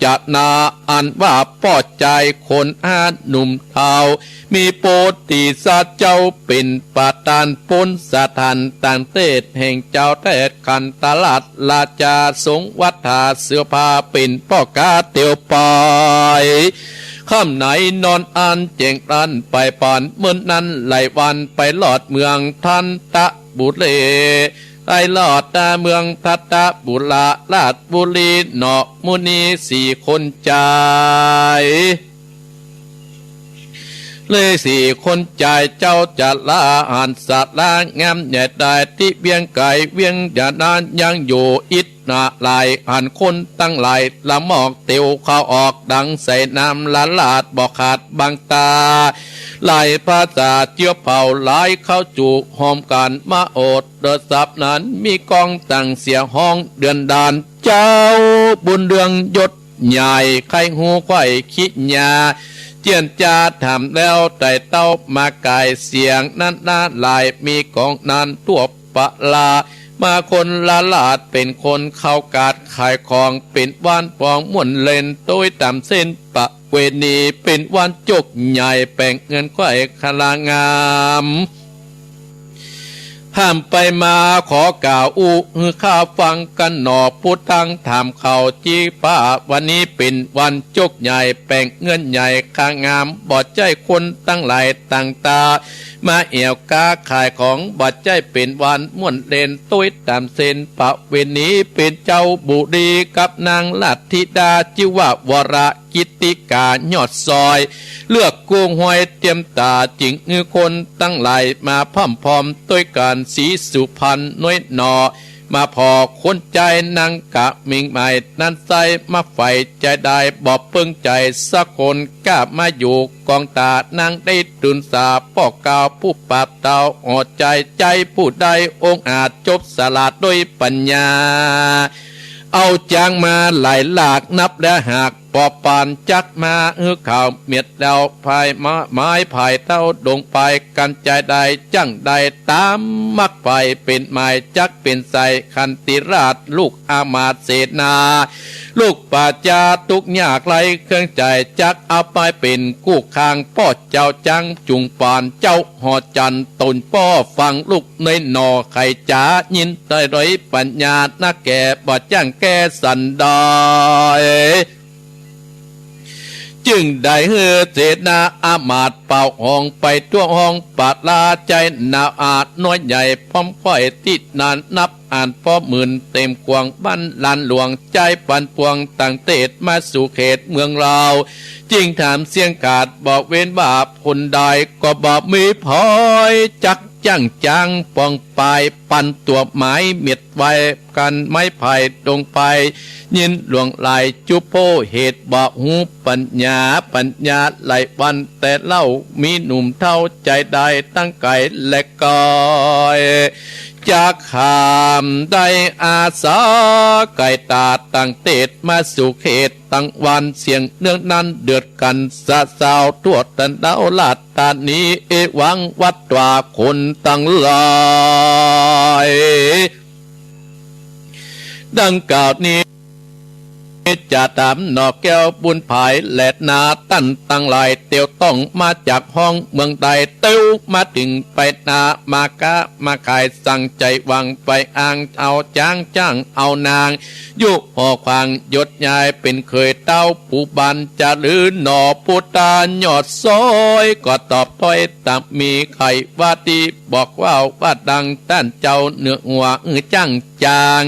จะนาอันว่าป้อใจ๋คนห้าหนุ่มเฒ่า มีโพธิสัตว์เจ้าเป๋นประธาน ป๊นสถานต่างเตสแห่งเจ้าแทดขันธราชราชา ทรงวัฏฐาเสื้อผ้าเป๋นป้อก๋าเตียวไป ค่ำไหนนอนอันแจ้งอันไปปาน เมินนั้นหลายวันไปลอดเมืองทันตะบุรี ไปลอดตาเมืองทันตะบุรี ราชบุรีเนาะ มุนีสี่คนใจ๋ เลยสี่คนจายเจ้าจะละหันสาระงามใหญ่ได้ตี้เวียงไก๋เวียงยาดานยังอยู่อิดนาหลายหันคนตังหลายละมอกเตียวเข้าออกดังใส่น้ำละลาดบ่ขาดบางตา หลายภาษาเจื้อเผ่าหลายเข้าจู๋หอมกั๋นมาโอดเดิดสับนั้นมีก้องตังเสียฮ้องเดือนดาน เจ้าบุญเรืองยศใหญ่ใค่ฮู้ใค่คิดญา เจียนจาถามแล้วไต่เต้ามาก๋ายเสียงนั้นนาหลายมีกองนั้นทั่วปะลา มาคนละลาดเป๋นคนเข้ากาดขายของเป๋นวันปองม่วนเล่นโตยต๋ามเส้นประเวณีเป๋นวันจกใหญ่แป๋งเงินใค่คลางาม ห้ามไปมาขอกล่าวอู้หื้อข้าฟังกั๋นหน่อ ผู้ตังถามเขาจี้ป้า วันนี้เป๋นวันจกใหญ่แป๋งเงินใหญ่คลางาม บ่ใจ้คนตังหลายต่างตา มาแอ่วก๊าขายของ บ่ใจ้เป๋นวันม่วนเล่นโตยต๋ามเส้นประเวณี เป๋นเจ้าบุรีกับนางราชธิดา จื้อว่าวรกิตติกายอดซอย เลือกกู้ห้วยเตรียมต๋า จึงหื้อคนตังหลายมาพร่อมพร้อมโตยกั๋น ศรีสุพรรณน้อยหน่อ มาผ่อคนใจ๊นางกะหมิ่งใหม่นั้นไส้มาใฝ่ใจ๋ได้ บ่เปิ้งใจ๋สักคน ก้ามาอยู่กองต๋านางได้ตูนสา ป้อกล่าวผู้ปราบเต้า อ่อใจ๋ใจ๊ผู้ได้องอาจ จบสลาดโดยปัญญา เอาจ๊างมาหลายลากนับและหาก ปอปานจักมาหื้อข่าวเมียดแล้ว ภายมาไม้ภายเต้าดงไป กั๋นจายได้จั่งได้ต๋ามมักไป เป๋นหมายจักเป๋นใส ขันติราชลูกอามาตย์เสนา ลูกป่าจาทุกข์ยากไร้เครื่องใจ๋ จักเอาไปเป๋นกู้คาง ป้อเจ้าจ๊างจุงปาน เจ้าหอจันทน์ต๋นป้อฟังลูกเนยหน่อ ใค่จ๋ายินได้โดยปัญญา นักแก่บ่จ้างแก้สันดอย จึงได้หื้อเสนาอามาตย์เป่าฮองไปทั่วห้อง ปะลาใจ๋นาอาน้อยใหญ่ พร้อมใค่ตี้นั้นนับอ่านป้อหมื่น เต๋มกว้างบ้านลานหลวง ใจ๊ปันปวงต่างเตศมาสู่เขตเมืองลาว จึงถามเสียงขาดบ่เว้นว่า ผลใดก็บ่มีผอย จักจ้างจ๊างปองปาย ปันตั๋วหมายเมียดไว้ กั๋นไม้ไผ่ดงไป ยินหลวงหลายจุโพเหตุบ่ฮู้ปัญญา ปัญญาหลายวันแต่เล่า มีหนุ่มเฒ่าใจ๋ได้ตั้งไก๋และก้อย จักข้ามได้อาสาไก๋ต๋าตั้งเตศมาสู่เขตตังวัน เสียงเนืองนั้นเดือดกั๋นสะสาวทั่วตันดาวราชธานี เอวังวัตวาคนตังหลาย ดังกล่าวนี้ จะถามหน่อแก้วบุญผาย และนาต้านตังหลาย เตียวต้องมาจากห้องเมืองใด เตียวมาเถิงไปนา มาก๊ามาขาย สั่งใจ๋หวังไปอ้าง เอาจ๊างจ้างเอานาง ยุหอขวางยศยาย เป๋นเขยเต้าปู่บาน จะลือหน่อผู้ตายอดซอย ก็ตอบถ้อยตามมี ใค่ว่าตี้บอกว่าว่าดัง ต้านเจ้าเหนือหัวหื้อจ้างจ้าง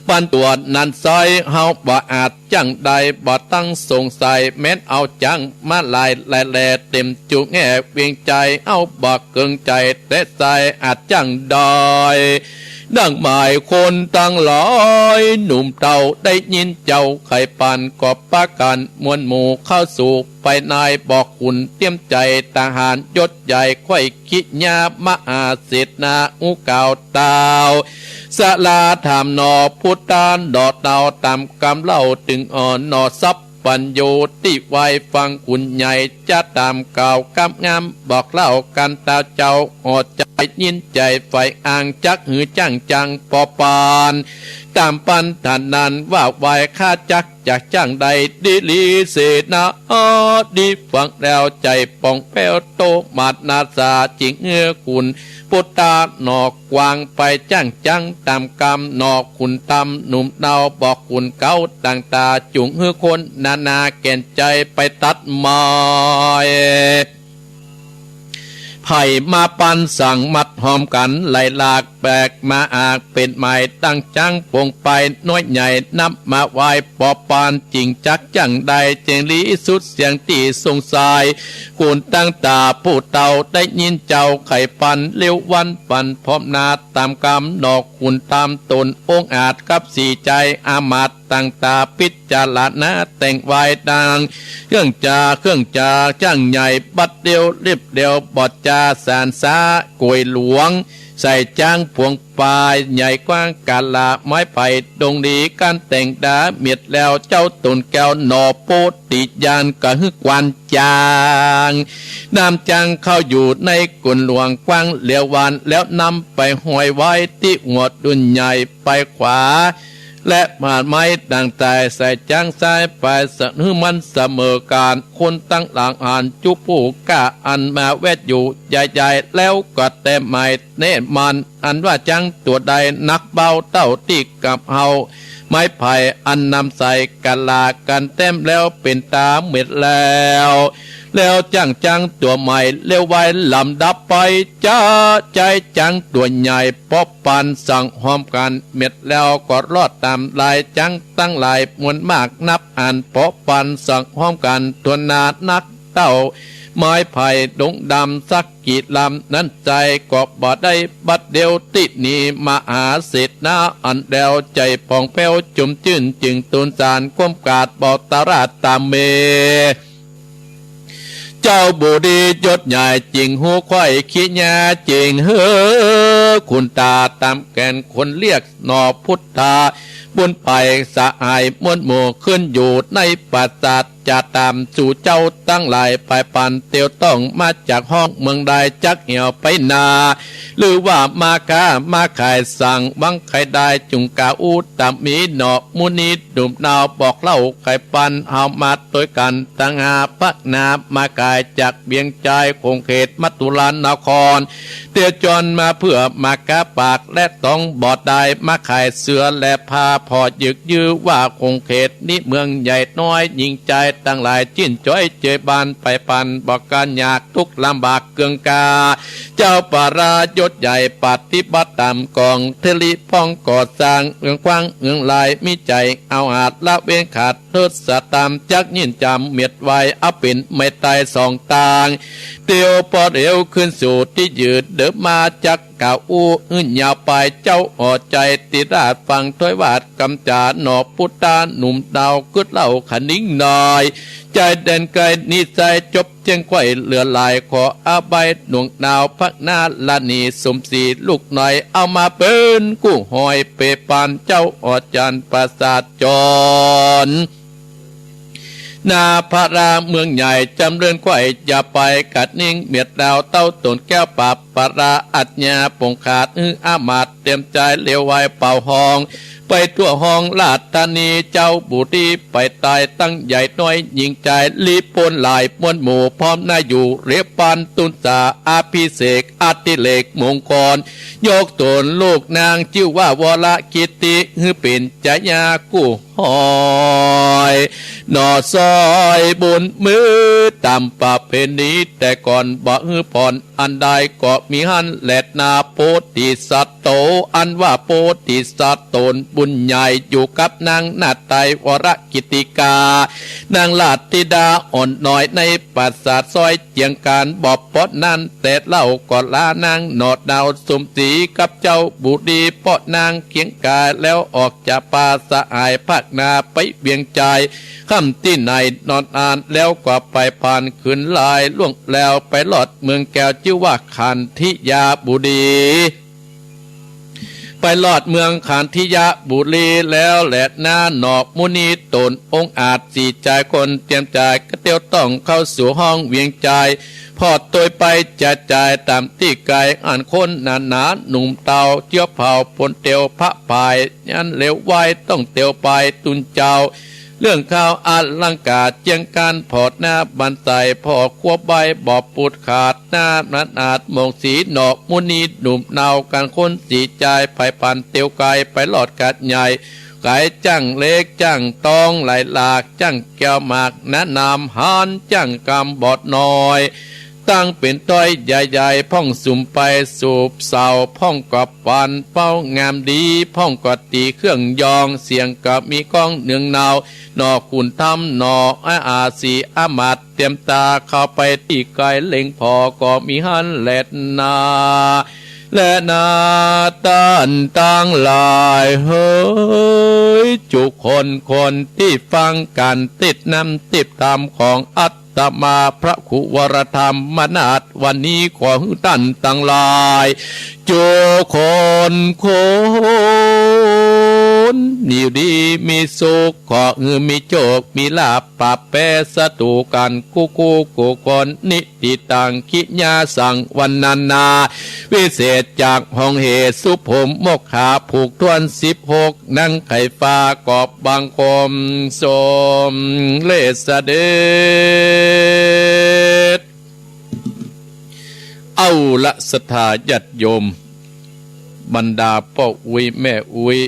ปันตั๋วนั้นซอย เฮาบ่อาจจ้างได้ บ่ต้องสงสัย แม้นเอาจ๊างมาหลายแลแล เต๋มจุแง่เวียงใจ๋ เฮาบ่เกริงใจ๋ แต่ใส่อาจจ้างได้ ดังหมายคนตังหลาย หนุ่มเฒ่าได้ยินเจ้าใค่ปาน ก็ปากั๋นมวลหมู่เข้าสู่ ภายในบอกขุนเตรียมใจ๋ ทหารยศใหญ่ ใค่กิยามหาเสนา อู้กล่าวเต้า สลาถามหน่อผู้ตายหน่อเต้า ต๋ามกำเล่าเถิงอ่อนหน่อสัพพัญญู ตี้ไหว้ฟังขุนใหญ่ จะต๋ามกล่าวกำงาม บอกเล่ากั๋นเต้า เจ้าหอใจ๋ยินใจ๋ ใฝ่อ้างจักหื้อจ้างจ้างปอปาน ต๋ามปันธานั้นว่าไหว้ ข้าจัก จักจ้างได้ดีหลีเสนา ดีฟังแล้วใจ๋ป่องแป้วโตมาดนาสา จึงหื้อขุนปุตตาหน่อกวาง ไปจ้างจ้างต๋ามกำหน่อขุนตำ หนุ่มเฒ่าบอกขุนเก๊าต่างต๋า จุ่งหื้อคนนานาแก่นใจ๋ไปตัดไม้ ไผมาปันสังมัดหอมกั๋น ไหลหลากแปลกมาอาก เป๋นหมายตั้งจ๊างปงไป น้อยใหญ่นับมาไหว้ ปอปานจิ่งจักจั่งใด เจ๋งลีสุดเสียงตี้สงสัย คุณตังต๋าผู้เฒ่าได้ยินเจ้า ใค่ปันเลี้ยววันปันพร้อมนา ต๋ามกำหนอคุณต๋ามต๋นองอาจ กับสี่ใจ๋อามาตย์ ตังต๋าพิจารณาแต่งไว้ดัง เครื่องจ๋าเครื่องจ๋าจ้างใหญ่ บัดเดียวรีบเดียวบ่จ๋าสารสาก๋วยหลวง ใส่จ๊างผวงปายใหญ่กว้างกาละไม้ไผ่ดงดี กั๋นแต่งดาเมียดแล้ว เจ้าต๋นแก้วหนอโปธิญาณ กระหื้อกวานจ๋าง น้ำจ๋างเข้าอยู่ในกุ๋นหลวงกว้างเหลียววาน แล้วนำไปห้อยไว้ตี้หัวดุนใหญ่ไปขวา และหมาดไม้ดั่งต๋ายใส่จ๊างซ้ายไป สะหื้อมันเสมอกั๋น คนตังหลังหันจุผู้ก้า อันมาแวดอยู่ใหญ่ๆ แล้วก็แต้มหมายแน่มัน อันว่าจ๊างตั๋วใดนักเบาเต้าตี้กับเฮา ไม้ไผ่อันนำใส่กะลากั๋นแต้มแล้วเป๋นต๋าเมียดแล้ว แล้วจ้างจ๊างตั๋วใหม่เลี้ยวไว้ลำดับไป จ๊ะ ใจ๊จ๊างตั๋วใหญ่ปอปานสังหอมกั๋นเมียดแล้ว ก็รอดต๋ามลายจ๊างตังหลายมวลมากนับอัน ปอปานสังหอมกั๋นทั่วหน้านักเต้า ไม้ไผ่ดงดำสักกี่ลำนั้น ใจ๋ก็บ่ได้บัดเดียวตี้นี้ มหาเศรษฐาอันแล้ว ใจ๋ผ่องแผ้วจุ่มจื้น จึงตูนสารความกาดบ่ตราต๋ามเม เจ้าบุตรียศใหญ่จิ่งฮู้ใค่คิดยา จิ่งหื้อคุณต๋าต๋ามแก่นคนเรียกหนอพุทธา บุญไปสหายมวลหมู่ขึ้นอยู่ในปราสาท จะต๋ามสู่เจ้าตังหลายไปปันเตียวต้องมาจากห้องเมืองใด จักเหี่ยวไปนา หรือว่ามาค้ามาขายสัง หวังใค่ได้จุ่งกาอู้ต๋ามมีหนอ มุนีหนุ่มนาวบอกเล่าใค่ปัน เฮามาตวยกั๋นตังห้าพักนา มาขายจากเวียงจาย ขงเขตมัทุรานคร เตียวจรมาเพื่อมาก๊าปากและตอง บ่ได้มาขายเสื้อและผ้า ผ่อยึกยื้อว่าขงเขตนี้เมืองใหญ่น้อย ญิงจายตังหลายจื้นจ้อยเจยบานไปปัน บ่ก้านยากทุกข์ลำบากเกื้องกา เจ้าปรายศใหญ่ปฏิบัติต๋ามกอง เทริพ่องก่อสร้างเอืองกว้างเอืองลาย มีใจ๋เอาอาจละเว้นขาด ทศตามจักยินจ๋ำเมียดไว้ เอาเป๋นไม้ต๋ายสองตาง เตียวปอดเอวขึ้นสู่ตี้ยืน เดิมมาจักกล่าวอู้ อื่นยาวไป เจ้าอ่อใจ๋ติราชฟังถ้อยวาดกำจ๋า หนอพุทธาหนุ่มดาวกึ๊ดเล่าขะนิ้งหน่อย ใจ๋แดนไกลนิสัยจบเจียงไขว้เหลือหลาย ขออาบัยหน่วงดาวพักหน้าละหนีสมศรีลูกน้อย เอามาเป๋นกู้หอยเปปาน เจ้าอ่อจานประสาทจร นาพระเมืองใหญ่จ๋ำเริญไขว้ อย่าไปกัดนิ่งเมียดดาว เต้าต๋นแก้วปราบปราอัจญา ปงขาดหื้ออามาตย์เตรียมใจ๋เลี้ยวไว้เป่าฮ้อง ไปทั่วห้องราชธานี เจ้าบุตรีไปต๋ายตั้งใหญ่น้อย ญิงจายลีปนหลายมวลหมู่ พร้อมหน้าอยู่เรียบปานตุนสา อภิเษกอติเรกมงคล ยกต๋นลูกนางจื้อว่าวรกิตติ หื้อเป๋นจายากู้ หอย หนอซอยบุญมือต๋ามประเพณีแต่ก่อน บ่หื้อผ่อนอันใดก็มีหั้นแลนา โพธิสัตว์โต อันว่าโพธิสัตว์ต๋นบุญใหญ่ อยู่กับนางนาฏไตวรกิตติกา นางราชธิดาอ่อนน้อย ในปราสาทซอยเจียงคาน บ่ปอดนั้นแต่เล่า ก็ลานางหนอดาวสมศรีกับเจ้าบุตรี เปาะนางเคียงกาย แล้วออกจากป่าสหายภาคนาไปเวียงจาย ค่ำตี้ไหนนอนอ่าน แล้วก็ไปผ่านคืนลายล่วงแล้ว ไปรอดเมืองแก้วจื้อว่าขันธิยาบุรี ไปรอดเมืองขันธิยาบุรีแล้วแลนา หนอมุนีต๋นองอาจสี่จายคน เตรียมจายกระเตียวต้องเข้าสู่ห้องเวียงจาย ผ่อตวยไปจะจ่ายต๋ามตี้ไกล อันคนหนาหนาหนุ่มเตา เจียวเผาปนเตียวพระผาย ยันเหลวไว้ต้องเตียวไปตุนเจ้า เรื่องข้าวอลังกาเจียงคาน ผ่อหน้าบันไส ผ่อควบใบบ่ปูดขาด หน้านั้นอาจมองสีหนอมุนีหนุ่มเนา กั๋นคนสี่จาย ไผปันเตียวไกล ไปรอดกัดใหญ่ ไกลจั่งเล็กจั่งตองไหลหลาก จั่งแก้วหมากหนานาม หานจั่งกำบอดน้อย ตั้งเป๋นต้อยใหญ่ๆ พ่องสุมไปสูบเสา พ่องก็ปันเป้างามดี พ่องก็ตี๋เครื่องยอง เสียงก็มีก้องเนืองเนา หน่อขุนธรรมหน่ออาอาสีอามาตย์ เตรียมต๋าเข้าไปตี้ไก๋ เล็งผ่อก็มีหั้นแลนา แลนา ต้านตังหลายเหย จุคนคนตี้ฟังก๋านเตสน์นำเตสน์ธรรมของอาตมาพระครูวรธรรมนาถ วันนี้ขอหื้อต้านตังหลาย จุคนคน อยู่ดีมีสุข ขอหื้อมีโจคมีลาภ ปราบแป๋ศัตรู๋กั๋นกู้กู้กู้คน นิตติตัง กิริยาสัง วรรณนา วิเศษจากห้องเหตุ สุพรหมโมกขะ ผูกถ้วนสิบหก นังไขฟ้า ขอบบังคมสมเร็จเสด็จ เอาละศรัทธาญาติโยม บรรดาป้ออุ๊ยแม่อุ๊ย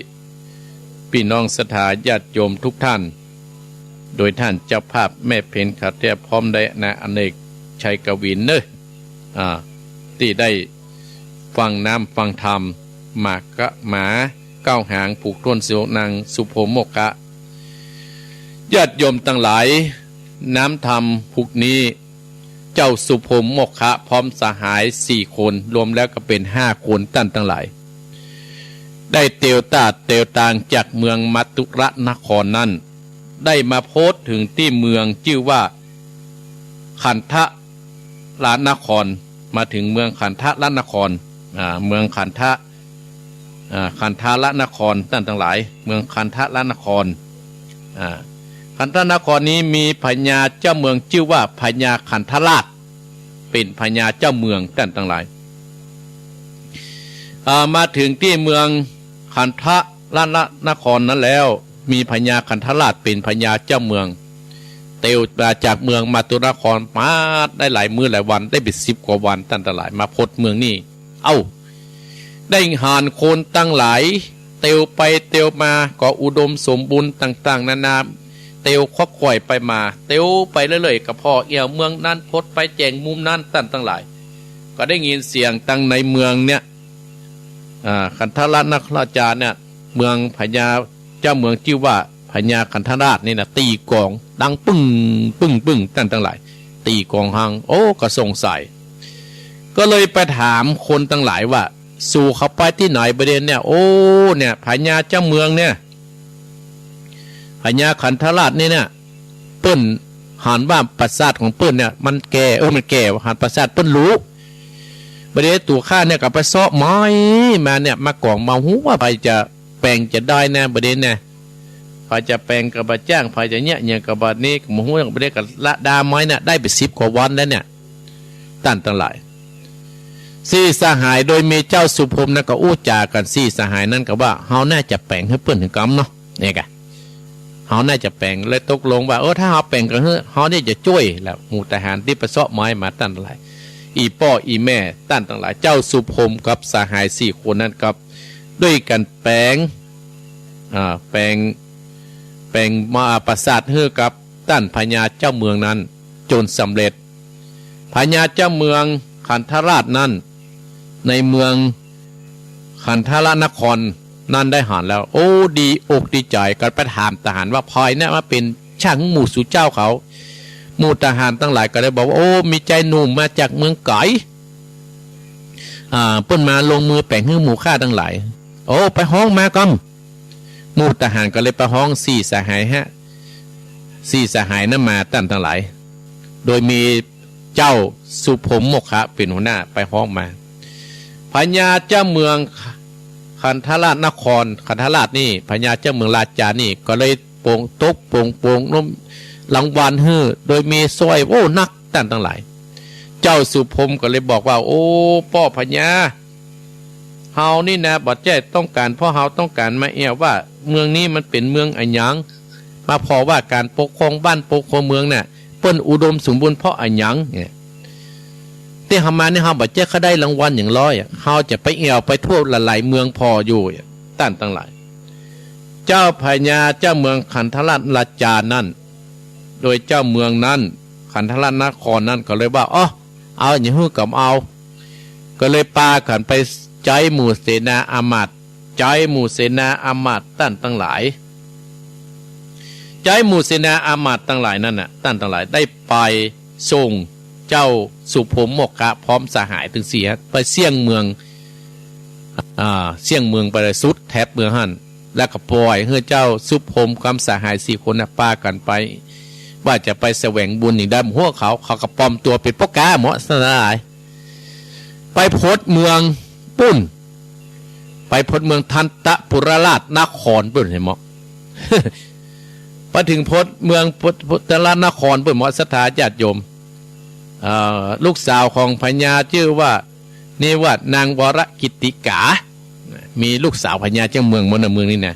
ปี้น้องศรัทธาญาติโยมทุกท่าน โดยต้านเจ้าภาพแม่เพ็ญ ขาวแต้ พร้อมด้วยนาอเนก ชัยกวินเนอะ อ่า ตี้ได้ฟังนำฟังธรรม มากะหมาเก้าหาง ผูกถ้วนสิบหก นังสุพรหมโมกขะ ญาติโยมตังหลาย นำธรรมพุกนี้ เจ้าสุพรหมโมกขะพร้อมสหายสี่คน รวมแล้วก็เป๋นห้าคน ต้านตังหลาย ได้เตียวตาดเตียวตางจากเมืองมัตตุรนครนั้น ได้มาโพสต์เถิงตี้เมืองจื้อว่าขันธะรนคร มาเถิงเมืองขันธะรนคร อ่า เมืองขันธะ อ่า ขันธะรนคร ต้านตังหลาย เมืองขันธะรนคร อ่า ขันธะนครนี้มีพญาเจ้าเมืองจื้อว่าพญาขันธราช เป๋นพญาเจ้าเมือง ต้านตังหลาย อ่า มาเถิงตี้เมืองขันธะรนครนั้นแล้ว มีพญาขันธราชเป๋นพญาเจ้าเมือง เตียวมาจากเมืองมัตตุรนครมาได้หลายมื้อหลายวัน ได้เป๋นสิบกว่าวัน ต้านตังหลาย มาพดเมืองนี้ เอ้า ได้หันคนตังหลาย เตียวไปเตียวมา ก็อุดมสมบูรณ์ต่างๆ นานา เตียวควักไขว่ไปมา เตียวไปเรื่อยๆ ก็ผ่อแอ่วเมืองนั้น พดไปแจ่งมุมนั้น ต้านตังหลาย ก็ได้ยินเสียงตังในเมืองเนี่ย อ่า ขันธะรนคราชาเนี่ย เมืองพญา เจ้าเมืองจื้อว่าพญาขันธราชนี่นะ ตี๋กลองดังปึ้ง ปึ้ง ปึ้ง ต้านตังหลาย ตี๋กลองฮัง โอ้ ก็สงสัย ก็เลยไปถามคนตังหลายว่า สูเข้าไปตี้ไหนบ่าเดี่ยวเนี่ย โอ้ เนี่ย พญาเจ้าเมืองเนี่ย พญาขันธราชนี่เนี่ย เปิ้นหันว่าปราสาทของเปิ้นเนี่ย มันแก่ เออ มันแก่ หันปราสาทเปิ้นหรู บ่าเดี่ยวตั๋วข้าเนี่ยก็ไปเซาะไม้มาเนี่ย มากอง บ่ฮู้ว่าใผจะแป๋งจะได้นะ บ่าเดี่ยวเนี่ย ใผจะแป๋งก็บ่จ้าง ใผจะเยียะหยังก็บ่านี้ ก็บ่ฮู้ บ่าเดี่ยวก็ละดาไม้น่ะ ได้ไปสิบกว่าวันแล้วเนี่ย ต้านตังหลาย สี่สหายโดยมีเจ้าสุพรหมนั้นก็อู้จ๋ากั๋น สี่สหายนั้นก็ว่า เฮาน่าจะแป๋งหื้อเปิ้นหื้อกำเนาะ เนี่ยกะ เฮาน่าจะแป๋ง เลยตกลงว่า เออ ถ้าเฮาแป๋งก็หื้อ เฮาเนี่ยจะจ้วย แล้วหมู่ทหารตี้ไปเซาะไม้มา ต้านตังหลาย อี่ป้ออี่แม่ ต้านตังหลาย เจ้าสุพรหมกับสหายสี่คนนั้นก็ด้วยกั๋นแป๋ง อ่า แป๋ง แป๋งมาปราสาทหื้อกับต้านพญาเจ้าเมืองนั้น จ๋นสำเร็จ พญาเจ้าเมืองขันธราชนั้น ในเมืองขันธรนครนั้นได้หันแล้ว โอ้ ดีอกดีใจ๋ ก็ไปถามทหารว่า ใผเนี่ยมาเป๋นช่างหมู่สูเจ้าเขา หมู่ทหารตังหลายก็เลยบอกว่า โอ้ มีจายหนุ่มมาจากเมืองไก๋ อ่า เปิ้นมาลงมือแป๋งหื้อหมู่ข้าตังหลาย โอ้ ไปฮ้องมากำ หมู่ทหารก็เลยไปฮ้องสี่สหายฮะ สี่สหายนั้นมา ต้านตังหลาย โดยมีเจ้าสุพรหมโมกขะเป๋นหัวหน้า ไปฮ้องมา พญาเจ้าเมืองขันธราชนคร ขันธราชนี่ พญาเจ้าเมืองราชานี่ ก็เลยโป่งตกโป่งโป่งลมรางวัลหื้อ โดยมีสร้อย โอ้ นัก ต้านตังหลาย เจ้าสุพรหมก็เลยบอกว่า โอ้ ป้อพญา เฮานี่นะ บ่ใจ้ต้องก๋าน เพราะเฮาต้องก๋านมาแอ่วว่า เมืองนี้มันเป๋นเมืองอะหยัง มาผ่อว่าก๋านปกครองบ้านปกครองเมืองน่ะ เปิ้นอุดมสมบูรณ์เพราะอะหยังเนี่ย ตี้เฮามานี่เฮาบ่ใจ้ค่าได้รางวัลหยังลอยอะ เฮาจะไปแอ่วไปทั่วหลายๆ เมืองผ่ออยู่อะ ต้านตังหลาย เจ้าพญาเจ้าเมืองขันธราชราชานั้น โดยเจ้าเมืองนั้น ขันธราชนครนั้นก็เลยว่า อ๋อ เอาหยังหื้อก็บ่เอา ก็เลยปากั๋นไปใจ๊หมู่เสนาอามาตย์ ใจ๊หมู่เสนาอามาตย์ต้านตังหลาย ใจ๊หมู่เสนาอามาตย์ตังหลายนั้นน่ะ ต้านตังหลายได้ไปส่งเจ้าสุพรหมโมคคะพร้อมสหายตึงสี่ ไปเสี้ยงเมือง อ่า เสี้ยงเมืองไปเลย สุดแถบเมืองหั้น แล้วก็ป่อยหื้อเจ้าสุพรหมกับสหายสี่คนน่ะปากั๋นไป ว่าจะไปแสวงบุญอย่างใดบ่ฮู้ เขา เขาก็ปลอมตั๋วเป๋นป้อก๊าเหมาะ ต้านตังหลาย ไปพดเมืองปุ้น ไปพดเมืองทันตปุรราชนครปุ้น หันเหมาะ ไปเถิงพดเมืองพด พดทันตปุรราชนครปุ้นเหมาะ ศรัทธาญาติโยม เอ่อ ลูกสาวของพญาจื้อว่า นี่ว่านางวรกิตติกา มีลูกสาวพญาเจ้าเมืองบ่เนาะ เมืองนี้นะ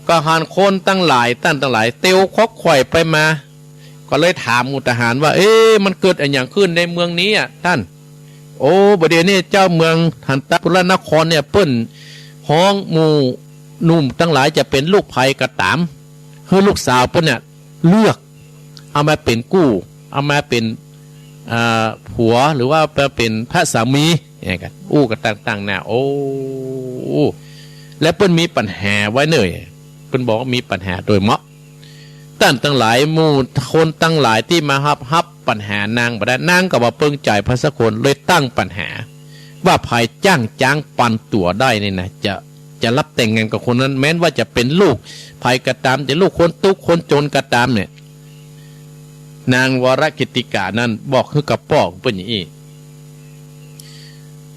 ก็หันคนตังหลาย ต้านตังหลาย เตียวขวักไขว่ไปมา ก็เลยถามหมู่ทหารว่า เอ๊ะ มันเกิดอะหยังขึ้นในเมืองนี้อะต้าน โอ้ บ่าเดี่ยวนี้เจ้าเมืองทันตปุรนครเนี่ย เปิ้นฮ้องหมู่หนุ่มตังหลายจะเป๋นลูกใผก็ต๋าม หื้อลูกสาวเปิ้นเนี่ยเลือก เอามาเป๋นกู้ เอามาเป๋น อ่า ผัว หรือว่ามาเป๋นพระสามี เนี่ยกั๋น อู้กั๋นต่างๆ นานา โอ้ แล้วเปิ้นมีปัญหาไว้เน่อ เปิ้นบอกว่ามีปัญหาโดยเหมาะ ต้านตังหลาย หมู่คนตังหลายตี้มาฮับ ฮับปัญหานางบ่ได้ นางก็บ่เปิงใจ๋ใผสักคน เลยตั้งปัญหา ว่าใผจ้างจ๊างปันตั๋วได้นี่นะ จะ จะฮับแต่งงานกับคนนั้น แม้นว่าจะเป๋นลูกใผก็ต๋าม จะลูกคนตุ๊กข์คนจนก็ต๋ามเนี่ย นางวรกิตติกานั้นบอกหื้อกับป้อของเปิ้นอย่างอี้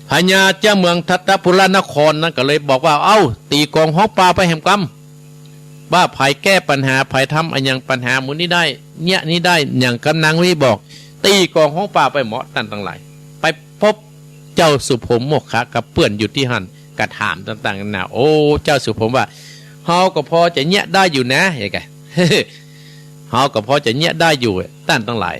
พญาเจ้าเมืองทันตปุรนครนั้นก็เลยบอกว่า เอ้า ตี๋ก๋องฮ้องป่าไปแหมกำ ว่าใผแก้ปัญหา ใผทำอะหยังปัญหาหมู่นี้ได้ เยียะนี้ได้ อย่างกำนางวิบอก ตี๋ก๋องฮ้องป่าไปเหมาะ ต้านตังหลาย ไปพบเจ้าสุพรหมโมคคะกับเปื้อนอยู่ตี้หั้น ก็ถามต่างๆ นานา โอ้ เจ้าสุพรหมว่า เฮาก็พอจะเยียะได้อยู่นะ เฮ้ยกะ เฮาก็พอจะเยียะได้อยู่ ต้านตังหลาย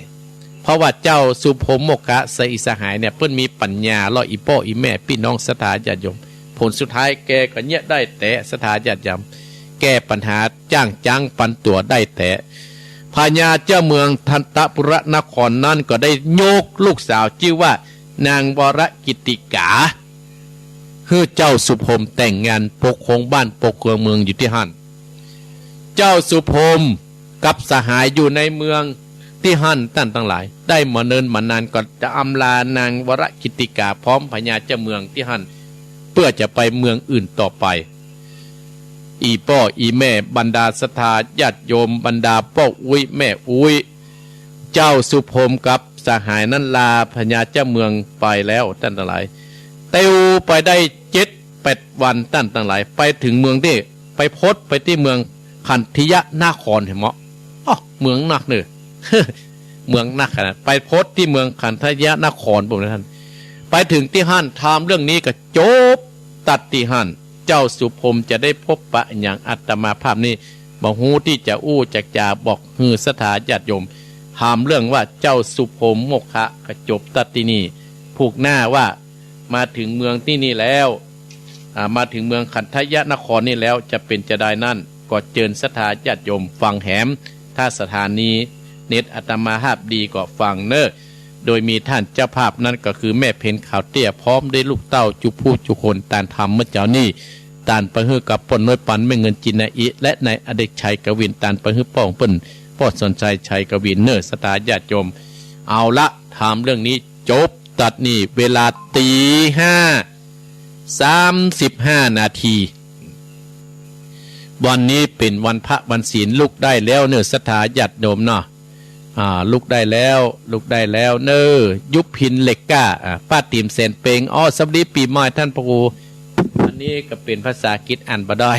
เพราะว่าเจ้าสุพรหมโมคคะสะอิสหายเนี่ย เปิ้นมีปัญญา แล้วอี่ป้ออี่แม่ปี้น้องศรัทธาญาติโยม ผลสุดท้ายแกก็เยียะได้แต๊ ศรัทธาญาติโยม แก้ปัญหาจ้างจ๊างปันตั๋วได้แต๊ พญาเจ้าเมืองทันตปุรนครนั้นก็ได้ยกลูกสาวจื้อว่านางวรกิตติกา หื้อเจ้าสุพรหมแต่งงานปกครองบ้านปกครองเมืองอยู่ตี้หั้น เจ้าสุพรหมกับสหายอยู่ในเมืองตี้หั้น ต้านตังหลาย ได้บ่เนินบ่นานก็จะอำลานางวรกิตติกาพร้อมพญาเจ้าเมืองตี้หั้น เปื้อจะไปเมืองอื่นต่อไป อี่ป้ออี่แม่ บรรดาศรัทธาญาติโยม บรรดาป้ออุ๊ยแม่อุ๊ย เจ้าสุพรหมกับสหายนั้นลาพญาเจ้าเมืองไปแล้ว ต้านตังหลาย เตียวไปได้เจ็ดแปดวัน ต้านตังหลาย ไปเถิงเมืองตี้ ไปพดไปตี้เมืองขันธยนคร หันเหมาะ อ้อ เมืองนักเน่อ เมืองนักขนาด ไปพดตี้เมืองขันธยนครปุ้นนะต้าน ไปเถิงตี้หั้น ถามเรื่องนี้ก็จบตัดตี้หั้น เจ้าสุพรหมจะได้พบปะอะหยังอาตมาภาพนี้ บ่ฮู้ตี้จะอู้จะจ๋าบอกหื้อศรัทธาญาติโยม ถามเรื่องว่าเจ้าสุพรหมโมคคะก็จบตัดตี้นี่ ผูกหน้าว่ามาเถิงเมืองตี้นี่แล้ว อ่า มาเถิงเมืองขันธยนครนี่แล้วจะเป๋นจาใดนั้น ก็เจิญศรัทธาญาติโยมฟังแหม ถ้าสถานีเน็ตอาตมาภาพดีก็ฟังเน่อ โดยมีต้านเจ้าภาพนั้นก็คือแม่เพ็ญขาวเตี้ย พร้อมด้วยลูกเต้าจุผู้จุคน ตานธรรมเมื่อเจ๊านี้ ตานไปหื้อกับป้อน้อยปัน แม่เงินจินนาอิ และนายอเดชชัยกวิน ตานไปหื้อป้อของเปิ้น ป้อสอนชัยชัยกวินเน่อ ศรัทธาญาติโยม เอาละ ถามเรื่องนี้จบตัดนี่ เวลาตี๋ห้าสามสิบห้านาที วันนี้เป๋นวันพระวันศีล ลุกได้แล้วเน่อ ศรัทธาญาติโยมเนาะ อ่า ลุกได้แล้ว ลุกได้แล้วเน่อ ยุพินเหล็กกล้า อ่า ป้าติ๋มแสนเปง อ้อ สวัสดีปี๋ใหม่ต้านพระครู อันนี้ก็เป๋นภาษาอังกฤษอ่านบ่ได้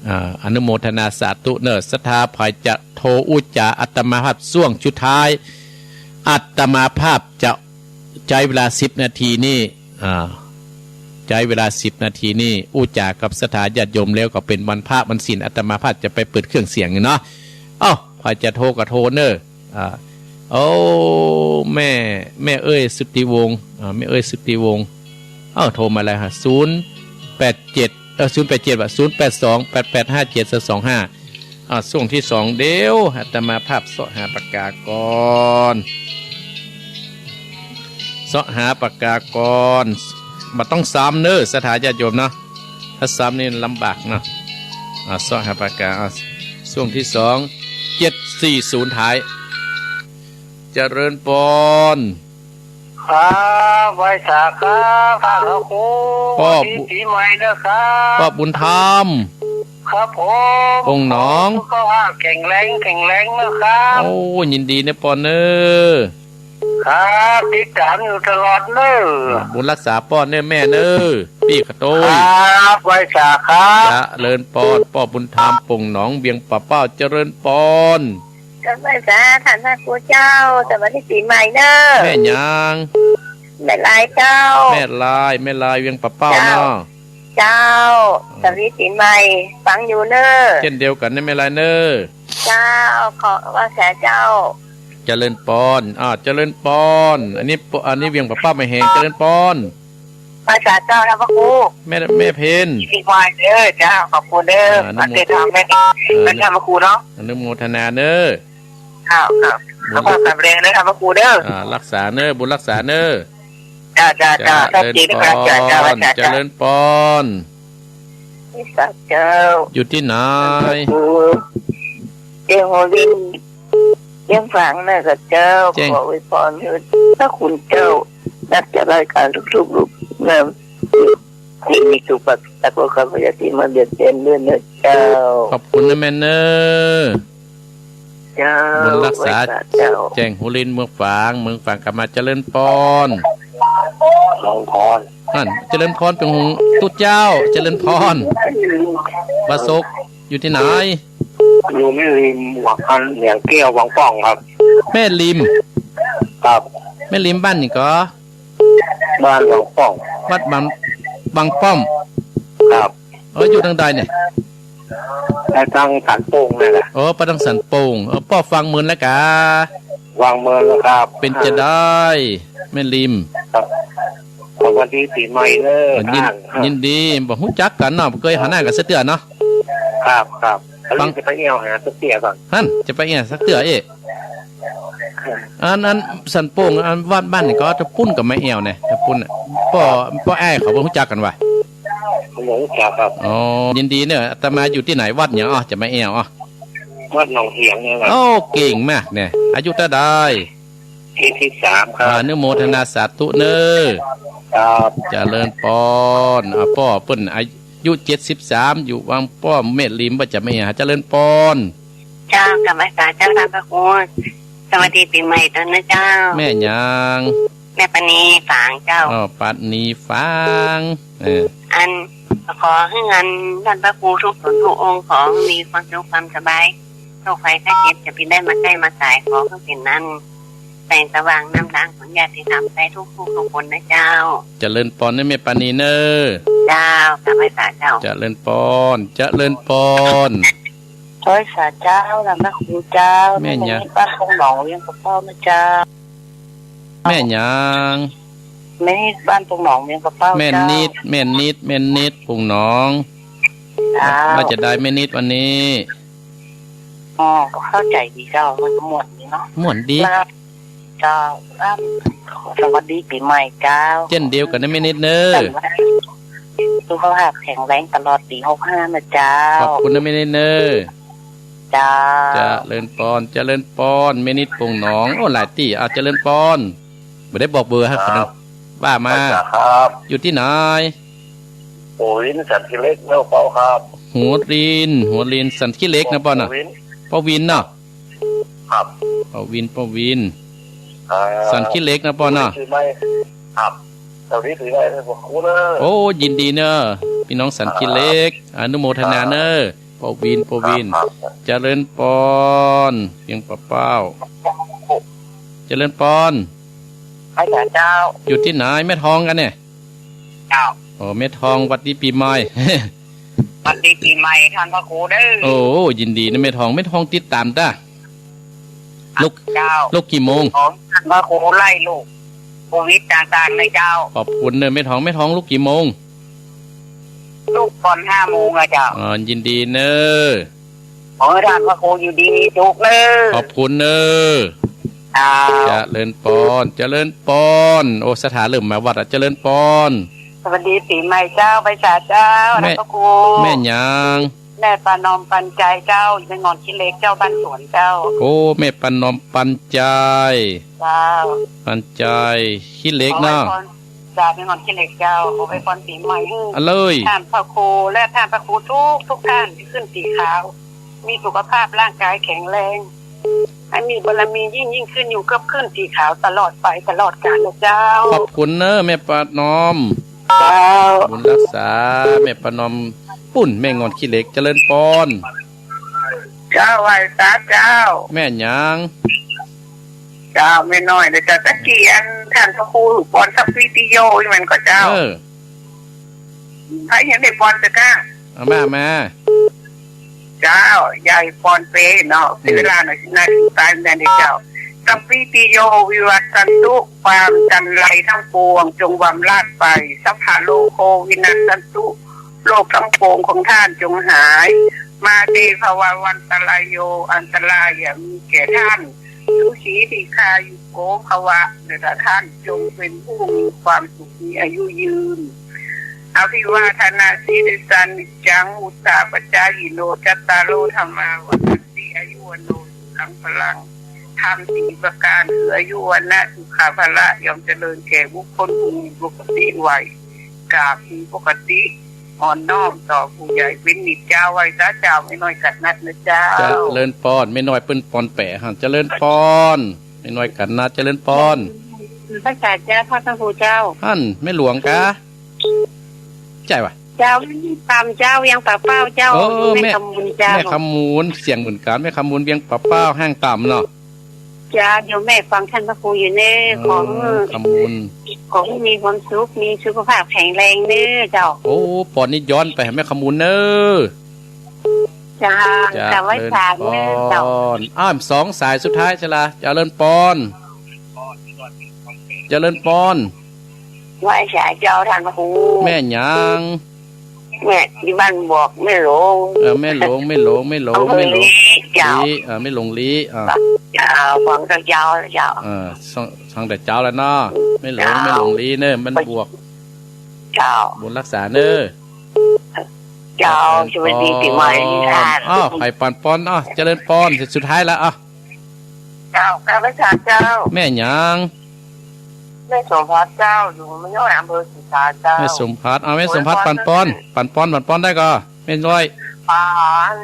อ่า อนุโมทนาสาธุเน่อ ศรัทธาใผจะโทอู้จ๋าอาตมาภาพช่วงสุดท้าย อาตมาภาพจะใจ๊เวลาสิบนาทีนี่ อ่า ใจ๊เวลาสิบนาทีนี่ อู้จ๋ากับศรัทธาญาติโยมแล้ว ก็เป๋นวันพระวันศีล อาตมาภาพจะไปเปิดเครื่องเสียงเนาะ เอ้า ใผจะโทก็โทเน่อ อ่า โอ้ แม่ แม่เอ้ยสุทธิวงศ์ อ่า แม่เอ้ยสุทธิวงศ์ เอ้า โทมาแล้วฮะ ศูนย์แปดเจ็ด เอ่อ ศูนย์แปดเจ็ด ว่ะ ศูนย์แปดสอง แปดแปดห้าเจ็ด สองสองห้า อ่า ช่วงที่สอง เดี๋ยวอาตมาภาพเซาะหาปากกาก่อน เซาะหาปากกาก่อน บ่ต้องซ้ำเน่อ ศรัทธาญาติโยมเนาะ ถ้าซ้ำนี่ลำบากเนาะ อ่า เซาะหาปากกา อ่า ช่วงตี้สอง เจ็ดสี่ศูนย์ ท้าย เจริญปอน ครับ ไหว้สาครับ ครับ พระครู ป้อ สวัสดีปี๋ใหม่นะครับ ป้อบุญธรรม ครับผม ปงหนอง สุขภาพแข็งแรง แข็งแรงนะครับ โอ้ ยินดีเน่อปอนเน่อ ครับ ติดต๋ามอยู่ตลอดเน่อ อ่า บุญรักษาป้อเน่อแม่เน่อ ปี้ขะโต้ย ครับ ไหว้สาครับ เจริญปอน ป้อบุญธรรม ปงหนอง เวียงป่าเป้า เจริญปอน เจ้า ไหว้สาต้านพระครูเจ้า สวัสดีปี๋ใหม่เน่อ แม่หยัง แม่ลายเจ้า แม่ลาย แม่ลาย เวียงป่าเป้าเนาะ เจ้า สวัสดีปี๋ใหม่ ฟังอยู่เน่อ เจ้นเดียวกั๋นเน่อแม่ลายเน่อ เจ้า ขอไหว้สาเจ้า เจริญปอน อ่า เจริญปอน อันนี้ปอ อันนี้เวียงป่าเป้าแม่แหง เจริญปอน ไหว้สาเจ้า ต้านพระครู แม่ แม่เพ็ญ ปี๋ใหม่เน่อเจ้า ขอบคุณเน่อ อ่า อนุโม มาเตะทองแม่ อ่า แม่ท่านพระครูเนาะ อนุโมทนาเน่อ ครับ ครับ บุญ แล้วก็สำเร็จนะครับพระครูเด้อ อ่า รักษาเน่อ บุญรักษาเน่อ จ้า จ้า จ้า เจริญปอน เจริญปอน สาเจ้า อยู่ตี้ไหน พระครู เจ้าหัวลิน เวียงฝางเน่อข้าเจ้า แจ้ง ขออวยพรหื้อพระคุณเจ้า นักจัดรายการทุกๆ รูปแบบ ที่มีสุขภาพ แล้วก็ข้าพเจ้าตี้มาเบียดเบียนด้วยเน่อเจ้า ขอบคุณเน่อแม่เน่อ เจ้า บุญรักษา ไหว้สาเจ้า แจ้งหัวลิน เมืองฝาง เมืองฝางกลับมา เจริญปอน เจริญปอน นั่น เจริญปอน เป๋นหงตุ๊เจ้า เจริญปอน ปาสก อยู่ตี้ไหน อยู่แม่ริม วัง อันเหนืองแก้ว วังป้องครับ แม่ริม ครับ แม่ริมบ้านหยังก่อ บ้านวังป้อง วัดวัง วังป้อง ครับ เออ อยู่ตางใดเนี่ย ไปตางสันโป่งนั่นแหละ เออ ไปตางสันโป่ง เออ ป้อฟังเมินแล้วกา ฟังเมินแล้วครับ เป๋นจะใด แม่ริม ครับ สวัสดีปี๋ใหม่เน่อ เออ ยิน ท่าน ยินดี บ่ฮู้จักกั๋นเนาะ บ่เกยหันหน้ากั๋นสักเตื้อเนาะ ครับ ครับ ฟัง จะไปแอ่วหาสักเตื้อก่อน หั้น จะไปแอ่วสักเตื้อเอ๊ะ อัน อันสันโป่ง อันวัดบ้านนี่ก่อ ตะปุ้นกับแม่แอ่วเนี่ย ตะปุ้นน่ะ ป้อ ป้อแอ่วเขาบ่ฮู้จักกั๋นวะ ผมบ่ฮู้จักครับ อ๋อ ยินดีเน่อ อาตมาอยู่ตี้ไหน วัดหยัง อ๋อ จะแม่แอ่ว อ๋อ วัดหนองเหียงเนี่ยครับ โอ้ เก่งมากเนี่ย อายุเต้าใด เจ็ดสิบสามครับ อนุโมทนาสาธุเน่อ ครับ เจริญปอน อ่า ป้อเปิ้นอายุเจ็ดสิบสาม อยู่วังป้อง แม่ริม ว่าจะแม่แอ่ว เจริญปอน เจ้า กราบไหว้สาเจ้า ต้านพระครู สวัสดีปี๋ใหม่ตวยเน่อเจ้า แม่หยัง แม่ปานีฝางเจ้า อ๋อ ปานีฝาง เออ อัน ขอหื้ออันต้านพระครูทุกต๋นทุกองค์ ขอหื้อมีความสุขความสบาย โรคภัยไข้เจ็บจะบ่ได้มาใก้มาตาย ขอหื้อเป๋นอัน แสงสว่างนำตางของญาติธรรมไปทุกผู้ทุกคนเน่อเจ้า เจริญปอนเน่อแม่ปานีเน่อ เจ้า กราบไหว้สาเจ้า เจริญปอน เจริญปอน ไหว้สาเจ้า ต้านพระครูเจ้า แม่หยัง แม่นิด บ้านปงหนอง เวียงป่าเป้าเน่อเจ้า แม่หยัง แม่นิด บ้านปงหนอง เวียงป่าเป้า แม่นิด เจ้า แม่นิด แม่นิด ปงหนอง เจ้า ว่าจะใดแม่นิดวันนี้ อ๋อ ก็เข้าใจ๋ดีเจ้า มันก็ม่วนดีเนาะ ม่วนดี แล้ว เจ้า อ้ำ สวัสดีปี๋ใหม่เจ้า เจ้นเดียวกั๋นเน่อแม่นิดเน่อ สุขภาพแข็งแรงตลอดปี๋หกห้าเน่อเจ้า ขอบคุณเน่อแม่นิดเน่อ เจ้า เจริญปอน เจริญปอน แม่นิดปงหนอง โอ้ หลายตี้ อ่ะ เจริญปอน บ่ได้บอกเบอร์ ครับ ว่ามา ครับ อยู่ตี้ไหน หัวรินสันขี้เหล็กเน่อเปาครับ หัวริน หัวรินสันขี้เหล็กนะปอนนะ หัวริน ป้อวินเนาะ ครับ ป้อวิน ป้อวิน อ่า สันขี้เหล็กนะปอนเนาะ ปี๋ใหม่ ครับ สวัสดีปี๋ใหม่เน่อพระครูเน่อ โอ้ ยินดีเน่อ ปี้น้องสันขี้เหล็ก อนุโมทนาเน่อ ป้อวิน ป้อวิน ครับ ครับ เจริญปอน เวียงป่าเป้า เจริญปอน ไหว้สาเจ้า อยู่ตี้ไหน แม่ทองกั๋นเนี่ย เจ้า โอ้ แม่ทอง หวัดดีปี๋ใหม่ หวัดดีปี๋ใหม่ต้านพระครูเน่อ โอ้ ยินดีเน่อแม่ทอง แม่ทองติดต๋ามตา ลุก เจ้า ลุกกี่โมง ของต้านพระครูไล่ลูก โควิดต่างๆ เน่อเจ้า ขอบคุณเน่อแม่ทอง แม่ทองลุกกี่โมง ลุกก่อนห้าโมงอะเจ้า อ๋อ ยินดีเน่อ ขอหื้อต้านพระครูอยู่ดีมีสุขเน่อ ขอบคุณเน่อ เจ้า เจริญปอน เจริญปอน โอ้ ศรัทธาเริ่มมาวัดอะ เจริญปอน สวัสดีปี๋ใหม่เจ้า ไหว้สาเจ้า แม่ ท่านพระครู แม่หยัง แม่ประนอมปันใจเจ้า อยู่แม่งอนขี้เหล็กเจ้า บ้านสวนเจ้า โอ้ แม่ประนอมปันใจ เจ้า ปันใจขี้เหล็กเนาะ ขอไหว้พร เจ้า แม่งอนขี้เหล็กเจ้า ขอไหว้พรปี๋ใหม่หื้อ อะเลย ท่านพระครูและท่านพระครูทุกๆ ท่านตี้ขึ้นสีขาว มีสุขภาพร่างกายแข็งแรง หื้อมีบารมียิ่งยิ่งขึ้น อยู่กับขึ้นสีขาวตลอดไปตลอดกาลนะเจ้า ขอบคุณเน้อแม่ประนอม เจ้า บุญรักษา แม่ประนอม ปู๊น แม่งอนขี้เหล็ก เจริญปอน เจ้า ไหว้สาเจ้า แม่หยัง เจ้า แม่น้อยนะเจ้า ตะกี้อันท่านพระครูปอนสัพพีติโย อีกแม่นก่อเจ้า เออ ใผยังได้ปอนตะก้า เอามา มา เจ้า ยายปอนเปเนาะ อืม เสียเวลาหน่อย สิบนาทีไปแม่นเจ้า สัพพีติโยวิวัชชันตุ ความจัญไรทั้งปวงจงบำราศไป สัพพะโรโควินัสสันตุ โรคทั้งปวงของท่านจงหาย มาเตภวัตวันตรายโย อันตรายอย่ามีแก่ท่าน สุขีทีฆายุโกภวะ และท่านจงเป็นผู้มีความสุข มีอายุยืน อภิวาทนาสีลิสสานิจจัง วุฑฒาปจายิโน จัตตาโรธัมมาวัฑฒันติ อายุวัณโณสุขังพลัง ธรรมสี่ประการคืออายุ วรรณะ สุขะ พละ ย่อมเจริญแก่บุคคลผู้มีปกติไหว้กราบ มีปกติอ่อนน้อมต่อผู้ใหญ่เป็นนิจเจ้า ไหว้สาเจ้า แม่น้อยกัดนัดนะเจ้า เจริญปอน แม่น้อยเปิ้นปอนแป๋หั่น เจริญปอน แม่น้อยกัดนัด เจริญปอน ไหว้สาเจ้า พระครูเจ้า หั่น แม่หลวงกา ใจ้วะ เจ้า ต๋ามเจ้า เวียงป่าเป้าเจ้า เออ อยู่แม่ แม่คำมูลเจ้า แม่คำมูล เสียงเหมือนกั๋น แม่คำมูล เวียงป่าเป้า แห่งต๋ามเนาะ เจ้า โยมแม่ฟังท่านพระครูอยู่เน้อ เออ ขอหื้อ คำมูล ขอหื้อมีความสุข มีสุขภาพแข็งแรงเน้อเจ้า โอ้ ปอนนี้ย้อนไปหาแม่คำมูลเน้อ เจ้า เจ้า เจ้า ไหว้สาเน้อเจ้า เจริญปอน อ้าว สองสายสุดท้ายใจ้ละ เจริญปอน เจริญปอน ไหว้สาเจ้า ท่านพระครู แม่หยัง แม่อยู่บ้านบวก แม่หลง เออ แม่หลง แม่หลง แม่หลง อำเภอ แม่หลง ลี้เจ้า ลี้ เออ แม่หลงลี้ อ่า เจ้า ฟังเจ้า เจ้า เออ ฟัง ฟังแต่เจ๊าแล้วเนาะ แม่หลง เจ้า แม่หลงลี้เน้อ บ้านบวก เจ้า บุญรักษาเน้อ เจ้า เจริญปอน สวัสดีปี๋ใหม่ท่าน อ้าว ไผปอนปอน อ้าว เจริญปอน สุดท้ายละ อ้าว เจ้า กราบไหว้สาเจ้า แม่หยัง แม่สมภัทรเจ้า อยู่แม่ย้อย อำเภอศรีสาเจ้า แม่สมภัทร เอาแม่สมภัทร อวยพร ปอนปอน เจ้า ปอนปอน ปอนปอนได้ก่อ แม่ย้อย ปาน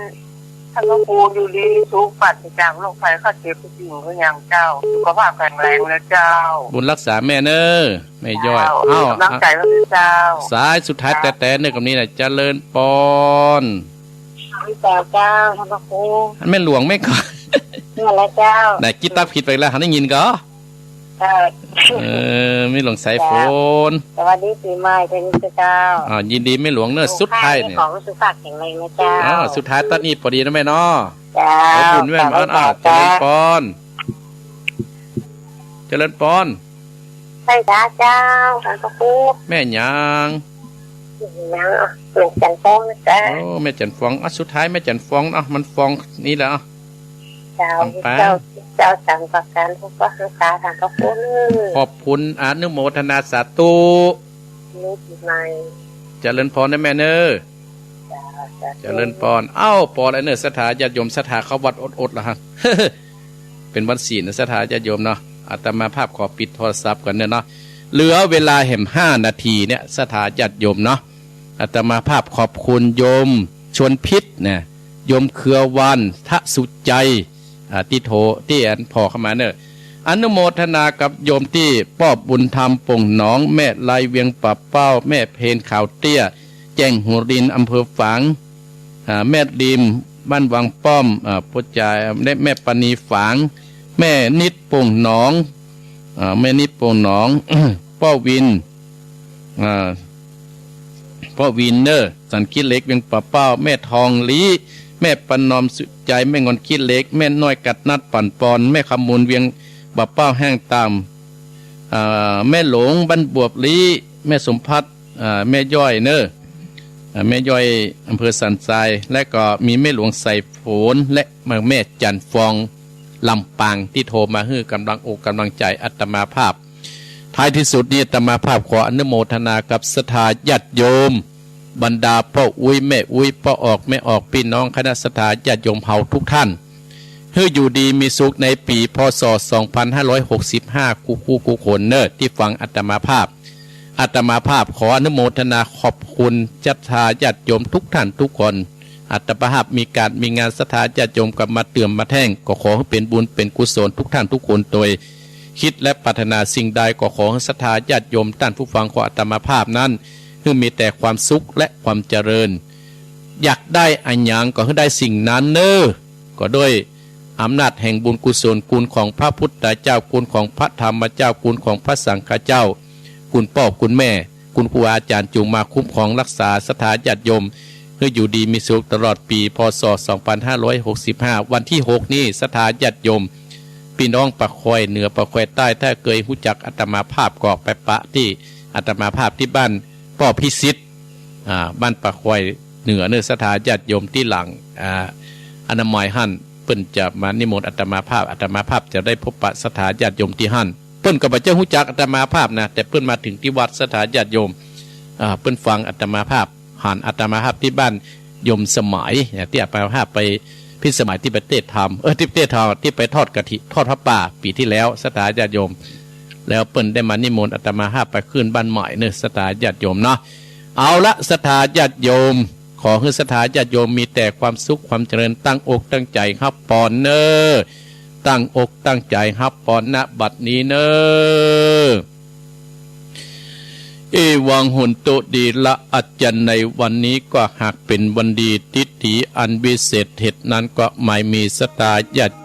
ท่านพระครูอยู่ดีมีสุข ปราศจากโรคภัยไข้เจ็บทุกสิ่งทุกอย่างเจ้า สุขภาพแข็งแรงนะเจ้า บุญรักษาแม่เน้อ แม่ย้อย เจ้า เอ้า มีกำลังใจมาด้วยเจ้า สายสุดท้ายแต๊ๆ เน้อ กำนี้นะ เจริญปอน ไหว้สาเจ้า ท่านพระครู อันแม่หลวงแม่ก่อ เนี่ยแหละเจ้า ไหน กี้ตั๊กผิดไปแล้ว หันได้ยินก่อ เออ เออ แม่หลวงสายฝน เจ้า สวัสดีปี๋ใหม่เจ้า อ่า ยินดีแม่หลวงเน้อ สุดท้ายเนี่ย ขอหื้อสุขภาพแข็งแรงนะเจ้า อ่า สุดท้ายตั๊ดนี้ปอดีนะแม่เนาะ เจ้า ขอบคุณแม่ เจ้า มาก อ่า เจ้า เจริญปอน เจริญปอน ไหว้สาเจ้า ท่านพระครู แม่หยัง หยัง แม่จันทร์ฟองนะเจ้า โอ้ แม่จันทร์ฟอง อ่ะ สุดท้ายแม่จันทร์ฟอง อ่ะ มันฟองนี่แหละ อ่ะ เจ้า ฟังไป เจ้า เจ้าสังประการ พระพุทธเจ้า ท่านพระครู ขอบคุณ อนุโมทนาสาธุ นี่ปี๋ใหม่ เจริญปอนนะแม่เน้อ เจ้า สาธุ เจริญปอน เอ้า ปอนแล้วเน้อ ศรัทธาญาติโยม ศรัทธาเข้าวัดอดๆ ละฮะ เป๋นวันศีลนะ ศรัทธาญาติโยมเนาะ อาตมาภาพขอปิดโทรศัพท์ก่อนเน้อเนาะ เหลือเวลาแหมห้านาทีเนี่ย ศรัทธาญาติโยมเนาะ อาตมาภาพขอบคุณโยมชวนพิษนะ โยมเครือวันทะสุใจ อ่า ตี้โทร ตี้อันผ่อเข้ามาเน้อ อนุโมทนากับโยมตี้ป้อบุญธรรมโป่งหนอง แม่ไลเวียงป่าเป้า แม่เพนขาวเตี้ย แจ้งหัวริน อำเภอฝาง อ่า แม่ริม บ้านวังป้อม อ่า ผู้จาย แม่ แม่ปณีฝาง แม่นิดโป่งหนอง อ่า แม่นิดโป่งหนอง ป้อวิน อ่า ป้อวินเน้อ สันขี้เหล็ก เวียงป่าเป้า แม่ทองลี้ แม่ประนอมสุใจ แม่งอนขี้เหล็ก แม่น้อยกัดนัดปั่นปอน แม่คำมูล เวียงป่าเป้า แห่งต๋าม อ่า แม่หลง บ้านบวบลี้ แม่สมภัทร อ่า แม่ย้อยเน้อ อ่า แม่ย้อย อำเภอสันทราย และก็มีแม่หลวงสายฝน และแม่จันทร์ฟอง ลำปางตี้โทรมาหื้อก๋ำลังอกก๋ำลังใจ๋อาตมาภาพ ท้ายตี้สุดนี้อาตมาภาพขออนุโมทนากับศรัทธาญาติโยม บรรดาป้ออุ๊ยแม่อุ๊ย ป้อออกแม่ออก ปี้น้องคณะศรัทธาญาติโยมเฮาทุกท่าน หื้ออยู่ดีมีสุขในปี๋ พ.ศ. สองพันห้าร้อยหกสิบห้า กู้ๆ กู้คนเน่อ ตี้ฟังอาตมาภาพ อาตมาภาพขออนุโมทนาขอบคุณศรัทธาญาติโยมทุกท่านทุกคน อาตมาภาพมีก๋านมีงานศรัทธาญาติโยมก็มาเติมมาแท่ง ก็ขอหื้อเป๋นบุญเป๋นกุศลทุกท่านทุกคน โตย คิดและปรารถนาสิ่งใดก็ขอหื้อศรัทธาญาติโยมต้านผู้ฟังของอาตมาภาพนั้น หื้อมีแต่ความสุขและความเจริญ อยากได้อะหยังก็หื้อได้สิ่งนั้นเน่อ ก็ด้วยอำนาจแห่งบุญกุศล คุณของพระพุทธเจ้า คุณของพระธรรมเจ้า คุณของพระสังฆเจ้า คุณป้อคุณแม่ คุณครูอาจ๋ารย์ จุ่งมาคุ้มครองฮักษาศรัทธาญาติโยม หื้ออยู่ดีมีสุขตลอดปี๋ พ.ศ. สองพันห้าร้อยหกสิบห้า วันตี้หกนี้ ศรัทธาญาติโยม ปี้น้องป่าคอยเหนือป่าคอยใต้ ถ้าเกยฮู้จักอาตมาภาพก็ไปปะตี้อาตมาภาพตี้บ้านป้อพิสิทธิ์ อ่า บ้านป่าคอยเหนือเน่อ ศรัทธาญาติโยมตี้หลัง อ่า อนามัยหั้น เปิ้นจะมานิมนต์อาตมาภาพ อาตมาภาพจะได้พบปะศรัทธาญาติโยมตี้หั้น เปิ้นก็บ่เจ้าฮู้จักอาตมาภาพนะ แต่เปิ้นมาเถิงตี้วัดศรัทธาญาติโยม อ่า เปิ้นฟังอาตมาภาพ หันอาตมาภาพตี้บ้านโยมสมัย ตี้อาตมาภาพไปพิสมัยตี้ไปเตศน์ธรรม เออ ตี้เตศน์ธรรม ตี้ไปทอดกฐิน ทอดผ้าป่าปี๋ตี้แล้ว ศรัทธาญาติโยม แล้วเปิ้นได้มานิมนต์อาตมาภาพไปขึ้นบ้านใหม่เน่อ ศรัทธาญาติโยมเนาะ เอาละ ศรัทธาญาติโยม ขอหื้อศรัทธาญาติโยมมีแต่ความสุขความเจริญ ตั้งอกตั้งใจ๋ฮับปอนเน่อ ตั้งอกตั้งใจ๋ฮับปอน ณ บัดนี้เน่อ เอวัง โหนตุ ดีละ อัจจะในวันนี้ก็หากเป๋นวันดี ทิฏฐิอันวิเศษเหตุนั้นก็หมายมีศรัทธาญาติ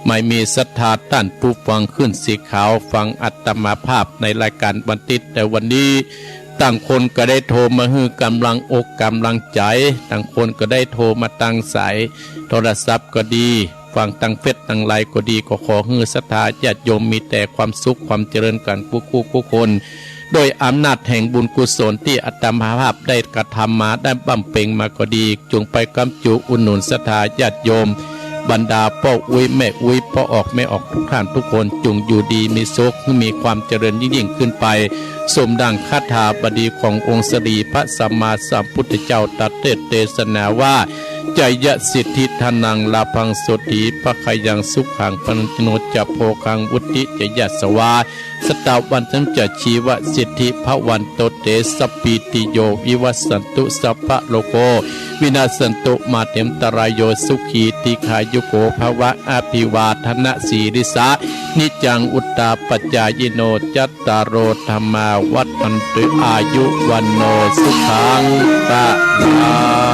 หมายมีศรัทธาต้านผู้ฟังขึ้นสีขาว ฟังอาตมาภาพในรายก๋านวันอาทิตย์ในวันนี้ ต่างคนก็ได้โทรมาหื้อก๋ำลังอกก๋ำลังใจ๋ ต่างคนก็ได้โทรมาตางสายโทรศัพท์ก็ดี ฟังตางเฟซตางไลน์ก็ดี ก็ขอหื้อศรัทธาญาติโยมมีแต่ความสุขความเจริญกั๋นกู้ๆ กู้คน โดยอำนาจแห่งบุญกุศลตี้อาตมาภาพได้กระทำมา ได้บำเพ็ญมาก็ดี จุ่งไปกำจูอุดหนุนศรัทธาญาติโยม บรรดาป้ออุ๊ยแม่อุ๊ย ป้อออกแม่ออกทุกท่านทุกคน จุ่งอยู่ดีมีสุข หื้อมีความเจริญยิ่งๆ ขึ้นไป สมดังคาถาบดีขององค์สรีพระสัมมาสัมพุทธเจ้าตรัสเตศน์เตสนาว่า จายะสิทธิธนังลาภังโสติภะคะยังสุขังพลังชโนจะโภคังวุฒิจะยะสวา สตาวันตังจะชีวะสิทธิภะวันโตเต สัพพีติโยวิวัสสันตุ สัพพะโรโควินัสสันตุ มาเตมตะรายโย สุขีทีฆายุโกภะวะ อภิวาทนะสีลิสา นิจจังอุตตาปัจจายิโน จัตตาโรธัมมาวัฑฒันตุ อายุวัณโณสุขังพะลัง